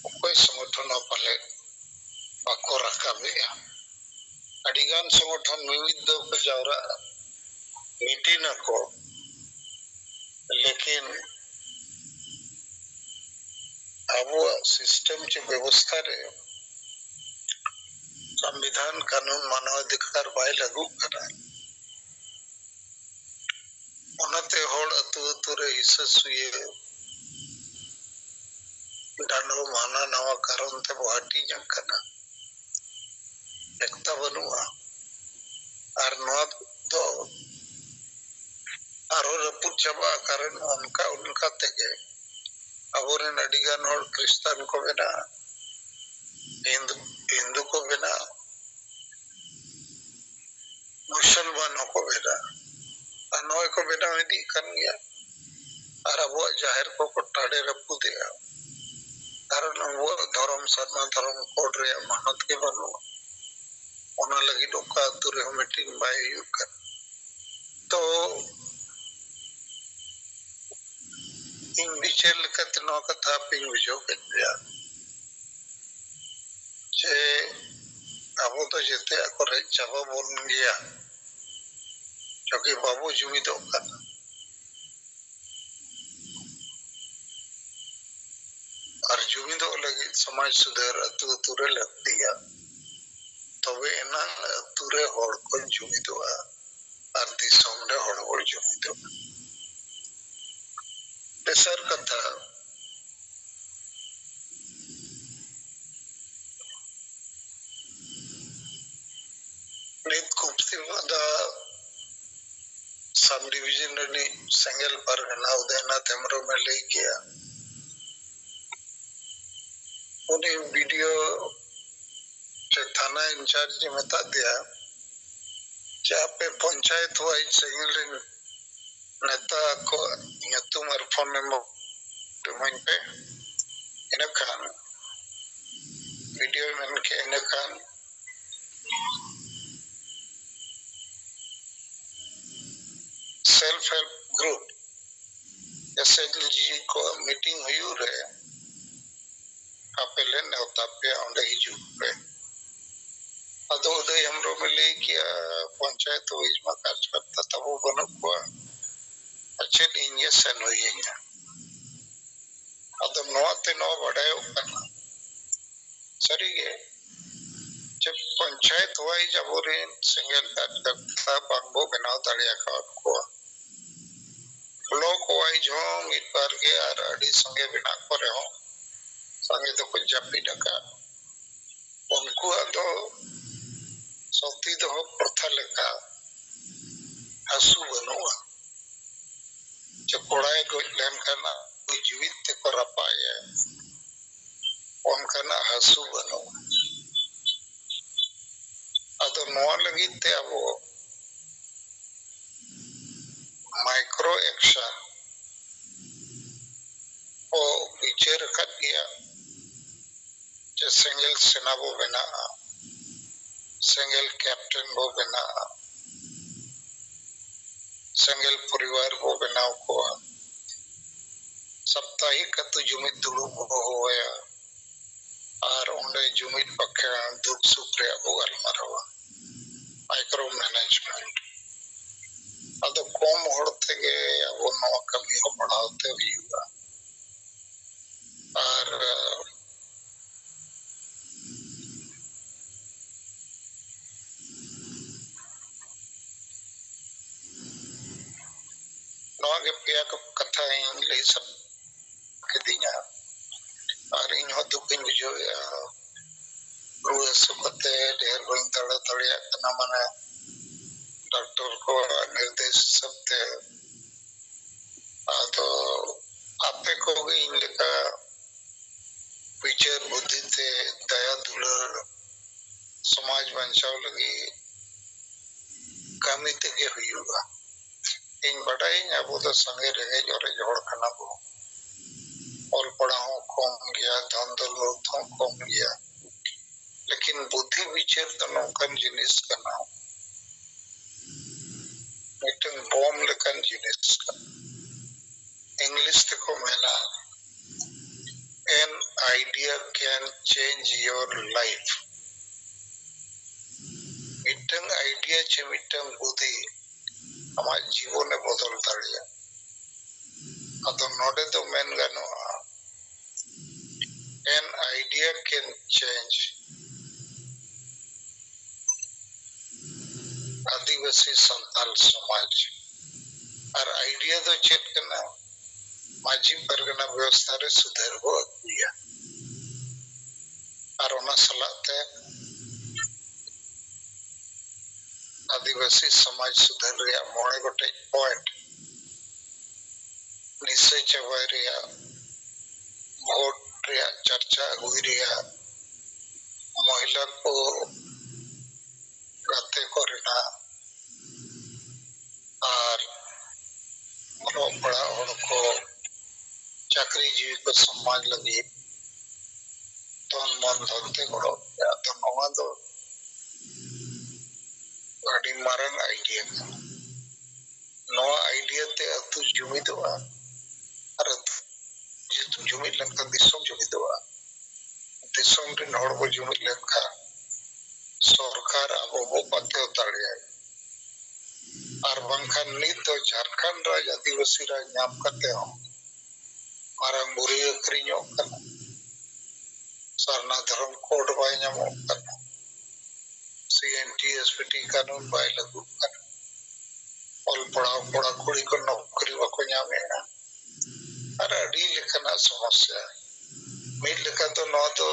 ᱚᱠᱚᱭ ᱥᱚᱝᱜᱚᱴᱷᱚᱱ ᱦᱚᱸ ᱯᱟᱞᱮ ᱵᱟᱠᱚ ᱨᱟᱠᱟᱵᱮᱜᱼᱟ᱾ ᱟᱹᱰᱤᱜᱟᱱ ᱥᱚᱝᱜᱚᱴᱷᱚᱱ ᱢᱤᱢᱤᱫ ᱫᱚᱠᱚ ᱡᱟᱣᱨᱟᱜᱼᱟ, ᱢᱤᱴᱤᱝ ᱟᱠᱚ, ᱞᱮᱠᱤᱱ ᱟᱵᱚᱣᱟᱜ ᱥᱤᱥᱴᱮᱢ ᱪᱮ ᱵᱮᱵᱚᱥᱛᱷᱟ ᱨᱮ ᱥᱚᱝᱵᱤᱫᱷᱟᱱ, ᱠᱟᱹᱱᱩᱱ, ᱢᱟᱱᱟᱣ ᱚᱫᱷᱤᱠᱟᱨ ᱵᱟᱭ ᱞᱟᱹᱜᱩᱜ ᱠᱟᱱᱟ᱾ ᱚᱱᱟᱛᱮ ᱦᱚᱲ ᱟᱹᱛᱩ ᱟᱹᱛᱩ ᱨᱮ ᱦᱤᱥᱟᱹ ᱥᱩᱭᱟᱹ, ᱰᱟᱸᱰᱚᱢ, ᱦᱟᱱᱟ ᱱᱟᱣᱟ ᱠᱟᱨᱚᱱ ᱛᱮᱵᱚ ᱦᱟᱹᱴᱤᱧ ᱟᱠᱟᱱᱟ᱾ ᱮᱠᱛᱟ ᱵᱟᱹᱱᱩᱜᱼᱟ᱾ ᱟᱨ ᱱᱚᱣᱟ ᱫᱚ ᱟᱨᱦᱚᱸ ᱨᱟᱹᱯᱩᱫ ᱪᱟᱵᱟᱜᱼᱟ, ᱠᱟᱨᱚᱱ ᱚᱱᱠᱟ ᱚᱱᱠᱟ ᱛᱮᱜᱮ ᱟᱵᱚᱨᱮᱱ ᱟᱹᱰᱤᱜᱟᱱ ᱦᱚᱲ ᱠᱷᱨᱤᱥᱴᱟᱱ ᱠᱚ ᱵᱮᱱᱟᱜᱼᱟ, ᱦᱤᱱᱫᱩ, ᱦᱤᱱᱫᱩ ᱠᱚ ᱵᱮᱱᱟᱜᱼᱟ, ᱢᱩᱥᱚᱞᱢᱟᱱ ᱦᱚᱸᱠᱚ ᱵᱮᱱᱟᱜᱼᱟ᱾ ᱟᱨ ᱱᱚᱜᱼᱚᱭ ᱠᱚ ᱵᱮᱱᱟᱣ ᱤᱫᱤᱜ ᱠᱟᱱ ᱜᱮᱭᱟ᱾ ᱟᱨ ᱟᱵᱚᱣᱟᱜ ᱡᱟᱦᱮᱨ ᱠᱚᱠᱚ ᱴᱟᱰᱮ ᱨᱟᱹᱯᱩᱫᱮᱜᱼᱟ, ᱠᱟᱨᱚᱱ ᱟᱵᱚᱣᱟᱜ ᱫᱷᱚᱨᱚᱢ, ᱥᱟᱨᱱᱟ ᱫᱷᱚᱨᱚᱢ ᱠᱳᱰ ᱨᱮᱭᱟᱜ ᱢᱟᱱᱚᱛ ᱜᱮ ᱵᱟᱹᱱᱩᱜᱼᱟ᱾ ᱚᱱᱟ ᱞᱟᱹᱜᱤᱫ ᱚᱠᱟ ᱟᱹᱛᱩ ᱨᱮᱦᱚᱸ ᱢᱤᱴᱤᱝ ᱵᱟᱭ ᱦᱩᱭᱩᱜ ᱠᱟᱱᱟ᱾ ᱛᱚ ᱤᱧ ᱵᱤᱪᱟᱹᱨ ᱞᱮᱠᱟᱛᱮ ᱱᱚᱣᱟ ᱠᱟᱛᱷᱟ ᱟᱯᱮᱧ ᱵᱩᱡᱷᱟᱹᱣ ᱠᱮᱫ ᱯᱮᱭᱟ ᱡᱮ ᱟᱵᱚ ᱫᱚ ᱡᱮᱛᱮᱭᱟᱜ ᱠᱚ ᱨᱮᱡ ᱪᱟᱵᱟ ᱵᱚᱱ ᱜᱮᱭᱟ, ᱡᱚᱠᱷᱚᱱ ᱵᱟᱵᱚ ᱡᱩᱢᱤᱫᱚᱜ ᱠᱟᱱᱟ᱾ ᱟᱨ ᱡᱩᱢᱤᱫᱚᱜ ᱞᱟᱹᱜᱤᱫ ᱥᱚᱢᱟᱡᱽ ᱥᱩᱫᱷᱟᱹᱨ ᱟᱹᱛᱩ ᱟᱹᱛᱩ ᱨᱮ ᱞᱟᱹᱠᱛᱤᱜᱼᱟ, ᱛᱚᱵᱮ ᱮᱱᱟᱝ ᱟᱹᱛᱩ ᱨᱮ ᱦᱚᱲ ᱠᱚ ᱡᱩᱢᱤᱫᱚᱜᱼᱟ ᱟᱨ ᱫᱤᱥᱚᱢ ᱨᱮ ᱦᱚᱲ ᱠᱚ ᱡᱩᱢᱤᱫᱚᱜᱼᱟ᱾ ᱛᱮᱥᱟᱨ ᱠᱟᱛᱷᱟ, ᱱᱤᱛ ᱠᱩᱯᱛᱤ ᱵᱟᱫᱟ ᱥᱟᱵ ᱰᱤᱵᱤᱡᱚᱱ ᱨᱤᱱᱤᱡ ᱥᱮᱸᱜᱮᱞ ᱯᱟᱨᱜᱟᱱᱟ ᱩᱫᱚᱭᱱᱟᱛᱷ ᱦᱮᱢᱵᱨᱚᱢ ᱮ ᱞᱟᱹᱭ ᱠᱮᱜᱼᱟ, ᱩᱱᱤ ᱵᱤᱰᱤᱳ ᱥᱮ ᱛᱷᱟᱱᱟ ᱤᱱᱪᱟᱨᱡᱽ ᱮ ᱢᱮᱛᱟᱫ ᱫᱮᱭᱟ ᱡᱮ ᱟᱯᱮ ᱯᱚᱧᱪᱟᱭᱮᱛ ᱣᱟᱭᱤᱡ ᱥᱮᱸᱜᱮᱞ ᱨᱤᱱ ᱱᱮᱛᱟ ᱠᱚ ᱧᱩᱛᱩᱢ ᱟᱨ ᱯᱷᱳᱱ ᱱᱚᱢᱵᱚᱨ ᱤᱢᱟᱹᱧ ᱯᱮ᱾ ᱤᱱᱟᱹᱠᱷᱟᱱ ᱵᱤᱰᱤᱳᱭ ᱢᱮᱱ ᱠᱮᱜᱼᱟ, ᱤᱱᱟᱹᱠᱷᱟᱱ self help group, S H G ᱠᱚᱣᱟᱜ ᱢᱤᱴᱤᱝ ᱦᱩᱭᱩᱜ ᱨᱮ ᱟᱯᱮ ᱞᱮ ᱱᱮᱣᱛᱟ ᱯᱮᱭᱟ, ᱚᱸᱰᱮ ᱦᱤᱡᱩᱜ ᱯᱮ᱾ ᱟᱫᱚ ᱩᱫᱚᱭ ᱦᱮᱢᱵᱨᱚᱢᱮ ᱞᱟᱹᱭ ᱠᱮᱜᱼᱟ, ᱯᱚᱧᱪᱟᱭᱮᱛ ᱚᱯᱷᱤᱥ ᱢᱟ ᱠᱟᱨᱡᱚᱠᱚᱨᱛᱟ ᱛᱟᱵᱚ ᱵᱟᱹᱱᱩᱜ ᱠᱚᱣᱟ, ᱟᱨ ᱪᱮᱫ ᱤᱧ ᱜᱮ ᱥᱮᱱ ᱦᱩᱭᱟᱹᱧᱟ? ᱟᱫᱚ ᱱᱚᱣᱟ ᱛᱮ ᱱᱚᱣᱟ ᱵᱟᱰᱟᱭᱚᱜ ᱠᱟᱱᱟ, ᱥᱟᱹᱨᱤᱜᱮ, ᱡᱮ ᱯᱚᱧᱪᱟᱭᱮᱛ ᱣᱟᱭᱤᱡ ᱟᱵᱚᱨᱮᱱ ᱥᱮᱸᱜᱮᱞ ᱠᱟᱨᱡᱚᱠᱚᱨᱛᱟ ᱵᱟᱝ ᱵᱚ ᱵᱮᱱᱟᱣ ᱫᱟᱲᱮ ᱟᱠᱟᱫ ᱠᱚᱣᱟ᱾ ᱵᱞᱚᱠ ᱣᱟᱭᱤᱡ ᱦᱚᱸ ᱢᱤᱫ ᱵᱟᱨ ᱜᱮ, ᱟᱨ ᱟᱹᱰᱤ ᱥᱟᱸᱜᱮ ᱢᱮᱱᱟᱜ ᱠᱚ ᱨᱮᱦᱚᱸ ᱥᱟᱸᱜᱮ ᱫᱚᱠᱚ ᱡᱟᱹᱯᱤᱫ ᱟᱠᱟᱫ᱾ ᱩᱱᱠᱩᱣᱟᱜ ᱫᱚ ᱥᱚᱛᱤ ᱫᱚᱦᱚ ᱯᱨᱚᱛᱷᱟ ᱞᱮᱠᱟ ᱦᱟᱹᱥᱩ ᱵᱟᱹᱱᱩᱜᱼᱟ, ᱡᱮ ᱠᱚᱲᱟᱭ ᱜᱚᱡ ᱞᱮᱱᱠᱷᱟᱱ ᱩᱱᱤ ᱡᱤᱣᱤᱫ ᱛᱮᱠᱚ ᱨᱟᱯᱟᱜᱮᱭᱟ, ᱚᱱᱠᱟᱱᱟᱜ ᱦᱟᱹᱥᱩ ᱵᱟᱹᱱᱩᱜᱼᱟ᱾ ᱟᱫᱚ ᱱᱚᱣᱟ ᱞᱟᱹᱜᱤᱫ ᱛᱮ ᱟᱵᱚ ᱢᱟᱭᱠᱨᱳ ᱮᱠᱥᱚᱱ ᱠᱚ ᱵᱤᱪᱟᱹᱨ ᱟᱠᱟᱫ ᱜᱮᱭᱟ, ᱡᱮ ᱥᱮᱸᱜᱮᱞ ᱥᱮᱱᱟ ᱵᱚ ᱵᱮᱱᱟᱜᱼᱟ, ᱥᱮᱸᱜᱮᱞ ᱠᱮᱯᱴᱮᱱ ᱵᱚ ᱵᱮᱱᱟᱜᱼᱟ, ᱥᱮᱸᱜᱮᱞ ᱯᱚᱨᱤᱵᱟᱨ ᱵᱚ ᱵᱮᱱᱟᱣ ᱠᱚᱣᱟ, ᱥᱟᱯᱛᱟᱦᱤᱠ ᱟᱹᱛᱩ ᱡᱩᱢᱤᱫ ᱫᱩᱲᱩᱵ ᱵᱚ ᱦᱚᱦᱚᱭᱟ, ᱟᱨ ᱚᱸᱰᱮ ᱡᱩᱢᱤᱫ ᱵᱟᱠᱷᱮᱬ ᱫᱩᱠ ᱥᱩᱠ ᱨᱮᱭᱟᱜ ᱵᱚ ᱜᱟᱞᱢᱟᱨᱟᱣᱟ᱾ Micro management. ᱟᱫᱚ ᱠᱚᱢ ᱦᱚᱲ ᱛᱮᱜᱮ ᱟᱵᱚ ᱱᱚᱣᱟ ᱠᱟᱹᱢᱤ ᱦᱚᱸ ᱵᱟᱲᱦᱟᱣ ᱛᱮ ᱦᱩᱭᱩᱜᱼᱟ᱾ ᱟᱨ ᱱᱚᱣᱟ ᱜᱮ ᱯᱮᱭᱟ ᱠᱚ ᱠᱟᱛᱷᱟ ᱤᱧ ᱞᱟᱹᱭ ᱥᱟᱯ ᱠᱤᱫᱤᱧᱟ᱾ ᱟᱨ ᱤᱧ ᱦᱚᱸ ᱫᱩᱠ ᱤᱧ ᱵᱩᱡᱷᱟᱹᱣᱮᱫᱼᱟ, ᱨᱩᱣᱟᱹ ᱦᱟᱹᱥᱩ ᱠᱟᱛᱮ ᱰᱷᱮᱨ ᱵᱟᱹᱧ ᱫᱟᱬᱟ ᱫᱟᱲᱮᱭᱟᱜ ᱠᱟᱱᱟ, ᱢᱟᱱᱮ ᱰᱟᱠᱛᱚᱨ ᱠᱚᱣᱟᱜ ᱱᱤᱨᱫᱮᱥ ᱦᱤᱥᱟᱹᱵ ᱛᱮ᱾ ᱟᱫᱚ ᱟᱯᱮ ᱠᱚᱜᱮ ᱤᱧ ᱞᱮᱠᱟ ᱵᱤᱪᱟᱹᱨ ᱵᱩᱫᱽᱫᱷᱤ ᱛᱮ, ᱫᱟᱭᱟ ᱫᱩᱞᱟᱹᱲ, ᱥᱚᱢᱟᱡᱽ ᱵᱟᱧᱪᱟᱣ ᱞᱟᱹᱜᱤᱫ ᱠᱟᱹᱢᱤ ᱛᱮᱜᱮ ᱦᱩᱭᱩᱜᱼᱟ᱾ ᱤᱧ ᱵᱟᱰᱟᱭᱟᱹᱧ, ᱟᱵᱚ ᱫᱚ ᱥᱟᱸᱜᱮ ᱨᱮᱸᱜᱮᱡ ᱚᱨᱮᱡ ᱦᱚᱲ ᱠᱟᱱᱟ ᱵᱚ, ᱚᱞ ᱯᱟᱲᱦᱟᱣ ᱦᱚᱸ ᱠᱚᱢ ᱜᱮᱭᱟ, ᱫᱷᱚᱱ ᱫᱚᱞᱚᱛ ᱦᱚᱸ ᱠᱚᱢ ᱜᱮᱭᱟ, ᱞᱮᱠᱤᱱ ᱵᱩᱫᱽᱫᱷᱤ ᱵᱤᱪᱟᱹᱨ ᱫᱚ ᱱᱚᱝᱠᱟᱱ ᱡᱤᱱᱤᱥ ᱠᱟᱱᱟ, ᱢᱤᱫᱴᱟᱝ ᱵᱚᱢ ᱞᱮᱠᱟᱱ ᱡᱤᱱᱤᱥ ᱠᱟᱱᱟ᱾ ᱤᱝᱞᱤᱥ ᱛᱮᱠᱚ ᱢᱮᱱᱟ, "An idea can change your life." ᱢᱤᱫᱴᱟᱝ ᱟᱭᱰᱤᱭᱟ ᱪᱮ ᱢᱤᱫᱴᱟᱝ ᱵᱩᱫᱷᱤ ᱟᱢᱟᱜ ᱡᱤᱵᱚᱱᱮ ᱵᱚᱫᱚᱞ ᱫᱟᱲᱮᱭᱟᱜᱼᱟ᱾ ᱟᱫᱚ ᱱᱚᱰᱮ ᱫᱚ ᱢᱮᱱ ᱜᱟᱱᱚᱜᱼᱟ, an idea can change ᱟᱹᱫᱤᱵᱟᱹᱥᱤ ᱥᱟᱱᱛᱟᱞ ᱥᱚᱢᱟᱡᱽ᱾ ᱟᱨ ᱟᱭᱰᱤᱭᱟ ᱫᱚ ᱪᱮᱫ ᱠᱟᱱᱟ? ᱢᱟᱹᱡᱷᱤ ᱯᱟᱨᱜᱟᱱᱟ ᱵᱮᱵᱚᱥᱛᱷᱟ ᱨᱮ ᱥᱩᱫᱷᱟᱹᱨ ᱵᱚ ᱟᱹᱜᱩᱭᱟ᱾ ᱟᱨ ᱚᱱᱟ ᱥᱟᱞᱟᱜ ᱛᱮ ᱟᱹᱫᱤᱵᱟᱹᱥᱤ ᱥᱚᱢᱟᱡᱽ ᱥᱩᱫᱷᱟᱹᱨ ᱨᱮᱭᱟᱜ ᱢᱚᱬᱮ ᱜᱚᱴᱮᱡ ᱯᱚᱭᱮᱱᱴ, ᱱᱤᱥᱟᱹ ᱪᱟᱵᱟᱭ ᱨᱮᱭᱟᱜ, ᱵᱷᱳᱴ ᱨᱮᱭᱟᱜ ᱪᱟᱨᱪᱟ ᱟᱹᱜᱩᱭ ᱨᱮᱭᱟᱜ, ᱢᱚᱦᱤᱞᱟ ᱠᱚ ᱜᱟᱛᱮ ᱠᱚᱨᱮᱱᱟᱜ, ᱟᱨ ᱚᱞᱚᱜ ᱯᱟᱲᱦᱟᱜ ᱦᱚᱲ ᱠᱚ, ᱪᱟᱹᱠᱨᱤ ᱡᱤᱣᱤ ᱠᱚ ᱥᱚᱢᱟᱡᱽ ᱞᱟᱹᱜᱤᱫ ᱛᱚᱱ ᱢᱚᱱ ᱫᱷᱚᱱ ᱛᱮ ᱜᱚᱲᱚ ᱨᱮᱭᱟᱜ᱾ ᱟᱫᱚ ᱱᱚᱣᱟ ᱫᱚ ᱟᱹᱰᱤ ᱢᱟᱨᱟᱝ ᱟᱭᱰᱤᱭᱟ ᱠᱟᱱᱟ᱾ ᱱᱚᱣᱟ ᱟᱭᱰᱤᱭᱟ ᱛᱮ ᱟᱹᱛᱩ ᱡᱩᱢᱤᱫᱚᱜᱼᱟ, ᱟᱨ ᱟᱹᱛᱩ ᱡᱩᱢᱤᱫ ᱞᱮᱱᱠᱷᱟᱱ ᱫᱤᱥᱚᱢ ᱡᱩᱢᱤᱫᱚᱜᱼᱟ᱾ ᱫᱤᱥᱚᱢ ᱨᱮᱱ ᱦᱚᱲ ᱵᱚ ᱡᱩᱢᱤᱫ ᱞᱮᱱᱠᱷᱟᱱ ᱥᱚᱨᱠᱟᱨ ᱟᱵᱚ ᱵᱚ ᱯᱟᱛᱮᱣ ᱫᱟᱲᱮᱭᱟᱭ᱾ ᱟᱨ ᱵᱟᱝᱠᱷᱟᱱ ᱱᱤᱛ ᱫᱚ ᱡᱷᱟᱲᱠᱷᱚᱸᱰ ᱨᱟᱡᱽ ᱟᱹᱫᱤᱵᱟᱹᱥᱤ ᱨᱟᱡᱽ ᱧᱟᱢ ᱠᱟᱛᱮ ᱦᱚᱸ ᱢᱟᱨᱟᱝ ᱵᱩᱨᱩᱭ ᱟᱹᱠᱷᱨᱤᱧᱚᱜ ᱠᱟᱱᱟ, ᱥᱟᱨᱱᱟ ᱫᱷᱚᱨᱚᱢ ᱠᱳᱰ ᱵᱟᱭ ᱧᱟᱢᱚᱜ ᱠᱟᱱᱟ, ᱥᱤ N T S P T ᱠᱟᱹᱱᱩᱱ ᱵᱟᱭ ᱞᱟᱹᱜᱩᱜ ᱠᱟᱱᱟ, ᱚᱞ ᱯᱟᱲᱦᱟᱣ ᱠᱚᱲᱟ ᱠᱩᱲᱤ ᱠᱚ ᱱᱚᱠᱨᱤ ᱵᱟᱠᱚ ᱧᱟᱢᱮᱫᱼᱟ, ᱟᱨ ᱟᱹᱰᱤ ᱞᱮᱠᱟᱱᱟᱜ ᱥᱚᱢᱚᱥᱥᱟ᱾ ᱢᱤᱫ ᱞᱮᱠᱟ ᱫᱚ ᱱᱚᱣᱟ ᱫᱚ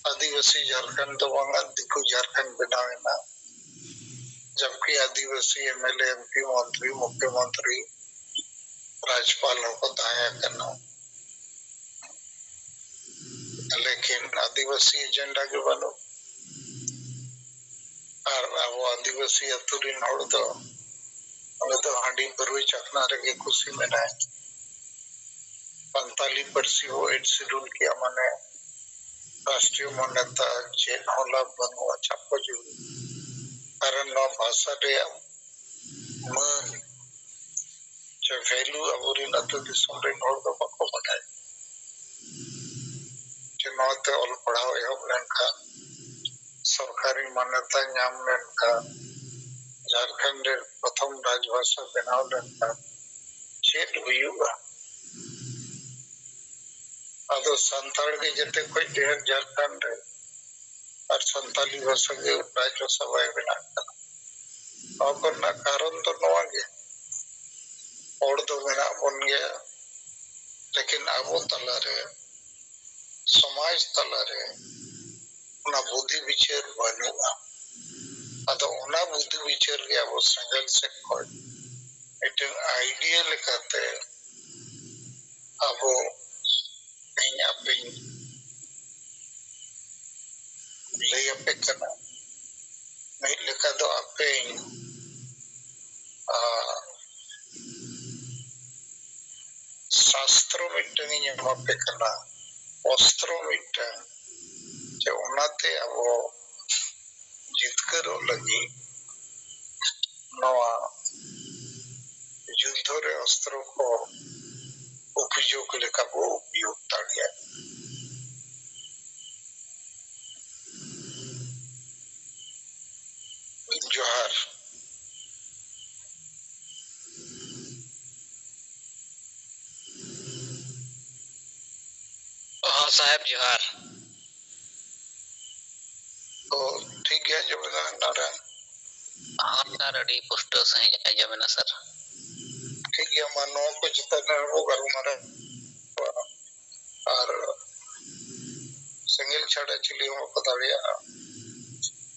ᱟᱹᱫᱤᱵᱟᱹᱥᱤ ᱡᱷᱟᱲᱠᱷᱚᱸᱰ ᱫᱚ ᱵᱟᱝᱟ, ᱫᱤᱠᱩ ᱡᱷᱟᱲᱠᱷᱚᱸᱰ ᱵᱮᱱᱟᱣ ᱮᱱᱟ, ᱡᱟᱵᱠᱤ ᱟᱹᱫᱤᱵᱟᱹᱥᱤ M L A, M P, ᱢᱚᱱᱛᱨᱤ, ᱢᱩᱠᱷᱭᱚᱢᱚᱱᱛᱨᱤ, ᱨᱟᱡᱽᱯᱟᱞ ᱦᱚᱸᱠᱚ ᱛᱟᱦᱮᱸ ᱠᱟᱱᱟ, ᱞᱮᱠᱤᱱ ᱟᱹᱫᱤᱵᱟᱹᱥᱤ ᱮᱡᱮᱱᱰᱟ ᱜᱮ ᱵᱟᱹᱱᱩᱜ᱾ ᱟᱨ ᱟᱵᱚ ᱟᱹᱫᱤᱵᱟᱹᱥᱤ ᱟᱹᱛᱩ ᱨᱮᱱ ᱦᱚᱲ ᱫᱚ ᱩᱱᱤ ᱫᱚ ᱦᱟᱺᱰᱤ ᱯᱟᱹᱨᱣᱟᱹ ᱪᱟᱠᱷᱱᱟ ᱨᱮᱜᱮ ᱠᱩᱥᱤ ᱢᱮᱱᱟᱭ᱾ ᱥᱟᱱᱛᱟᱞᱤ ᱯᱟᱹᱨᱥᱤ ᱵᱚ ᱮᱭᱤᱴ ᱥᱤᱰᱩᱞ ᱠᱮᱜᱼᱟ, ᱢᱟᱱᱮ ᱨᱟᱥᱴᱨᱤᱭᱚ ᱢᱟᱱᱱᱚᱛᱟ ᱪᱮᱫ ᱦᱚᱸ ᱞᱟᱵᱷ ᱵᱟᱹᱱᱩᱜᱼᱟ, ᱪᱷᱟᱯᱚ ᱡᱩᱞᱩ᱾ ᱠᱟᱨᱚᱱ ᱱᱚᱣᱟ ᱵᱷᱟᱥᱟ ᱨᱮᱭᱟᱜ ᱢᱟᱹᱱ ᱪᱮ ᱵᱷᱮᱞᱩ ᱟᱵᱚᱨᱮᱱ ᱟᱹᱛᱩ ᱫᱤᱥᱚᱢ ᱨᱮᱱ ᱦᱚᱲ ᱫᱚ ᱵᱟᱠᱚ ᱵᱟᱰᱟᱭᱟ᱾ ᱡᱮ ᱱᱚᱣᱟᱛᱮ ᱚᱞ ᱯᱟᱲᱦᱟᱣ ᱮᱦᱚᱵ ᱞᱮᱱᱠᱷᱟᱱ ᱥᱚᱨᱠᱟᱨᱤ ᱢᱟᱱᱚᱛᱟ ᱧᱟᱢ ᱞᱮᱱᱠᱷᱟᱱ, ᱡᱷᱟᱲᱠᱷᱚᱸᱰ ᱨᱮ ᱯᱨᱚᱛᱷᱚᱢ ᱨᱟᱡᱽᱵᱷᱟᱥᱟ ᱵᱮᱱᱟᱣ ᱞᱮᱱᱠᱷᱟᱱ ᱪᱮᱫ ᱦᱩᱭᱩᱜᱼᱟ? ᱟᱫᱚ ᱥᱟᱱᱛᱟᱲ ᱜᱮ ᱡᱮᱛᱮ ᱠᱷᱚᱱ ᱰᱷᱮᱨ ᱡᱷᱟᱲᱠᱷᱚᱸᱰ ᱨᱮ, ᱟᱨ ᱥᱟᱱᱛᱟᱞᱤ ᱵᱷᱟᱥᱟ ᱜᱮ ᱨᱟᱡᱽᱵᱷᱟᱥᱟ ᱵᱟᱭ ᱵᱮᱱᱟᱜ ᱠᱟᱱᱟ᱾ ᱱᱚᱣᱟ ᱠᱚᱨᱮᱱᱟᱜ ᱠᱟᱨᱚᱱ ᱫᱚ ᱱᱚᱣᱟ ᱜᱮ, ᱦᱚᱲ ᱫᱚ ᱢᱮᱱᱟᱜ ᱵᱚᱱ ᱜᱮᱭᱟ, ᱞᱮᱠᱤᱱ ᱟᱵᱚ ᱛᱟᱞᱟᱨᱮ, ᱥᱚᱢᱟᱡᱽ ᱛᱟᱞᱟᱨᱮ ᱚᱱᱟ ᱵᱩᱫᱷᱤ ᱵᱤᱪᱟᱹᱨ ᱵᱟᱹᱱᱩᱜᱼᱟ᱾ ᱟᱫᱚ ᱚᱱᱟ ᱵᱩᱫᱷᱤ ᱵᱤᱪᱟᱹᱨ ᱜᱮ ᱟᱵᱚ ᱥᱮᱸᱜᱮᱞ ᱥᱮᱫ ᱠᱷᱚᱱ ᱢᱤᱫᱴᱟᱝ ᱟᱭᱰᱤᱭᱟ ᱞᱮᱠᱟᱛᱮ ᱟᱵᱚ, ᱤᱧ ᱟᱯᱮᱧ ᱞᱟᱹᱭ ᱟᱯᱮ ᱠᱟᱱᱟ᱾ ᱢᱤᱫ ᱞᱮᱠᱟ ᱫᱚ ᱟᱯᱮᱧ, ᱟ, ᱥᱟᱥᱛᱨᱚ ᱢᱤᱫᱴᱟᱝ ᱤᱧ ᱮᱢᱟᱯᱮ ᱠᱟᱱᱟ, ᱚᱥᱛᱨᱚ ᱢᱤᱫᱴᱟᱝ, ᱡᱮ ᱚᱱᱟᱛᱮ ᱟᱵᱚ ᱡᱤᱛᱠᱟᱹᱨᱚᱜ ᱞᱟᱹᱜᱤᱫ ᱱᱚᱣᱟ ᱡᱩᱫᱽᱫᱷᱚ ᱨᱮ ᱚᱥᱛᱨᱚ ᱠᱚ ᱩᱯᱡᱳᱜᱽ ᱞᱮᱠᱟ ᱵᱚ ᱩᱯᱭᱳᱜᱽ ᱫᱟᱲᱮᱭᱟᱜᱼᱟ᱾ ᱡᱚᱦᱟᱨ᱾ ᱦᱚᱸ ᱥᱟᱦᱮᱵᱽ, ᱡᱚᱦᱟᱨ᱾ ᱛᱚ, ᱴᱷᱤᱠ ᱜᱮ ᱟᱸᱡᱚᱢ ᱮᱫᱟ ᱱᱚᱰᱮ? ᱦᱚᱸ ᱥᱟᱨ, ᱟᱹᱰᱤ ᱯᱩᱥᱴᱟᱹᱣ ᱥᱟᱺᱦᱤᱡ ᱟᱸᱡᱚᱢ ᱮᱱᱟ ᱥᱟᱨ᱾ ᱴᱷᱤᱠ ᱜᱮᱭᱟ, ᱢᱟ ᱱᱚᱣᱟ ᱠᱚ ᱪᱮᱛᱟᱱ ᱨᱮ ᱟᱵᱚ ᱜᱟᱞᱢᱟᱨᱟᱣ᱾ ᱟᱨ ᱥᱮᱸᱜᱮᱞ ᱪᱷᱟᱰᱟ ᱪᱤᱞᱤ ᱦᱚᱸ ᱵᱟᱠᱚ ᱫᱟᱲᱮᱭᱟᱜᱼᱟ᱾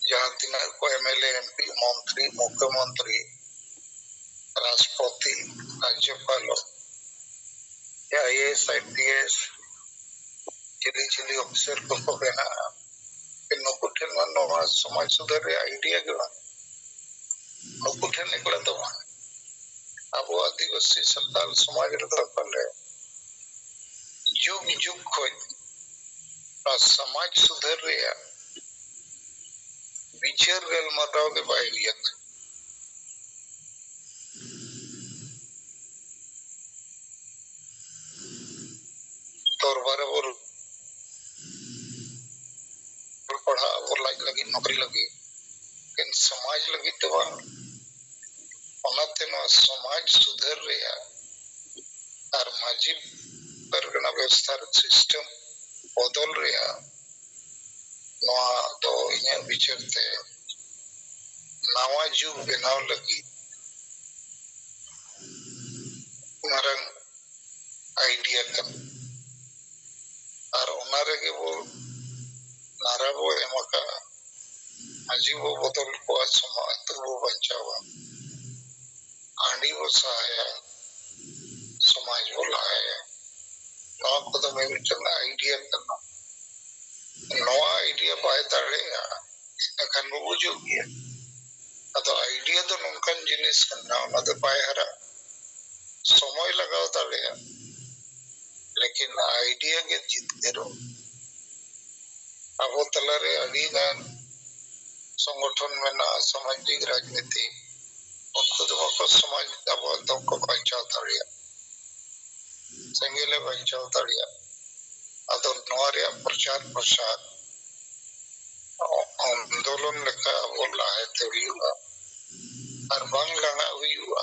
ᱡᱟᱦᱟᱸ ᱛᱤᱱᱟᱹᱜ ᱠᱚ M L A, M P, ᱢᱚᱱᱛᱨᱤ, ᱢᱩᱠᱷᱭᱚᱢᱚᱱᱛᱨᱤ, ᱨᱟᱥᱴᱨᱚᱯᱚᱛᱤ, ᱨᱟᱡᱽᱡᱚᱯᱟᱞ, I A S, I P S, ᱪᱤᱞᱤ ᱪᱤᱞᱤ ᱚᱯᱷᱤᱥᱟᱨ ᱠᱚᱠᱚ ᱵᱮᱱᱟᱜᱼᱟ, ᱱᱩᱠᱩ ᱴᱷᱮᱱ ᱢᱟ ᱱᱚᱣᱟ ᱥᱚᱢᱟᱡᱽ ᱥᱩᱫᱷᱟᱹᱨ ᱨᱮᱭᱟᱜ ᱟᱭᱰᱤᱭᱟ ᱜᱮ ᱵᱟᱝ᱾ ᱱᱩᱠᱩ ᱴᱷᱮᱱ ᱮᱠᱞᱟ ᱫᱚ ᱵᱟᱝ, ᱟᱵᱚ ᱟᱹᱫᱤᱵᱟᱹᱥᱤ ᱥᱟᱱᱛᱟᱲ ᱥᱚᱢᱟᱡᱽ ᱨᱮᱫᱚ ᱯᱟᱞᱮ ᱡᱩᱜᱽ ᱡᱩᱜᱽ ᱠᱷᱚᱱ ᱱᱚᱣᱟ ᱥᱚᱢᱟᱡᱽ ᱥᱩᱫᱷᱟᱹᱨ ᱨᱮᱭᱟᱜ ᱵᱤᱪᱟᱹᱨ ᱜᱟᱞᱢᱟᱨᱟᱣ ᱜᱮ ᱵᱟᱭ ᱦᱩᱭ ᱟᱠᱟᱱᱟ᱾ ᱫᱚᱨᱵᱟᱨ ᱨᱮᱵᱚ ᱨᱚᱲ ᱯᱟᱲᱦᱟᱜ ᱟᱵᱚ ᱞᱟᱡ ᱞᱟᱹᱜᱤᱫ ᱞᱟᱹᱜᱤᱫ, ᱮᱠᱮᱱ ᱥᱚᱢᱟᱡᱽ ᱞᱟᱹᱜᱤᱫ ᱫᱚ ᱵᱟᱝ᱾ ᱚᱱᱟᱛᱮ ᱱᱚᱣᱟ ᱥᱚᱢᱟᱡᱽ ᱥᱩᱫᱷᱟᱹᱨ ᱨᱮᱭᱟᱜ ᱟᱨ ᱢᱟᱹᱡᱷᱤ ᱯᱟᱨᱜᱟᱱᱟ ᱵᱮᱵᱚᱥᱛᱷᱟ system ᱵᱚᱫᱚᱞ ᱨᱮᱭᱟᱜ ᱱᱚᱣᱟ ᱫᱚ ᱤᱧᱟᱹᱜ ᱵᱤᱪᱟᱹᱨ ᱛᱮ ᱱᱟᱣᱟ ᱡᱩᱜᱽ ᱵᱮᱱᱟᱣ ᱞᱟᱹᱜᱤᱫ ᱢᱟᱨᱟᱝ idea ᱠᱟᱱᱟ᱾ ᱟᱨ ᱚᱱᱟ ᱨᱮᱜᱮ ᱵᱚ ᱱᱟᱨᱟ ᱵᱚ ᱮᱢ ᱟᱠᱟᱫᱼᱟ᱾ ᱢᱟᱹᱡᱷᱤ ᱵᱚ ᱵᱚᱫᱚᱞ ᱠᱚᱣᱟ, ᱥᱚᱢᱟᱡᱽ ᱟᱹᱛᱩ ᱵᱚ ᱵᱟᱧᱪᱟᱣᱟ, ᱦᱟᱺᱰᱤ ᱵᱚ ᱥᱟᱦᱟᱭᱟ, ᱥᱚᱢᱟᱡᱽ ᱵᱚ ᱞᱟᱦᱟᱭᱟ᱾ ᱱᱚᱣᱟ ᱠᱚᱫᱚ ᱢᱤᱢᱤᱫᱴᱟᱝ idea ᱠᱟᱱᱟ᱾ ᱱᱚᱣᱟ idea ᱵᱟᱭ ᱫᱟᱲᱮᱭᱟᱜᱼᱟ, ᱮᱱᱠᱷᱟᱱ ᱵᱚ ᱵᱩᱡᱩᱜ ᱜᱮᱭᱟ᱾ ᱟᱫᱚ idea ᱫᱚ ᱱᱚᱝᱠᱟᱱ ᱡᱤᱱᱤᱥ ᱠᱟᱱᱟ, ᱚᱱᱟ ᱫᱚ ᱵᱟᱭ ᱦᱟᱨᱟᱜᱼᱟ, ᱥᱚᱢᱚᱭ ᱞᱟᱜᱟᱣ ᱫᱟᱲᱮᱭᱟᱜᱼᱟ, ᱞᱮᱠᱤᱱ idea ᱜᱮ ᱡᱤᱛᱠᱟᱹᱨᱚᱜᱼᱟ᱾ ᱟᱵᱚ ᱛᱟᱞᱟᱨᱮ ᱟᱹᱰᱤᱜᱟᱱ ᱥᱚᱝᱜᱚᱴᱷᱚᱱ ᱢᱮᱱᱟᱜᱼᱟ, ᱥᱟᱢᱟᱡᱤᱠ ᱨᱟᱡᱽᱱᱤᱛᱤ, ᱩᱱᱠᱩ ᱫᱚ ᱵᱟᱠᱚ ᱥᱚᱢᱟᱡᱽ ᱟᱵᱚᱣᱟᱜ ᱫᱚ ᱠᱚ ᱵᱟᱧᱪᱟᱣ ᱫᱟᱲᱮᱭᱟᱜᱼᱟ, ᱥᱮᱸᱜᱮᱞᱮ ᱵᱟᱧᱪᱟᱣ ᱫᱟᱲᱮᱭᱟᱜᱼᱟ᱾ ᱟᱫᱚ ᱱᱚᱣᱟ ᱨᱮᱭᱟᱜ ᱯᱨᱚᱪᱟᱨ ᱯᱨᱚᱥᱟᱨ ᱟᱱᱫᱳᱞᱚᱱ ᱞᱮᱠᱟ ᱟᱵᱚ ᱞᱟᱦᱟᱭᱛᱮ ᱦᱩᱭᱩᱜᱼᱟ, ᱟᱨ ᱵᱟᱝ ᱞᱟᱸᱜᱟᱜ ᱦᱩᱭᱩᱜᱼᱟ᱾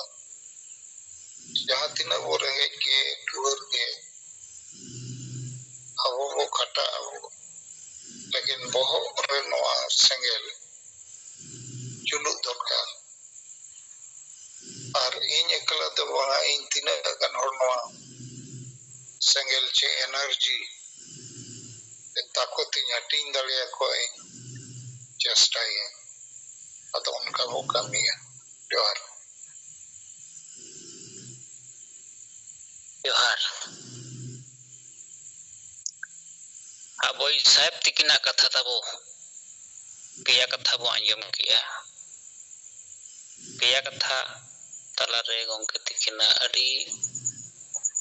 ᱡᱟᱦᱟᱸ ᱛᱤᱱᱟᱹᱜ ᱵᱚ ᱨᱮᱸᱜᱮᱡ ᱜᱮ, ᱴᱩᱣᱟᱹᱨ ᱜᱮ, ᱟᱵᱚ ᱵᱚ ᱠᱷᱟᱴᱟᱜ ᱟᱵᱚ, ᱞᱮᱠᱤᱱ ᱵᱚᱦᱚᱜ ᱨᱮ ᱱᱚᱣᱟ ᱥᱮᱸᱜᱮᱞ ᱡᱩᱞᱩᱜ ᱫᱚᱨᱠᱟᱨ᱾ ᱟᱨ ᱤᱧ ᱮᱠᱞᱟ ᱫᱚ ᱵᱟᱝᱟ, ᱤᱧ ᱛᱤᱱᱟᱹᱜ ᱜᱟᱱ ᱦᱚᱲ ᱱᱚᱣᱟ ᱥᱮᱸᱜᱮᱞ ᱪᱮ energy ᱛᱟᱠᱚ ᱛᱤᱧ ᱦᱟᱹᱴᱤᱧ ᱫᱟᱲᱮᱭᱟᱠᱚᱣᱟ, ᱤᱧ ᱪᱮᱥᱴᱟᱭᱟᱹᱧ᱾ ᱟᱫᱚ ᱚᱱᱠᱟ ᱵᱚ ᱠᱟᱹᱢᱤᱭᱟ᱾ ᱡᱚᱦᱟᱨ᱾ ᱡᱚᱦᱟᱨ᱾ ᱟᱵᱚᱭᱤᱡ ᱥᱟᱦᱮᱵᱽ ᱛᱤᱠᱤᱱᱟᱜ ᱠᱟᱛᱷᱟ ᱛᱟᱵᱚ ᱯᱮᱭᱟ ᱠᱟᱛᱷᱟ ᱵᱚ ᱟᱸᱡᱚᱢ ᱠᱮᱜᱼᱟ᱾ ᱯᱮᱭᱟ ᱠᱟᱛᱷᱟ ᱛᱟᱞᱟᱨᱮ ᱜᱚᱢᱠᱮ ᱛᱤᱠᱤᱱᱟᱜ ᱟᱹᱰᱤ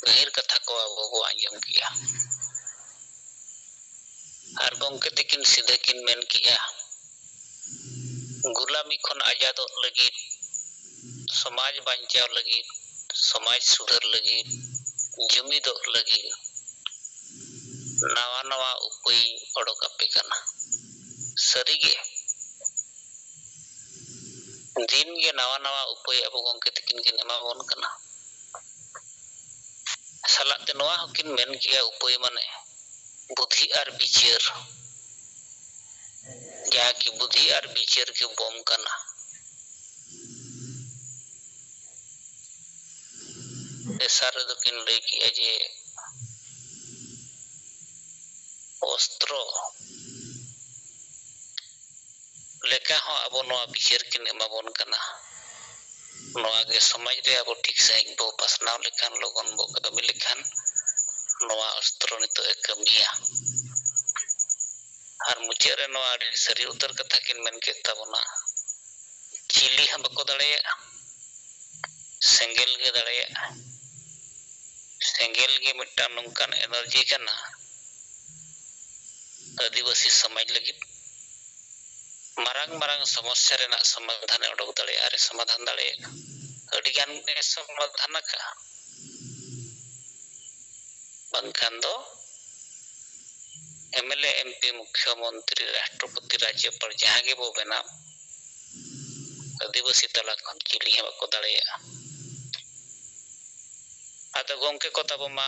ᱜᱟᱹᱦᱤᱨ ᱠᱟᱛᱷᱟ ᱠᱚ ᱟᱵᱚ ᱵᱚ ᱟᱸᱡᱚᱢ ᱠᱮᱜᱼᱟ᱾ ᱟᱨ ᱜᱚᱢᱠᱮ ᱛᱤᱠᱤᱱ ᱥᱤᱫᱷᱟᱹ ᱠᱤᱱ ᱢᱮᱱ ᱠᱮᱜᱼᱟ, ᱜᱩᱞᱟᱢᱤ ᱠᱷᱚᱱ ᱟᱡᱟᱫᱚᱜ ᱞᱟᱹᱜᱤᱫ, ᱥᱚᱢᱟᱡᱽ ᱵᱟᱧᱪᱟᱣ ᱞᱟᱹᱜᱤᱫ, ᱥᱚᱢᱟᱡᱽ ᱥᱩᱫᱷᱟᱹᱨ ᱞᱟᱹᱜᱤᱫ, ᱡᱩᱢᱤᱫᱚᱜ ᱞᱟᱹᱜᱤᱫ ᱱᱟᱣᱟ ᱱᱟᱣᱟ ᱩᱯᱟᱹᱭ ᱚᱰᱚᱠ ᱟᱯᱮ ᱠᱟᱱᱟ᱾ ᱥᱟᱹᱨᱤᱜᱮ ᱫᱤᱱ ᱜᱮ ᱱᱟᱣᱟ ᱱᱟᱣᱟ ᱩᱯᱟᱹᱭ ᱟᱵᱚ ᱜᱚᱢᱠᱮ ᱛᱟᱹᱠᱤᱱ ᱠᱤᱱ ᱮᱢᱟ ᱵᱚᱱ ᱠᱟᱱᱟ᱾ ᱥᱟᱞᱟᱜ ᱛᱮ ᱱᱚᱣᱟ ᱦᱚᱸᱠᱤᱱ ᱢᱮᱱ ᱠᱮᱜᱼᱟ, ᱩᱯᱟᱹᱭ ᱢᱟᱱᱮ ᱵᱩᱫᱷᱤ ᱟᱨ ᱵᱤᱪᱟᱹᱨ, ᱡᱟᱦᱟᱸ ᱠᱤ ᱵᱩᱫᱷᱤ ᱟᱨ ᱵᱤᱪᱟᱹᱨ ᱜᱮ ᱵᱳᱢ ᱠᱟᱱᱟ᱾ ᱛᱮᱥᱟᱨ ᱨᱮᱫᱚ ᱠᱤᱱ ᱞᱟᱹᱭ ᱠᱮᱜᱼᱟ ᱡᱮ ᱚᱥᱛᱨᱚ ᱞᱮᱠᱟ ᱦᱚᱸ ᱟᱵᱚ ᱱᱚᱣᱟ ᱵᱤᱪᱟᱹᱨ ᱠᱤᱱ ᱮᱢᱟ ᱵᱚᱱ ᱠᱟᱱᱟ᱾ ᱱᱚᱣᱟ ᱜᱮ ᱥᱚᱢᱟᱡᱽ ᱨᱮ ᱟᱵᱚ ᱴᱷᱤᱠ ᱥᱟᱺᱦᱤᱡ ᱵᱚ ᱯᱟᱥᱱᱟᱣ ᱞᱮᱠᱷᱟᱱ, ᱞᱚᱜᱚᱱ ᱵᱚ ᱠᱟᱹᱢᱤ ᱞᱮᱠᱷᱟᱱ, ᱱᱚᱣᱟ ᱚᱥᱛᱨᱚ ᱱᱤᱛᱚᱜ ᱮ ᱠᱟᱹᱢᱤᱭᱟ᱾ ᱟᱨ ᱢᱩᱪᱟᱹᱫ ᱨᱮ ᱱᱚᱣᱟ ᱟᱹᱰᱤ ᱥᱟᱹᱨᱤ ᱩᱛᱟᱹᱨ ᱠᱟᱛᱷᱟ ᱠᱤᱱ ᱢᱮᱱ ᱠᱮᱫ ᱛᱟᱵᱚᱱᱟ, ᱪᱤᱞᱤ ᱦᱚᱸ ᱵᱟᱠᱚ ᱫᱟᱲᱮᱭᱟᱜᱼᱟ, ᱥᱮᱸᱜᱮᱞ ᱜᱮ ᱫᱟᱲᱮᱭᱟᱜᱼᱟ᱾ ᱥᱮᱸᱜᱮᱞ ᱜᱮ ᱢᱤᱫᱴᱟᱝ ᱱᱚᱝᱠᱟᱱ ᱮᱱᱟᱨᱡᱤ ᱠᱟᱱᱟ, ᱟᱹᱫᱤᱵᱟᱹᱥᱤ ᱥᱚᱢᱟᱡᱽ ᱞᱟᱹᱜᱤᱫ ᱢᱟᱨᱟᱝ ᱢᱟᱨᱟᱝ ᱥᱚᱢᱚᱥᱥᱟ ᱨᱮᱱᱟᱜ ᱥᱚᱢᱟᱫᱷᱟᱱᱮ ᱩᱰᱩᱠ ᱫᱟᱲᱮᱭᱟᱜᱼᱟ, ᱟᱨᱮ ᱥᱚᱢᱟᱫᱷᱟᱱ ᱫᱟᱲᱮᱭᱟᱜᱼᱟ᱾ ᱟᱹᱰᱤ ᱜᱟᱱ ᱜᱮ ᱥᱚᱢᱟᱫᱷᱟᱱ ᱟᱠᱟᱫᱼᱟ᱾ ᱵᱟᱝᱠᱷᱟᱱ ᱫᱚ ᱮᱢᱮᱞᱮ, ᱮᱢᱯᱤ, ᱢᱩᱠᱷᱭᱚᱢᱚᱱᱛᱨᱤ, ᱨᱟᱥᱴᱨᱚᱯᱚᱛᱤ, ᱨᱟᱡᱽᱡᱚᱯᱟᱞ ᱡᱟᱦᱟᱸ ᱜᱮᱵᱚ ᱵᱮᱱᱟᱣ, ᱟᱹᱫᱤᱵᱟᱹᱥᱤ ᱛᱟᱞᱟ ᱠᱷᱚᱱ ᱪᱤᱞᱤ ᱦᱚᱸ ᱵᱟᱠᱚ ᱫᱟᱲᱮᱭᱟᱜᱼᱟ᱾ ᱟᱫᱚ ᱜᱚᱢᱠᱮ ᱠᱚ ᱛᱟᱵᱚ ᱢᱟ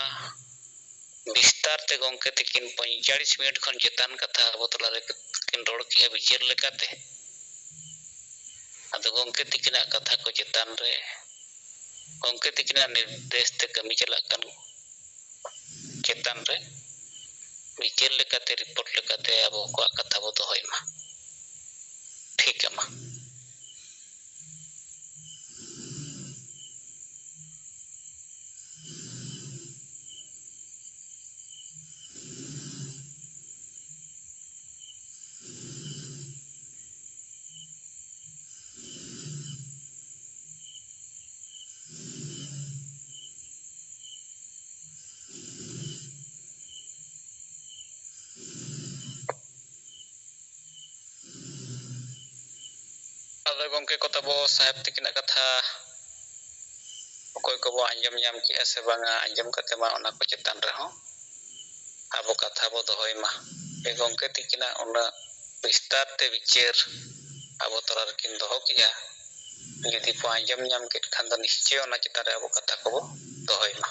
ᱵᱤᱥᱛᱟᱨ ᱛᱮ ᱜᱚᱢᱠᱮ ᱛᱤᱠᱤᱱ ᱯᱚᱸᱭᱛᱟᱞᱤᱥ ᱢᱤᱱᱤᱴ ᱠᱷᱚᱱ ᱪᱮᱛᱟᱱ ᱠᱟᱛᱷᱟ ᱟᱵᱚ ᱛᱟᱞᱟᱨᱮ ᱠᱤᱱ ᱨᱚᱲ ᱠᱮᱜᱼᱟ ᱵᱤᱪᱟᱹᱨ ᱞᱮᱠᱟᱛᱮ᱾ ᱟᱫᱚ ᱜᱚᱢᱠᱮ ᱛᱤᱠᱤᱱᱟᱜ ᱠᱟᱛᱷᱟ ᱠᱚ ᱪᱮᱛᱟᱱ ᱨᱮ, ᱜᱚᱢᱠᱮ ᱛᱤᱠᱤᱱᱟᱜ ᱱᱤᱨᱫᱮᱥ ᱛᱮ ᱠᱟᱹᱢᱤ ᱪᱟᱞᱟᱜ ᱠᱟᱱ ᱪᱮᱛᱟᱱ ᱨᱮ ᱵᱤᱪᱟᱹᱨ ᱞᱮᱠᱟᱛᱮ, ᱨᱤᱯᱳᱨᱴ ᱞᱮᱠᱟᱛᱮ ᱟᱵᱚ ᱠᱚᱣᱟᱜ ᱠᱟᱛᱷᱟ ᱵᱚ ᱫᱚᱦᱚᱭ ᱢᱟ᱾ ᱴᱷᱤᱠ ᱢᱟ᱾ ᱟᱫᱚ ᱜᱚᱢᱠᱮ ᱠᱚ ᱛᱟᱵᱚ, ᱥᱟᱦᱮᱵᱽ ᱛᱤᱠᱤᱱᱟᱜ ᱠᱟᱛᱷᱟ ᱚᱠᱚᱭ ᱠᱚᱵᱚ ᱟᱸᱡᱚᱢ ᱧᱟᱢ ᱠᱮᱜᱼᱟ ᱥᱮ ᱵᱟᱝᱟ, ᱟᱸᱡᱚᱢ ᱠᱟᱛᱮ ᱢᱟ ᱚᱱᱟ ᱠᱚ ᱪᱮᱛᱟᱱ ᱨᱮᱦᱚᱸ ᱟᱵᱚ ᱠᱟᱛᱷᱟ ᱵᱚ ᱫᱚᱦᱚᱭ ᱢᱟ᱾ ᱡᱮ ᱜᱚᱢᱠᱮ ᱛᱤᱠᱤᱱᱟᱜ ᱩᱱᱟᱹᱜ ᱵᱤᱥᱛᱟᱨ ᱛᱮ ᱵᱤᱪᱟᱹᱨ ᱟᱵᱚ ᱛᱟᱞᱟ ᱨᱮᱠᱤᱱ ᱫᱚᱦᱚ ᱠᱮᱜᱼᱟ, ᱡᱩᱫᱤ ᱠᱚ ᱟᱸᱡᱚᱢ ᱧᱟᱢ ᱠᱮᱫ ᱠᱷᱟᱱ ᱫᱚ ᱱᱤᱥᱪᱚᱭ ᱚᱱᱟ ᱪᱮᱛᱟᱱ ᱨᱮ ᱟᱵᱚ ᱠᱟᱛᱷᱟ ᱠᱚᱵᱚ ᱫᱚᱦᱚᱭ ᱢᱟ᱾